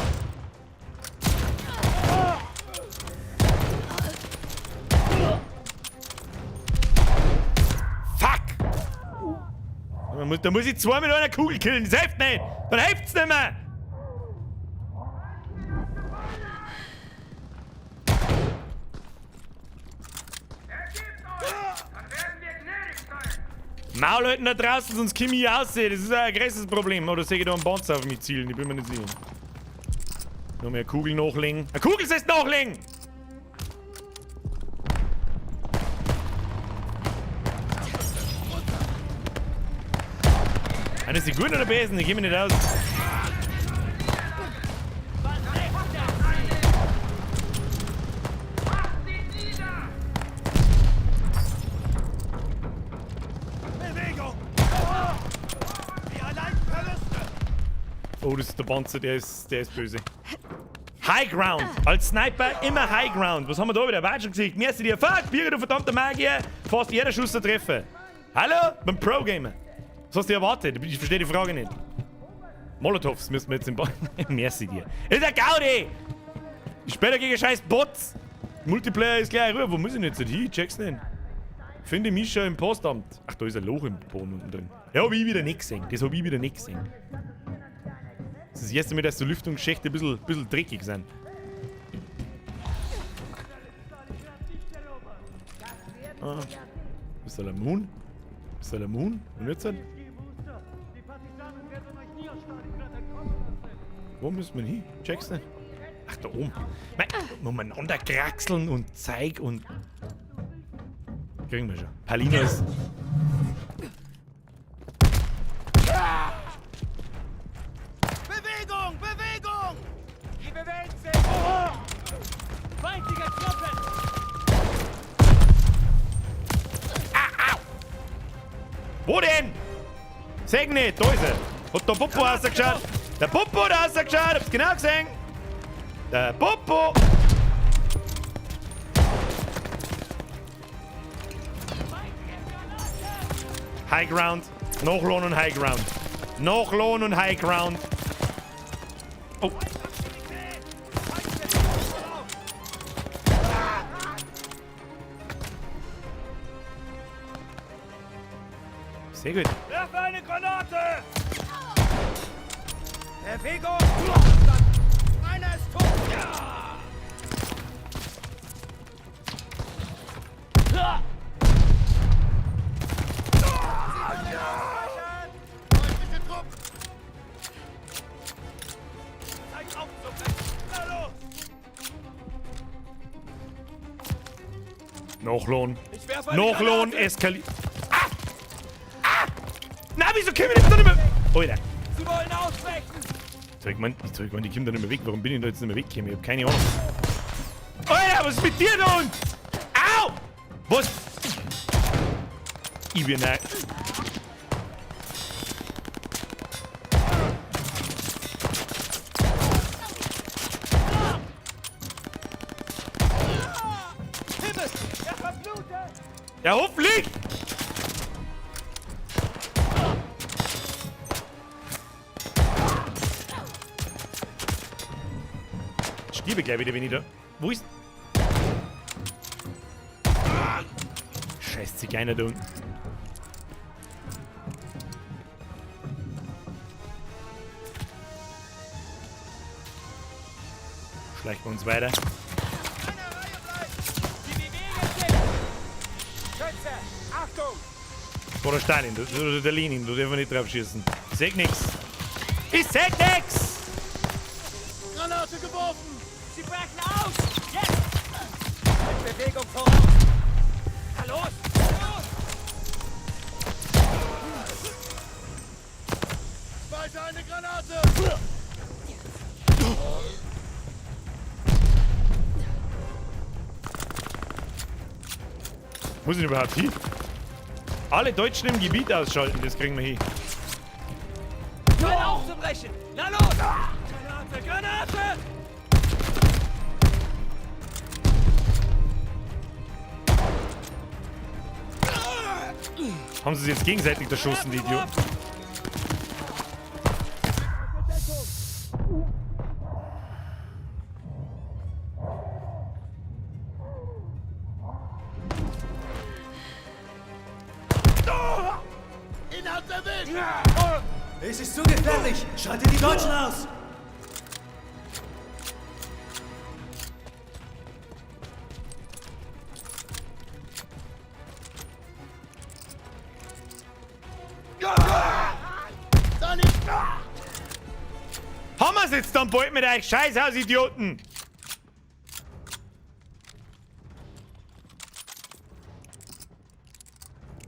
Fuck! Da muss ich zwei mit einer Kugel killen, das hilft nicht! Dann hilft's nicht mehr! Maul halten da draußen, sonst komm ich raus. Das ist ein größeres Problem. Oder sehe ich da einen Panzer auf mich zielen? Ich bin mir nicht sicher. Noch mehr Kugel nachlegen. Eine Kugel sollst nachlegen! Einer ist die Guten oder Besen? Ich geh mir nicht aus. Bewegung! Wir erleiden Verluste! Oh, das ist der Panzer, der ist böse. High Ground! Als Sniper immer High Ground. Was haben wir da wieder? Watschengesicht. Merci dir. Fuck, Birger, du verdammter Magier. Fast jeder Schuss zu treffen. Hallo? Beim Pro-Gamer. Was hast du erwartet? Ich verstehe die Frage nicht. Molotovs müssen wir jetzt im Ba- Merci dir. Das ist ein Gaudi! Ich spiele gegen scheiß Bots! Multiplayer ist gleich rüber. Wo muss ich denn jetzt hin? Ich check's nicht. Finde Mischa im Postamt. Ach, da ist ein Loch im Boden unten drin. Ja, hab ich wieder nicht gesehen. Das hab ich wieder nicht gesehen. Das ist das erste Mal, dass die Lüftungsschächte ein bisschen dreckig sind. Ah. Ist da der Moon? Ist da der Moon? Und jetzt? Wo müssen wir hin? Check's nicht. Ach, da oben. Mei, umeinander kraxeln und Zeig und. Kriegen wir schon. Palina ist. Bewegung! Bewegung! Die bewegt sich! Oh! Feindliche Truppen! Ah, au! Wo denn? Sag nicht, da ist er. Hat der Popo rausgeschaut? Der Popo hat rausgeschaut, hab's genau gesehen. Der Popo! High Ground. Nachladen und High Ground. Nachladen und High Ground. Oh. Sehr gut. Werfe eine Granate! Bewegung! Einer ist tot! Ja! Nachladen. Nachladen, eskalieren. Ah! Ah! Na, wieso kommen die jetzt da nicht mehr? Alter. Sie wollen ausbrechen! Jetzt hab ich gemeint, die kommen da nicht mehr weg. Warum bin ich da jetzt nicht mehr weggekommen? Ich hab keine Ahnung. Alter, was ist mit dir da unten? Au! Was? Ich bin nein. Himmel! Er verblutet! Ja, hoffentlich! Stirbe gleich wieder, wenn ich da. Wo ist. Scheiß Zigeuner da unten. Schleichen wir uns weiter. Schütze! Achtung! War der Stalin, oder der Lenin, da dürfen wir nicht drauf schießen. Ich seh nix. Ich seh nix! Granate geworfen! Sie brechen aus! Jetzt! Mit Bewegung voraus! Na los! Los! Weiter eine Granate! Wo sind überhaupt hin? Alle Deutschen im Gebiet ausschalten, das kriegen wir hin. Hört aufzubrechen! Na los! Granate! Granate! Haben sie sich jetzt gegenseitig erschossen, die Idioten? Es ist zu gefährlich! Schalte die Deutschen aus! Haben wir's jetzt dann bald mit euch Scheißhaus, Idioten!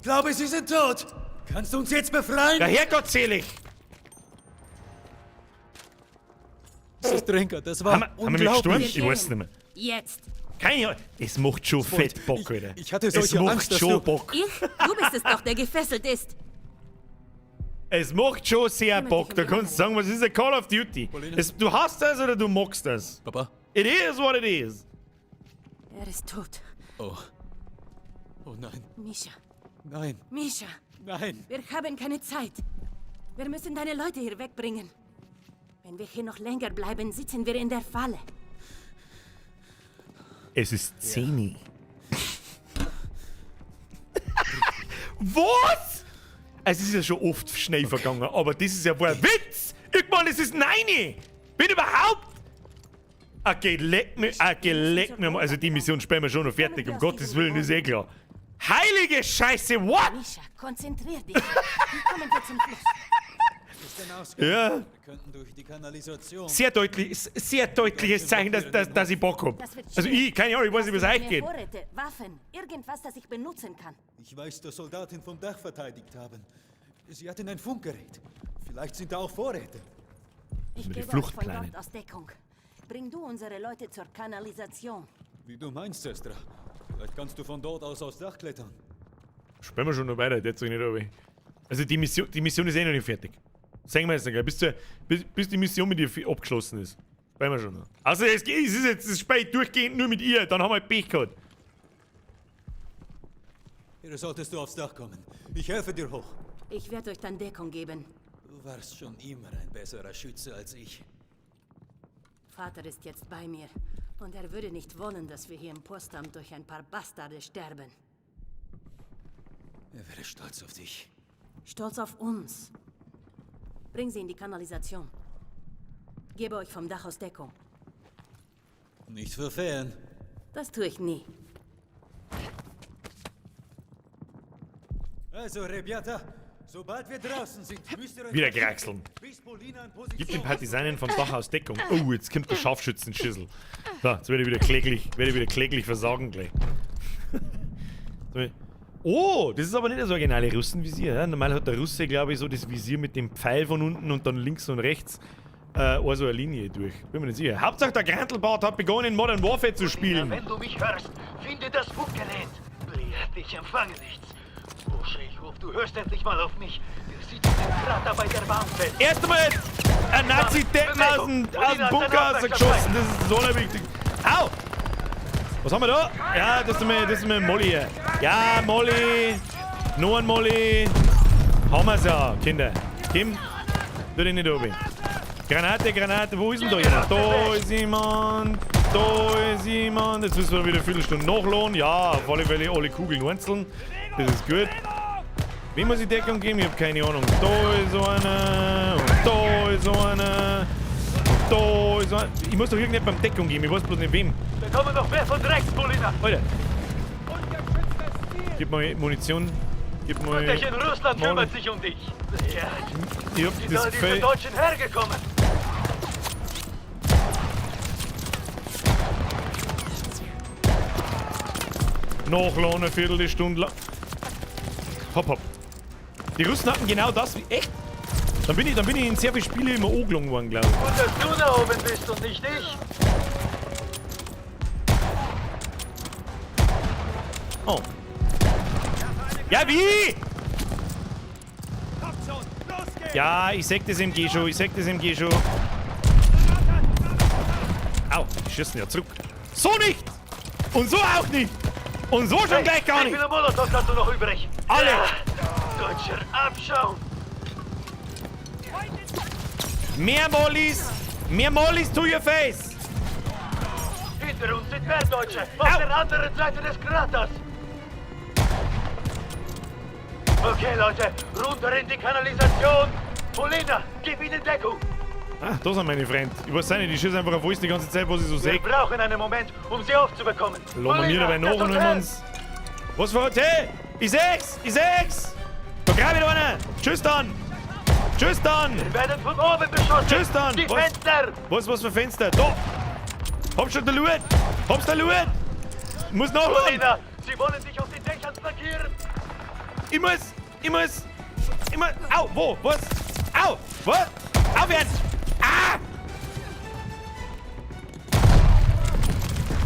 Glaube, sie sind tot! Kannst du uns jetzt befreien? Ja, Herrgottselig! Sestrenka, das war Haben wir gestorben? Ich weiß nicht mehr. Jetzt. Keine Ahnung. Es macht schon fett Bock, Alter. Ich hatte Es solche macht Angst, dass schon du- Bock. Ich? Du bist es doch, der gefesselt ist. Es macht schon sehr Bock. Da kannst du sagen, was ist ein Call of Duty? Es, du hast das oder du magst das. Papa? It is what it is. Er ist tot. Oh. Oh nein. Mischa. Nein. Mischa. Nein. Wir haben keine Zeit. Wir müssen deine Leute hier wegbringen. Wenn wir hier noch länger bleiben, sitzen wir in der Falle. Es ist 10. Was? Es ist ja schon oft schnell vergangen, aber das ist ja wohl ein Witz! Irgendwann ist es 9! Wenn überhaupt! Okay, leck mir, okay, leck mir mal. Also die Mission spielen wir schon noch fertig, um Gottes Willen, ist eh klar. Heilige Scheiße, what? Mischa, konzentrier dich. Wie kommen wir zum Fluss? Ja. Wir könnten durch die Kanalisation. Sehr deutlich, sehr deutliches Zeichen, dass ich Bock hab. Das wird Also ich, keine Ahnung, ich weiß nicht, wie es euch Mehr geht. Vorräte, Waffen, irgendwas, das ich benutzen kann. Ich weiß, dass Soldaten vom Dach verteidigt haben. Sie hatten ein Funkgerät. Vielleicht sind da auch Vorräte. Ich die gebe euch Flucht von planen. dort aus Deckung. Bring du unsere Leute zur Kanalisation. Wie du meinst, Sestra. Vielleicht kannst du von dort aus aufs Dach klettern. Spielen wir schon noch weiter, der zeug nicht runter. Also die Mission ist eh noch nicht fertig. Sagen wir jetzt noch gleich, bis die Mission mit ihr abgeschlossen ist. Spielen wir schon noch. Also es ist jetzt das Spiel durchgehend nur mit ihr, dann haben wir halt Pech gehabt. Hier solltest du aufs Dach kommen. Ich helfe dir hoch. Ich werde euch dann Deckung geben. Du warst schon immer ein besserer Schütze als ich. Vater ist jetzt bei mir. Und er würde nicht wollen, dass wir hier im Postamt durch ein paar Bastarde sterben. Er wäre stolz auf dich. Stolz auf uns. Bring sie in die Kanalisation. Gebe euch vom Dach aus Deckung. Nicht verfehlen. Das tue ich nie. Also, Rebiata, sobald wir draußen sind, müsst ihr euch... Wieder kraxeln. Bis Polina in Gib Position den Partisanen vom Dach aus Deckung. Oh, jetzt kommt der Scharfschützenschüssel. So, jetzt werde ich wieder kläglich, versagen gleich. Oh, das ist aber nicht das originale Russenvisier. Ja? Normal hat der Russe, glaube ich, so das Visier mit dem Pfeil von unten und dann links und rechts auch so eine Linie durch. Bin mir nicht sicher. Hauptsache der Grantelbart hat begonnen, Modern Warfare zu spielen. Wenn du mich hörst, finde das Funkgerät. Bliat, ich empfange nichts. Bursche, ich hoffe, du hörst endlich mal auf mich. Wir sitzen im Krater bei der Bahn fest. Erst einmal ein Nazi-Deppen aus dem Bunker rausgeschossen. Das ist so wichtig. Au! Was haben wir da? Ja, das ist mal Molly hier. Ja, Molly. Noch ein Molly. Haben wir's ja, Kinder. Kim, tu dich nicht oben. Granate, Granate. Wo ist denn da jemand? Da ist jemand. Da ist jemand. Jetzt müssen wir wieder eine Viertelstunde nachladen. Ja, auf alle Fälle alle Kugeln einzeln. Das ist gut. Wem muss ich Deckung geben? Ich hab keine Ahnung. Da ist einer. Und da ist einer. Und da ist einer. Ich muss doch irgendjemandem Deckung geben. Ich weiß bloß nicht wem. Wir kommen noch mehr von rechts, Polina. Alter. Gib mal Munition. Gib mal. Mütterchen Russland kümmert sich um dich. Ja. Ich hab Wie das soll diese Gefühl. Deutschen hergekommen? Nachladen, eine Viertelstunde lang. Hopp, hopp. Die Russen hatten genau das. Echt? Dann bin ich in sehr vielen Spielen immer angelungen worden, glaube ich. Gut, dass du da oben bist und nicht ich. Oh. Ja, wie? Ja, ich seh das MG schon, ich seh das MG schon. Au, die schießen ja zurück. So nicht! Und so auch nicht! Und so schon Hey, gleich gar wie nicht! viele Molotows hast du noch übrig? Alle! Ja, deutscher Abschaum! Mehr Mollys! Mehr Mollys to your face! Hinter uns sind mehr Deutsche! Auf der anderen Seite des Kraters! Okay, Leute, runter in die Kanalisation! Polina, gib ihnen Deckung! Ah, da sind meine Freunde. Ich weiß nicht, ich schieße einfach auf alles die ganze Zeit, was ich so Wir sehe. brauchen einen Moment, um sie aufzubekommen. Lassen wir mir dabei das nach und holen Hotel! uns. Was für Hotel? Ich seh's! Ich seh's! Da grab ich einer! Tschüss dann! Tschüss dann! Wir werden von oben beschossen! Tschüss dann! Die Was? Fenster! Was für Fenster? Da! Hab schon der Loot! Hab's der Loot! Ich muss nachladen! Polina, sie wollen dich auf den Dächern flankieren! Ich muss! Ich muss! Ich muss! Au! Wo? Was? Au! Was? Aufhören! Ah!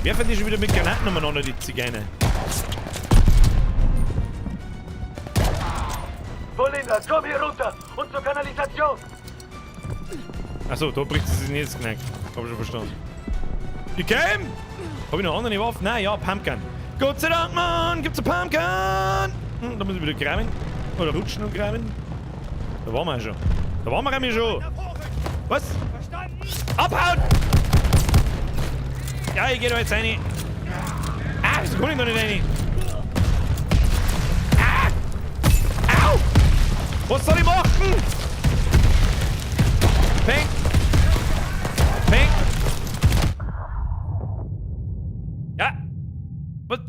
Werfen die schon wieder mit Granaten umeinander, die Zigeuner? Polina, komm hier runter und zur Kanalisation! Achso, da bricht sie sich nicht das Knack. Hab ich schon verstanden. Ich komm! Hab ich noch andere Waffen? Nein, ja, Pumpgun. Gott sei Dank, Mann! Gibt's eine Pumpgun? Hm, da muss ich wieder graben. Oder rutschen und graben. Da waren wir ja schon. Da waren wir nämlich schon. Was? Abhauen! Ja, ich geh da jetzt rein. Ah, wieso kann ich da nicht rein? Ah! Au! Was soll ich machen? Peng! Peng! Ja! Was?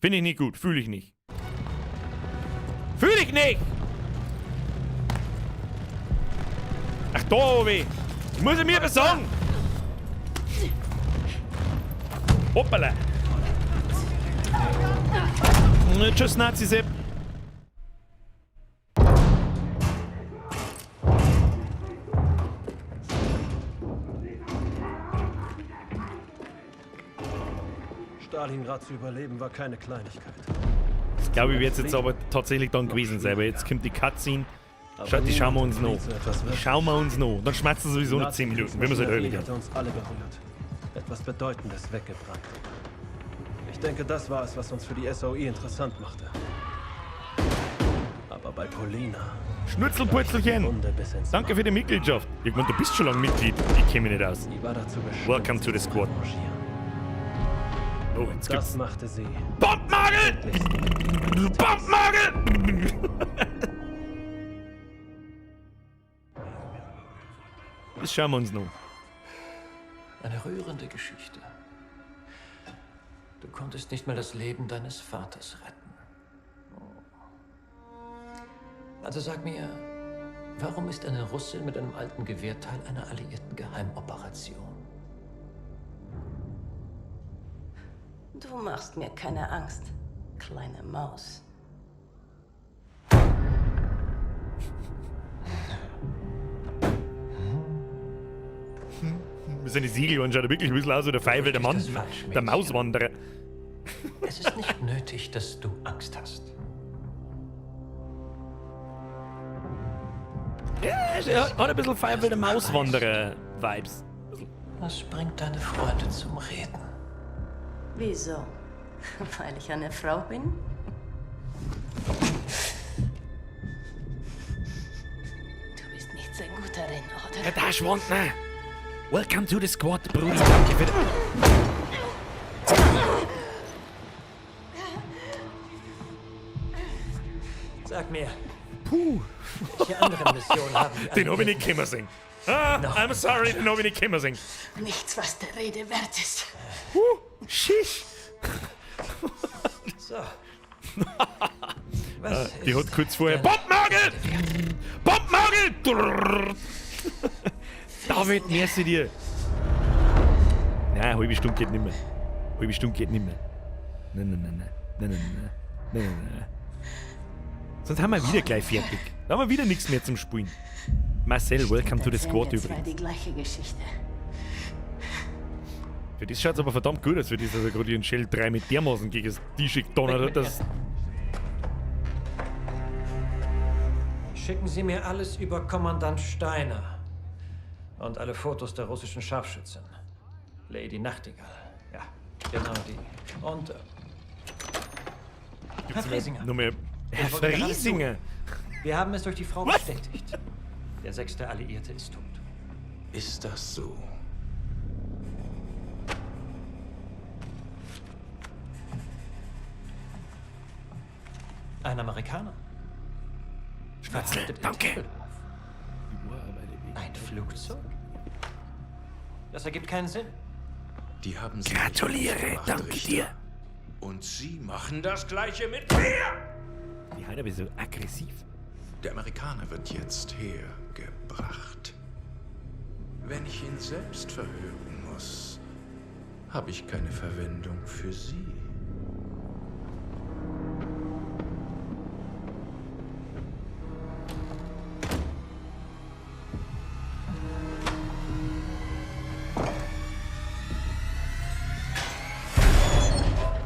Finde ich nicht gut, fühle ich nicht. Fühle ich nicht! Ach da, Obi! Ich muss es mir besorgen! Hoppala! Tschüss, Nazi-Sepp! Stalingrad zu überleben war keine Kleinigkeit. Ich glaube, ich werde es jetzt aber tatsächlich dann gewesen sein, weil jetzt kommt die Cutscene. Schau, die schauen wir uns noch. Die schauen wir uns noch. Dann schmerzen sowieso noch 10 Minuten, wenn wir es halt Die ehrlich hatte uns alle berührt. Etwas Bedeutendes weggebrannt. Ich denke, das war es, was uns für die SOE interessant machte. Aber bei Polina. Schnurzelpurzelchen! Danke für die Mitgliedschaft. Ich meine, du bist schon lange Mitglied. Ich kenne mich nicht aus. Welcome to the squad. Oh, jetzt Das gibt's. machte sie. Bombenhagel! Bombenhagel! Das schauen wir uns noch. Eine rührende Geschichte. Du konntest nicht mal das Leben deines Vaters retten. Also sag mir, warum ist eine Russin mit einem alten Gewehr Teil einer alliierten Geheimoperation? Du machst mir keine Angst, kleine Maus. Seine Siegel schaut wirklich ein bisschen aus wie der Feivel, der Mann, der Mauswanderer. Es ist nicht nötig, dass du Angst hast. Ja, er hat ein bisschen Feivel, der Mauswanderer-Vibes. Was bringt deine Freunde zum Reden? Wieso? Weil ich eine Frau bin? Du bist nicht sehr gut darin, oder? Ja, da Schwandner! Welcome to the squad, Brudi. Danke für Sag mir, Puh. welche anderen Missionen haben die Den hab ich nicht kommen sehen. Ah, I'm sorry, den hab ich nicht kommen sehen. Nichts, was der Rede wert ist. Shish. So. Ah, die hat kurz vorher Bombenhagel! Bombenhagel! David, merci dir. Nein, halbe Stunde geht nimmer. Halbe Stunde geht nimmer. Nein, nein, nein, nein. Nein, nein, nein. Nein, nein, nein. Sonst haben wir wieder gleich fertig. Da haben wir wieder nichts mehr zum Spielen. Marcel, welcome to the squad Erzählen wir zwei übrigens. die gleiche Geschichte. Für das schaut's aber verdammt gut aus, für das, dass er gerade ihren Shell 3 mit dermaßen gegen das Tisch gedonnert hat, dass. Schicken Sie mir alles über Kommandant Steiner. Und alle Fotos der russischen Scharfschützin. Lady Nachtigall. Ja, genau die. Und. Herr Friesinger. Nur mehr. Herr Ich wollte gerade Friesinger! zu. Wir haben es durch die Frau bestätigt. Der sechste Alliierte ist tot. Ist das so? Ein Amerikaner. Schnitzel, Verhaftet in danke. Tempelhof. Ein Flugzeug? Das ergibt keinen Sinn. Die haben sie Gratuliere, nicht gemacht, danke Richter. dir. Und Sie machen das Gleiche mit mir! Die halt aber so aggressiv. Der Amerikaner wird jetzt hergebracht. Wenn ich ihn selbst verhören muss, habe ich keine Verwendung für Sie.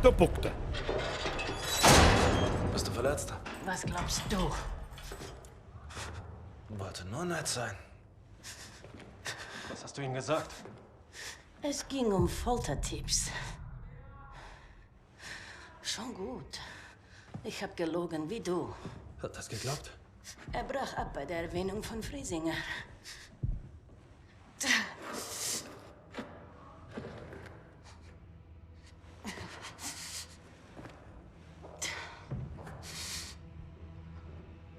Da bockt er. Bist du verletzt? Was glaubst du? Wollte nur nett sein. Was hast du ihm gesagt? Es ging um Foltertipps. Schon gut. Ich habe gelogen, wie du. Hat das geglaubt? Er brach ab bei der Erwähnung von Friesinger.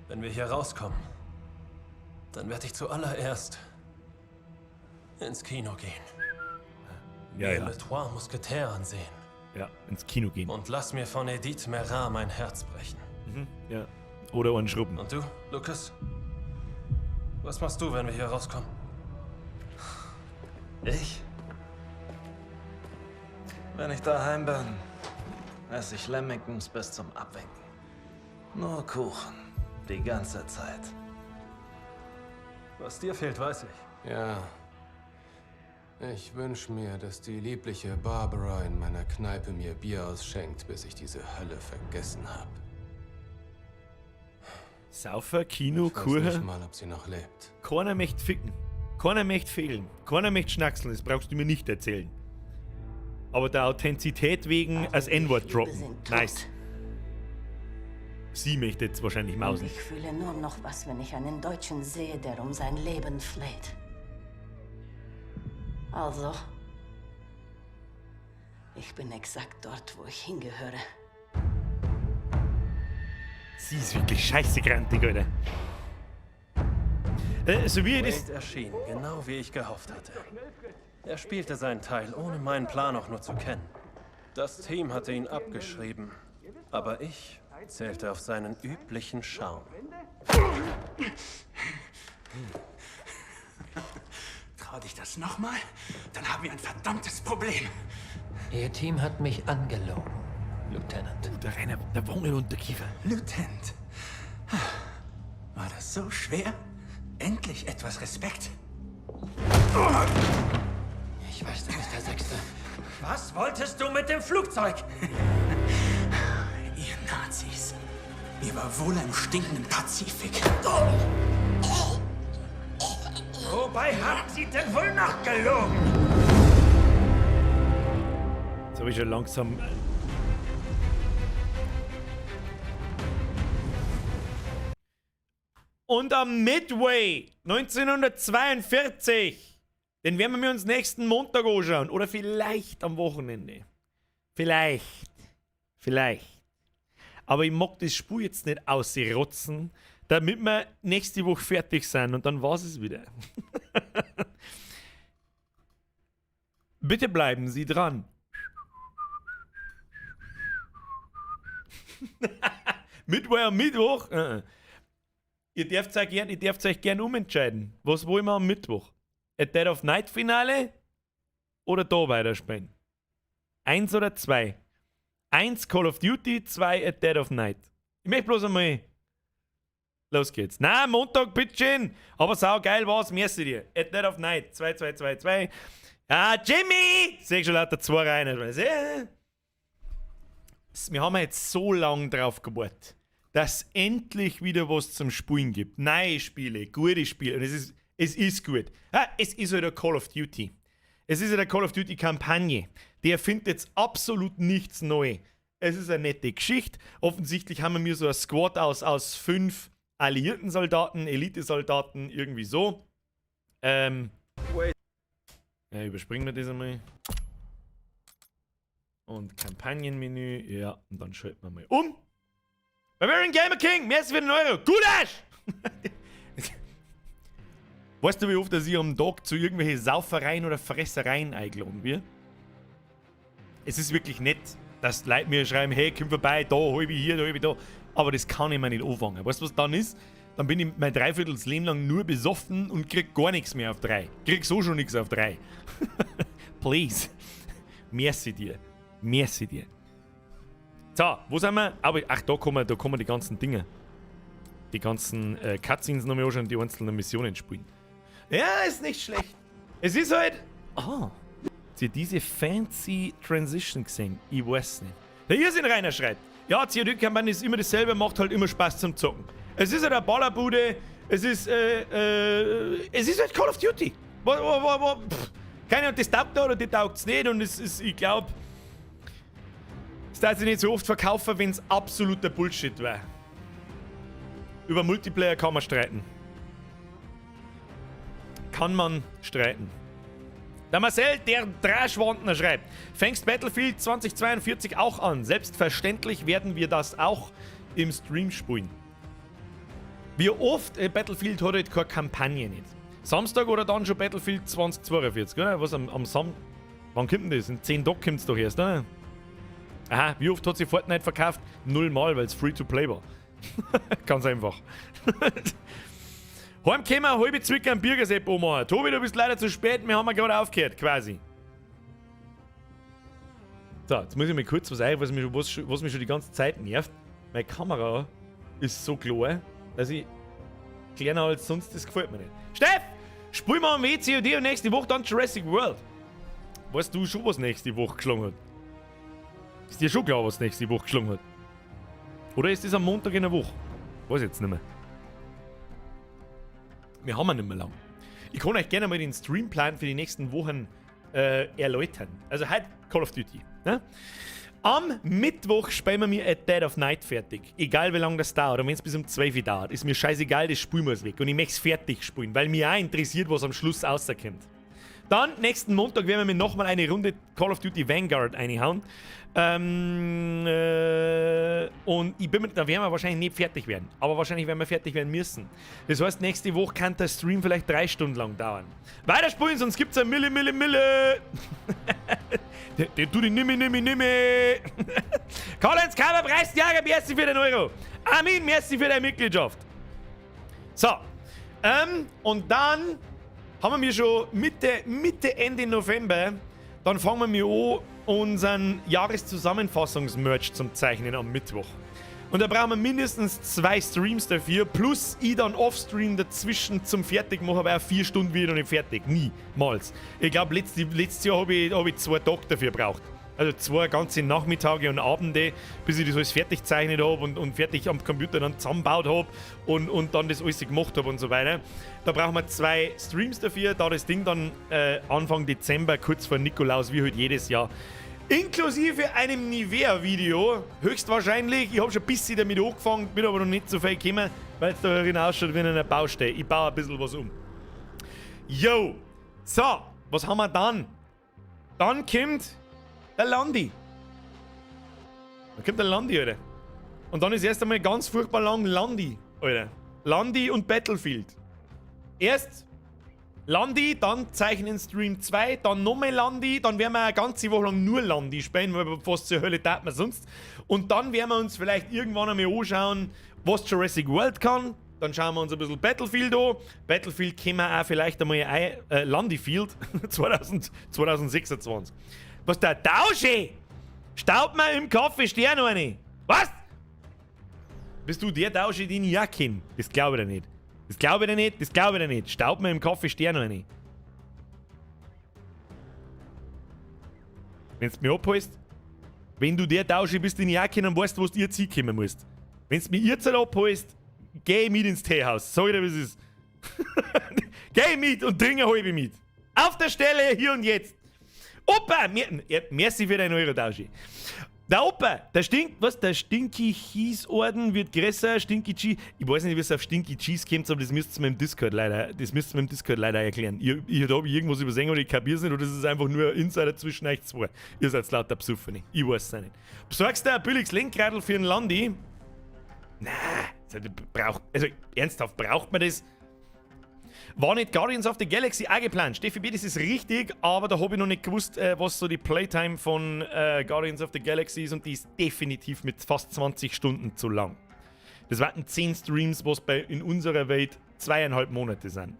Wenn wir hier rauskommen, dann werde ich zuallererst ins Kino gehen. Ja, Mir ja. Le Trois Mousquetaires ansehen. Ja, ins Kino gehen. Und lass mir von Edith Merat mein Herz brechen. Mhm, ja. Oder einen Schrubben. Und du, Lucas? Was machst du, wenn wir hier rauskommen? Ich? Wenn ich daheim bin, esse ich Lamingtons bis zum Abwinken. Nur Kuchen. Die ganze Zeit. Was dir fehlt, weiß ich. Ja. Ich wünsche mir, dass die liebliche Barbara in meiner Kneipe mir Bier ausschenkt, bis ich diese Hölle vergessen habe. Saufer, Kino, Ich weiß Kuchen. nicht mal, ob sie noch lebt. Keiner möchte ficken. Keiner möchte fehlen. Keiner möchte schnackseln. Das brauchst du mir nicht erzählen. Aber der Authentizität wegen als N-Wort droppen. sind tot. Nice. Sie möchte jetzt wahrscheinlich Und mausen. ich fühle nur noch was, wenn ich einen Deutschen sehe, der um sein Leben fleht. Also, ich bin exakt dort, wo ich hingehöre. Sie ist wirklich scheiße grantig, Alter. So wie ich das. Wade erschien, genau wie ich gehofft hatte. Er spielte seinen Teil, ohne meinen Plan auch nur zu kennen. Das Team hatte ihn abgeschrieben, aber ich zählte auf seinen üblichen Charme. Trau dich das nochmal, dann haben wir ein verdammtes Problem. Ihr Team hat mich angelogen, Lieutenant. Der Rainer, der Wangel und der Kiefer. Lieutenant. War das so schwer? Endlich etwas Respekt. Ich weiß, du bist der Sechste. Was wolltest du mit dem Flugzeug? Ihr Nazis. Mir war wohl im stinkenden Pazifik. Wobei haben Sie denn wohl noch gelogen? Jetzt habe ich schon langsam. Und am Midway 1942, den werden wir uns nächsten Montag anschauen. Oder vielleicht am Wochenende. Vielleicht. Vielleicht. Aber ich mag das Spiel jetzt nicht ausrotzen, damit wir nächste Woche fertig sind und dann war's es wieder. Bitte bleiben Sie dran. Midway am Mittwoch? Ihr dürft euch gern umentscheiden. Was wollen wir am Mittwoch? A Dead of Night Finale oder da weiterspielen? Eins oder zwei? Eins Call of Duty, zwei A Dead of Night. Ich möchte bloß einmal. Los geht's. Na, Montag, bitteschön. Aber sau geil war's, merci dir. A Dead of Night, 2, 2, 2, 2. Ah, Jimmy! Seh schon lauter zwei rein. Wir haben jetzt so lange drauf gewartet, dass endlich wieder was zum Spielen gibt. Neue Spiele, gute Spiele. Und es ist gut. Ah, es ist halt eine Call of Duty. Es ist halt eine Call of Duty Kampagne. Die erfindet jetzt absolut nichts neu. Es ist eine nette Geschichte. Offensichtlich haben wir mir so ein Squad aus fünf alliierten Soldaten, Elite-Soldaten, irgendwie so. Ja, überspringen wir das einmal. Und Kampagnenmenü, ja, und dann schalten wir mal um. Bavarian Gamer King, merci für den Euro. Gulasch! Weißt du, wie oft dass ich am Tag zu irgendwelchen Saufereien oder Fressereien eingeladen wird? Es ist wirklich nett, dass Leute mir schreiben, hey, komm vorbei, da, halb hier, da, halb da. Aber das kann ich mir nicht anfangen. Weißt du, was dann ist? Dann bin ich mein Dreiviertels Leben lang nur besoffen und krieg gar nichts mehr auf drei. Krieg so schon nichts auf drei. Please. Merci dir. Merci dir. So, wo sind wir? Aber, ach, da kommen die ganzen Dinge. Die ganzen Cutscenes noch mal anschauen, die einzelnen Missionen spielen. Ja, ist nicht schlecht. Es ist halt. Ah. Habt ihr diese fancy Transition gesehen? Ich weiß nicht. Der Irrsinn Rainer schreibt: Ja, COD-Kampagne ist immer dasselbe, macht halt immer Spaß zum Zocken. Es ist halt eine Ballerbude, es ist halt Call of Duty. Wo, pff. Keine Ahnung, das taugt da oder die taugt's nicht und es ist, ich glaube, es darf sich nicht so oft verkaufen, wenn es absoluter Bullshit wäre. Über Multiplayer kann man streiten. Kann man streiten. Der Marcel, der Draschwandner, schreibt: Fängst Battlefield 2042 auch an? Selbstverständlich werden wir das auch im Stream spielen. Wie oft Battlefield hat halt keine Kampagne nicht. Samstag oder dann schon Battlefield 2042, oder? Was am Sam. Wann kommt denn das? In 10 Tagen kommt es doch erst, oder? Aha, wie oft hat sich Fortnite verkauft? Nullmal, weil es free to play war. Ganz einfach. Heimkommen, halbe Zwicker am Birgersepp machen. Tobi, du bist leider zu spät, wir haben ja gerade aufgehört, quasi. So, jetzt muss ich mal kurz was ein, was mich schon die ganze Zeit nervt. Meine Kamera ist so klar, dass ich kleiner als sonst, das gefällt mir nicht. Steff! Spiel mal am WCOD und nächste Woche dann Jurassic World. Weißt du schon, was nächste Woche geschlagen hat? Ist dir schon klar, was nächste Woche geschlagen hat? Oder ist das am Montag in der Woche? Weiß ich jetzt nicht mehr. Wir haben ja nicht mehr lang. Ich kann euch gerne mal den Streamplan für die nächsten Wochen erläutern. Also heute Call of Duty. Ne? Am Mittwoch spielen wir mir At Dead of Night fertig. Egal, wie lange das dauert. Und wenn es bis um 12 Uhr dauert, ist mir scheißegal, das spielen wir weg. Und ich möchte es fertig spielen, weil mich auch interessiert, was am Schluss rauskommt. Dann, nächsten Montag, werden wir mir nochmal eine Runde Call of Duty Vanguard einhauen. Und ich bin mir, da werden wir wahrscheinlich nicht fertig werden. Aber wahrscheinlich werden wir fertig werden müssen. Das heißt, nächste Woche kann der Stream vielleicht 3 Stunden lang dauern. Weiterspielen, sonst gibt's ein Mille, Mille, Mille. Du die nimme, nimme, nimme. Karl-Heinz Kaber, Preisjäger, merci für den Euro. Armin, merci für deine Mitgliedschaft. So. Und dann haben wir schon Mitte, Mitte, Ende November. Dann fangen wir an, unseren Jahreszusammenfassungs-Merch zum Zeichnen am Mittwoch. Und da brauchen wir mindestens zwei Streams dafür, plus ich dann off-stream dazwischen zum Fertigmachen, weil 4 Stunden wieder noch nicht fertig. Niemals. Ich glaube, letztes Jahr habe ich, hab ich 2 Tage dafür gebraucht. Also zwei ganze Nachmittage und Abende, bis ich das alles fertig gezeichnet habe und fertig am Computer dann zusammengebaut habe und dann das alles gemacht habe und so weiter. Da brauchen wir zwei Streams dafür, da das Ding dann Anfang Dezember, kurz vor Nikolaus, wie halt jedes Jahr, inklusive einem Nivea-Video, höchstwahrscheinlich. Ich habe schon ein bisschen damit angefangen, bin aber noch nicht so viel gekommen, weil es da drin ausschaut wie in einer Baustelle. Ich baue ein bisschen was um. Yo! So, was haben wir dann? Dann kommt der Landi. Dann kommt der Landi, Alter. Und dann ist erst einmal ganz furchtbar lang Landi, Alter. Landi und Battlefield. Erst Landi, dann zeichnen Stream 2, dann nochmal Landi, dann werden wir eine ganze Woche lang nur Landi spielen, weil was zur Hölle tat man sonst. Und dann werden wir uns vielleicht irgendwann einmal anschauen, was Jurassic World kann. Dann schauen wir uns ein bisschen Battlefield an. Battlefield können wir auch vielleicht einmal ein, Landifield 2000, 2026. Was, der Tausche? Staubt mir im Kaffee Stern eine. Was? Bist du der Tausche, den ich auch kenne? Das glaube ich dir nicht. Das glaube ich dir nicht, das glaube ich dir nicht. Staubt mir im Kaffee Stern eine. Wenn du mich abholst, wenn du der Tausche bist, den ich auch kenne, dann weißt du, wo du jetzt hinkommen musst. Wenn du mich jetzt abholst, geh mit ins Teehaus. Sag ich dir, wie es ist. Geh mit und trink eine halbe mit. Auf der Stelle, hier und jetzt. Opa, merci für deinen Euro, Tauschi. Der Opa, der stinkt, was? Der Stinky Cheese Orden wird größer, Stinky Cheese. Ich weiß nicht, wie es auf Stinky Cheese kommt, aber das müsst ihr mir im Discord leider, das müsst ihr mir im Discord leider erklären. Ich habe irgendwas übersehen oder ich kapier's nicht oder das ist einfach nur ein Insider zwischen euch zwei. Ihr seid lauter Besoffene. Ich weiß es nicht. Besorgst du ein billiges Lenkradl für einen Landi? Na, braucht, also ernsthaft, braucht man das? War nicht Guardians of the Galaxy auch geplant? Steffi B, das ist richtig, aber da habe ich noch nicht gewusst, was so die Playtime von Guardians of the Galaxy ist, und die ist definitiv mit fast 20 Stunden zu lang. Das waren 10 Streams, was bei in unserer Welt 2,5 Monate sind.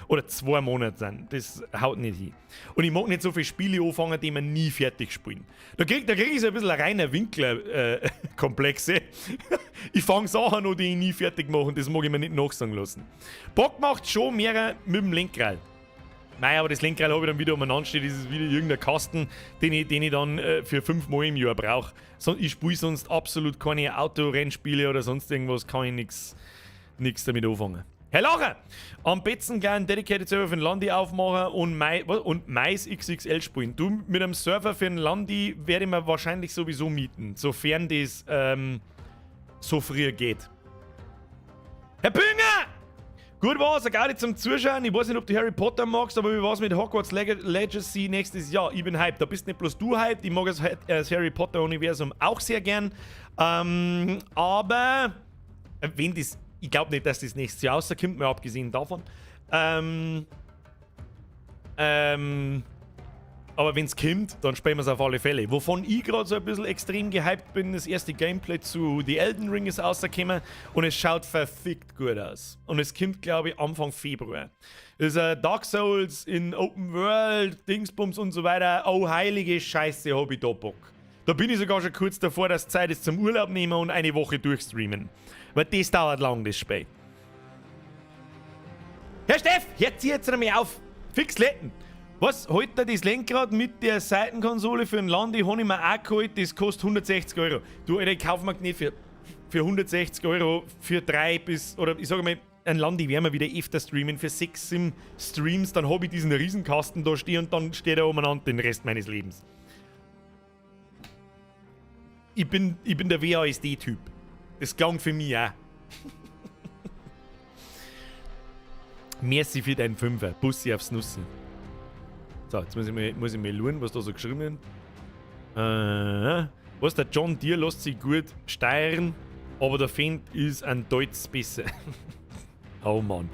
Oder 2 Monate sind. Das haut nicht hin. Und ich mag nicht so viele Spiele anfangen, die man nie fertig spielen. Da krieg ich so ein bisschen Rainer Winkler-Komplexe. Ich fange Sachen an, die ich nie fertig mache, und das mag ich mir nicht nachsagen lassen. Bock macht schon mehr mit dem Lenkrad. Mei, aber das Lenkrad habe ich dann wieder umeinander steht, das ist wieder irgendein Kasten, den ich dann für fünfmal im Jahr brauche. So, ich spiele sonst absolut keine Autorennspiele oder sonst irgendwas, kann ich nix damit anfangen. Herr Lacher, am besten gleich einen Dedicated Server für den Landi aufmachen und Mais XXL spielen. Du, mit einem Server für den Landi werde ich mir wahrscheinlich sowieso mieten, sofern das so früh geht. Herr Bünger! Gut war's, eine Gaudi zum Zuschauen. Ich weiß nicht, ob du Harry Potter magst, aber wie war's mit Hogwarts Legacy nächstes Jahr? Ich bin hyped. Da bist nicht bloß du hyped, ich mag das Harry Potter-Universum auch sehr gern. Aber wenn das, ich glaube nicht, dass das nächstes Jahr rauskommt, mal abgesehen davon. Aber wenn es kommt, dann spielen wir es auf alle Fälle. Wovon ich gerade so ein bisschen extrem gehypt bin, das erste Gameplay zu The Elden Ring ist rausgekommen und es schaut verfickt gut aus. Und es kommt, glaube ich, Anfang Februar. Das ist ein Dark Souls in Open World, Dingsbums und so weiter. Oh, heilige Scheiße, hab ich da Bock. Da bin ich sogar schon kurz davor, dass Zeit ist zum Urlaub nehmen und eine Woche durchstreamen. Weil das dauert lang, das Spiel. Herr Steff, jetzt zieh jetzt einmal auf. Fix letten. Was? Holt er das Lenkrad mit der Seitenkonsole für den Landi? Habe ich mir auch geholt, das kostet 160 Euro. Du, Alter, ich kauf mir nicht für 160 Euro für drei bis, oder ich sage mal, Ein Landi werden wir wieder öfter streamen für 6, 7 Streams. Dann habe ich diesen Riesenkasten da stehen und dann steht er umeinander den Rest meines Lebens. Ich bin der WASD-Typ. Das klang für mich auch. Merci für deinen Fünfer. Bussi aufs Nussi. So, jetzt muss ich mal schauen, was da so geschrieben wird. Was, der John Deere lässt sich gut steuern, aber der Fendt ist ein Deutsch besser. Oh Mann.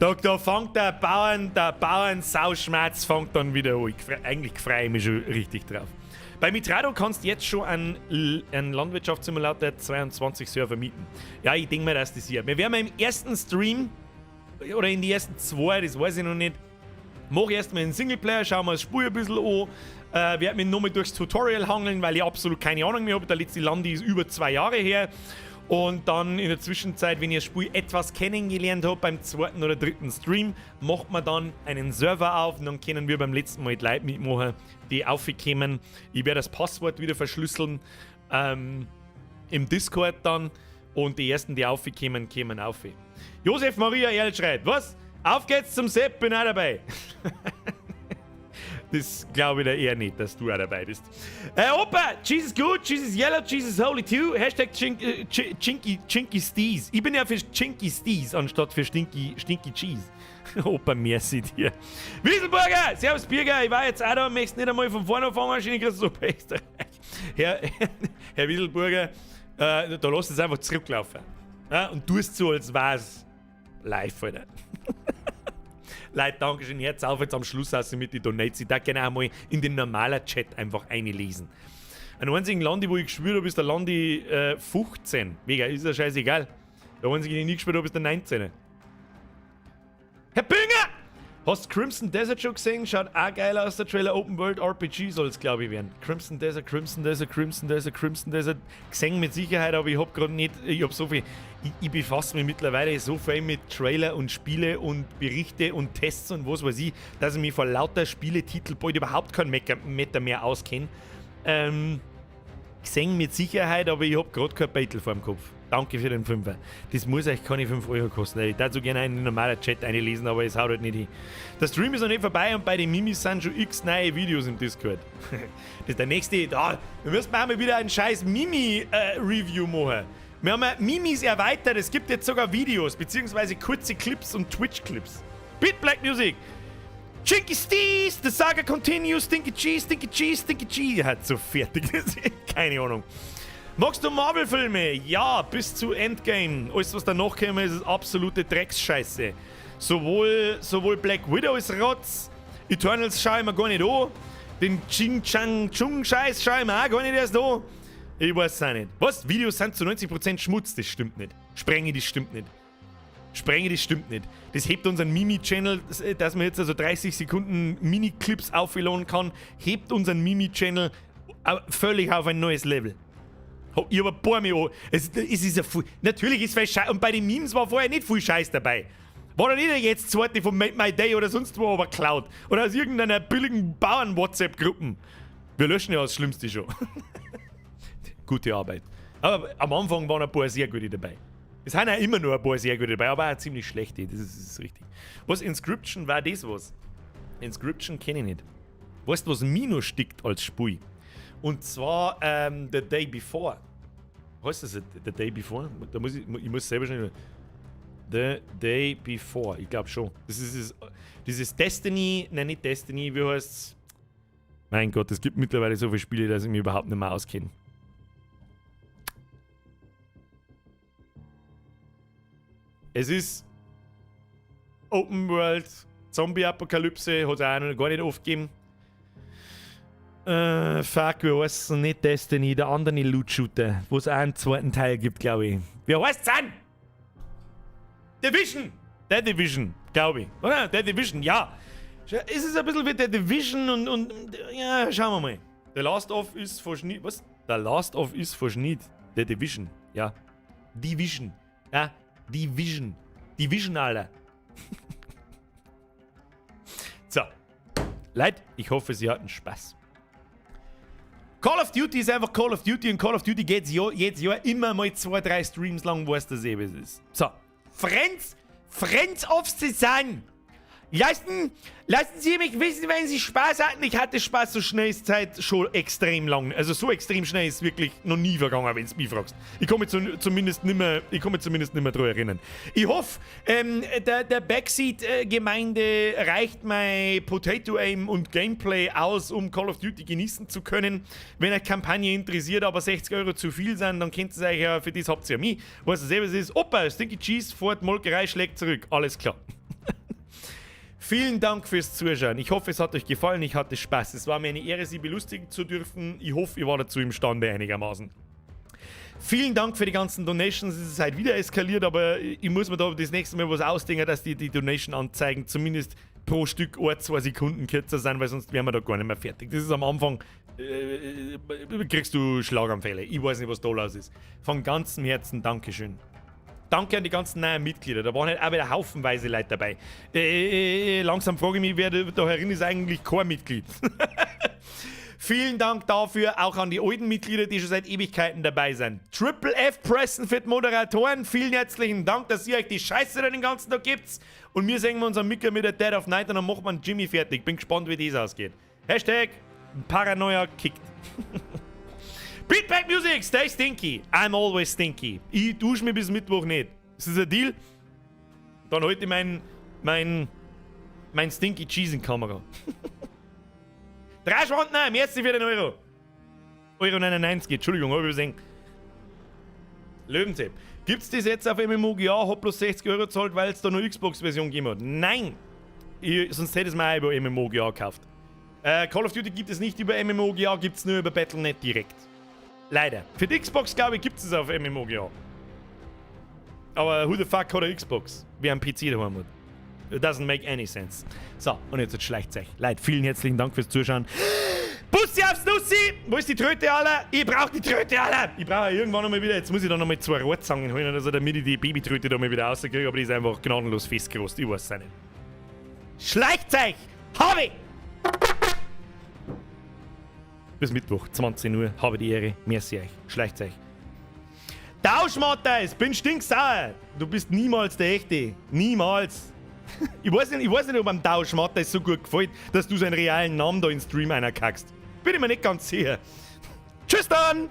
Da fängt der Bauern-Sauschmerz fängt dann wieder an. Eigentlich freue ich mich schon richtig drauf. Bei Mitrado kannst du jetzt schon einen Landwirtschaftssimulator 22 Server mieten. Ja, ich denke mir, dass das hier. Wir werden im ersten Stream oder in die ersten zwei, das weiß ich noch nicht, mach erstmal einen Singleplayer, schauen wir das Spiel ein bisschen an. Werde mich nochmal durchs Tutorial hangeln, weil ich absolut keine Ahnung mehr habe. Der letzte Landi ist über 2 Jahre her. Und dann in der Zwischenzeit, wenn ich das Spiel etwas kennengelernt habe, beim zweiten oder dritten Stream, macht man dann einen Server auf und dann können wir beim letzten Mal die Leute mitmachen, die aufkommen. Ich werde das Passwort wieder verschlüsseln im Discord dann und die ersten, die aufkommen, kommen auf. Josef Maria Erl schreit, was? Auf geht's zum Sepp, bin auch dabei. Das glaube ich dir eher nicht, dass du auch dabei bist. Opa, Cheese is good, Cheese is yellow, Cheese is holy too. Hashtag Chinky, Chinky Stees. Ich bin ja für Chinky Stees anstatt für Stinky, Stinky Cheese. Opa, merci dir. Wieselburger, servus Birger, ich war jetzt auch da, möchtest nicht einmal von vorne anfangen, schöne Grüße aus Österreich. Herr Wieselburger, da lass es einfach zurücklaufen. Ja, und tust so, als wär's live, Alter. Leute, Dankeschön, Herz auf jetzt am Schluss aus mit den Donates. Ich darf gerne auch mal in den normalen Chat einfach einlesen. Einen einzigen Landi, wo ich gespielt habe, ist der Landi 15. Mega, ist ja scheißegal. Der einzige, den ich nie gespielt habe, ist der 19. Herr Bünger! Hast du Crimson Desert schon gesehen? Schaut auch geil aus, der Trailer. Open World RPG soll es, glaube ich, werden. Crimson Desert, Crimson Desert, Crimson Desert, Crimson Desert. Gesehen mit Sicherheit, aber ich hab gerade nicht. Ich hab so viel. Ich befasse mich mittlerweile so viel mit Trailer und Spiele und Berichte und Tests und was weiß ich, dass ich mich vor lauter Spieletitel bald überhaupt keinen Meter mehr auskenne. Gesehen mit Sicherheit, aber ich hab gerade kein Battle vor dem Kopf. Danke für den Fünfer. Das muss euch keine 5 Euro kosten. Ich würde so gerne einen normalen Chat einlesen, aber es haut halt nicht hin. Der Stream ist noch nicht vorbei und bei den Mimis sind schon x neue Videos im Discord. Das ist der nächste. Da, wir müssen auch mal wieder einen scheiß Mimi-Review machen. Wir haben ja Mimis erweitert. Es gibt jetzt sogar Videos, beziehungsweise kurze Clips und Twitch-Clips. Bit Black Music. Chinky Stees, the saga continues, Stinky Cheese, Stinky Cheese, Stinky Cheese. Hat so fertig. Keine Ahnung. Magst du Marvel-Filme? Ja, bis zu Endgame. Alles, was danach käme, ist absolute Drecksscheiße. Sowohl Black Widow ist Rotz, Eternals schaue ich mir gar nicht an, den Ching Chang Chung Scheiß schaue ich mir auch gar nicht erst an. Ich weiß es auch nicht. Was? Videos sind zu 90% Schmutz? Das stimmt nicht. Sprenge, das stimmt nicht. Sprenge, das stimmt nicht. Das hebt unseren Mimi-Channel, dass man jetzt also 30 Sekunden Mini-Clips aufladen kann, hebt unseren Mimi-Channel völlig auf ein neues Level. Ich hab ein paar mehr an. Es ist ja viel, natürlich ist viel Scheiß. Und bei den Memes war vorher nicht viel Scheiß dabei. War da nicht jetzt zweite von Made My Day oder sonst wo aber geklaut? Oder aus irgendeiner billigen Bauern-WhatsApp-Gruppen? Wir löschen ja das Schlimmste schon. Gute Arbeit. Aber am Anfang waren ein paar sehr gute dabei. Es sind auch immer nur ein paar sehr gute dabei, aber auch ziemlich schlechte, das ist richtig. Was, Inscryption war das was? Inscryption kenne ich nicht. Weißt du, was mir noch stickt als Spiel? Und zwar The Day Before. Heißt das The Day Before? Da muss ich, ich muss selber schon. The Day Before, ich glaube schon. Das ist dieses Destiny, nein, nicht Destiny, wie heißt's? Mein Gott, es gibt mittlerweile so viele Spiele, dass ich mich überhaupt nicht mehr auskenne. Es ist Open World, Zombie-Apokalypse, hat es auch noch gar nicht oft gegeben. Fuck, wie heißt es? Nicht Destiny, der andere Loot-Shooter, wo es auch einen zweiten Teil gibt, glaube ich. Wie heißt's denn? Division! The Division, glaube ich. Oder? The Division, ja. Es ist ein bisschen wie The Division und ja, schauen wir mal. The Last of ist verschnitt. Was? The Last of ist verschnitt. The Division, ja. Division. Ja, Division. Division, Alter. So. Leute, ich hoffe, Sie hatten Spaß. Call of Duty ist einfach Call of Duty und Call of Duty geht jedes Jahr immer mal zwei, drei Streams lang, weißt du eh, wie es ist. So. Friends, Friends of the Sun. Lassen Sie mich wissen, wenn Sie Spaß hatten. Ich hatte Spaß, so schnell ist Zeit schon extrem lang. Also so extrem schnell ist wirklich noch nie vergangen, wenn du mich fragst. Ich kann mich zumindest nimmer dran erinnern. Ich hoffe, der Backseat-Gemeinde reicht mein Potato Aim und Gameplay aus, um Call of Duty genießen zu können. Wenn euch Kampagne interessiert, aber 60 € zu viel sind, dann könnt ihr euch ja, für das habt ihr ja mich. Weißt du selber, es ist, Opa, Stinky Cheese fährt Molkerei schlägt zurück. Alles klar. Vielen Dank fürs Zuschauen. Ich hoffe, es hat euch gefallen. Ich hatte Spaß. Es war mir eine Ehre, Sie belustigen zu dürfen. Ich hoffe, ich war dazu imstande einigermaßen. Vielen Dank für die ganzen Donations. Es ist halt wieder eskaliert, aber ich muss mir da das nächste Mal was ausdenken, dass die Donation-Anzeigen zumindest pro Stück ein, 2 Sekunden kürzer sind, weil sonst wären wir da gar nicht mehr fertig. Das ist am Anfang, kriegst du Schlaganfälle. Ich weiß nicht, was da los ist. Von ganzem Herzen Dankeschön. Danke an die ganzen neuen Mitglieder. Da waren halt auch wieder haufenweise Leute dabei. Langsam frage ich mich, wer da herin ist eigentlich kein Mitglied. Vielen Dank dafür auch an die alten Mitglieder, die schon seit Ewigkeiten dabei sind. Triple F pressen für die Moderatoren. Vielen herzlichen Dank, dass ihr euch die Scheiße da den ganzen Tag gebt. Und wir sehen uns am Mittag mit der Dead of Night und dann macht man Jimmy fertig. Bin gespannt, wie das ausgeht. #ParanoiaKickt. Beatback Music, stay stinky. I'm always stinky. Ich dusche mich bis Mittwoch nicht. Ist das ein Deal? Dann halte ich mein Stinky Cheese in Kamera. Drei Schwanden, merci für den Euro. Euro 99, Entschuldigung, hab ich übersehen. Löwenzepp. Gibt's das jetzt auf MMOGA? Hab bloß 60 € gezahlt, weil es da nur Xbox-Version gegeben hat. Nein! Sonst hätte ich es mir auch über MMOGA gekauft. Call of Duty gibt es nicht über MMOGA, gibt es nur über Battle.net direkt. Leider. Für die Xbox, glaube ich, gibt es auf MMOGA. Aber who the fuck hat eine Xbox? Wer einen PC daheim hat. It doesn't make any sense. So, und jetzt schleicht euch. Leute, vielen herzlichen Dank fürs Zuschauen. Bussi aufs Nussi! Wo ist die Tröte, Alter? Ich brauch die Tröte, Alter! Ich brauche irgendwann nochmal wieder. Jetzt muss ich da nochmal zwei Rohrzangen holen oder so, damit ich die Babytröte da mal wieder rauskriege. Aber die ist einfach gnadenlos festgerost. Ich weiß es nicht. Schleicht euch! Habe! Bis Mittwoch, 20 Uhr. Habe die Ehre. Merci euch. Schleicht euch. Tauschmatter, bin stinksauer. Du bist niemals der Echte. Niemals. Ich weiß nicht, ob am Tauschmatter es so gut gefällt, dass du seinen realen Namen da in den Stream einer kackst. Bin ich mir nicht ganz sicher. Tschüss dann!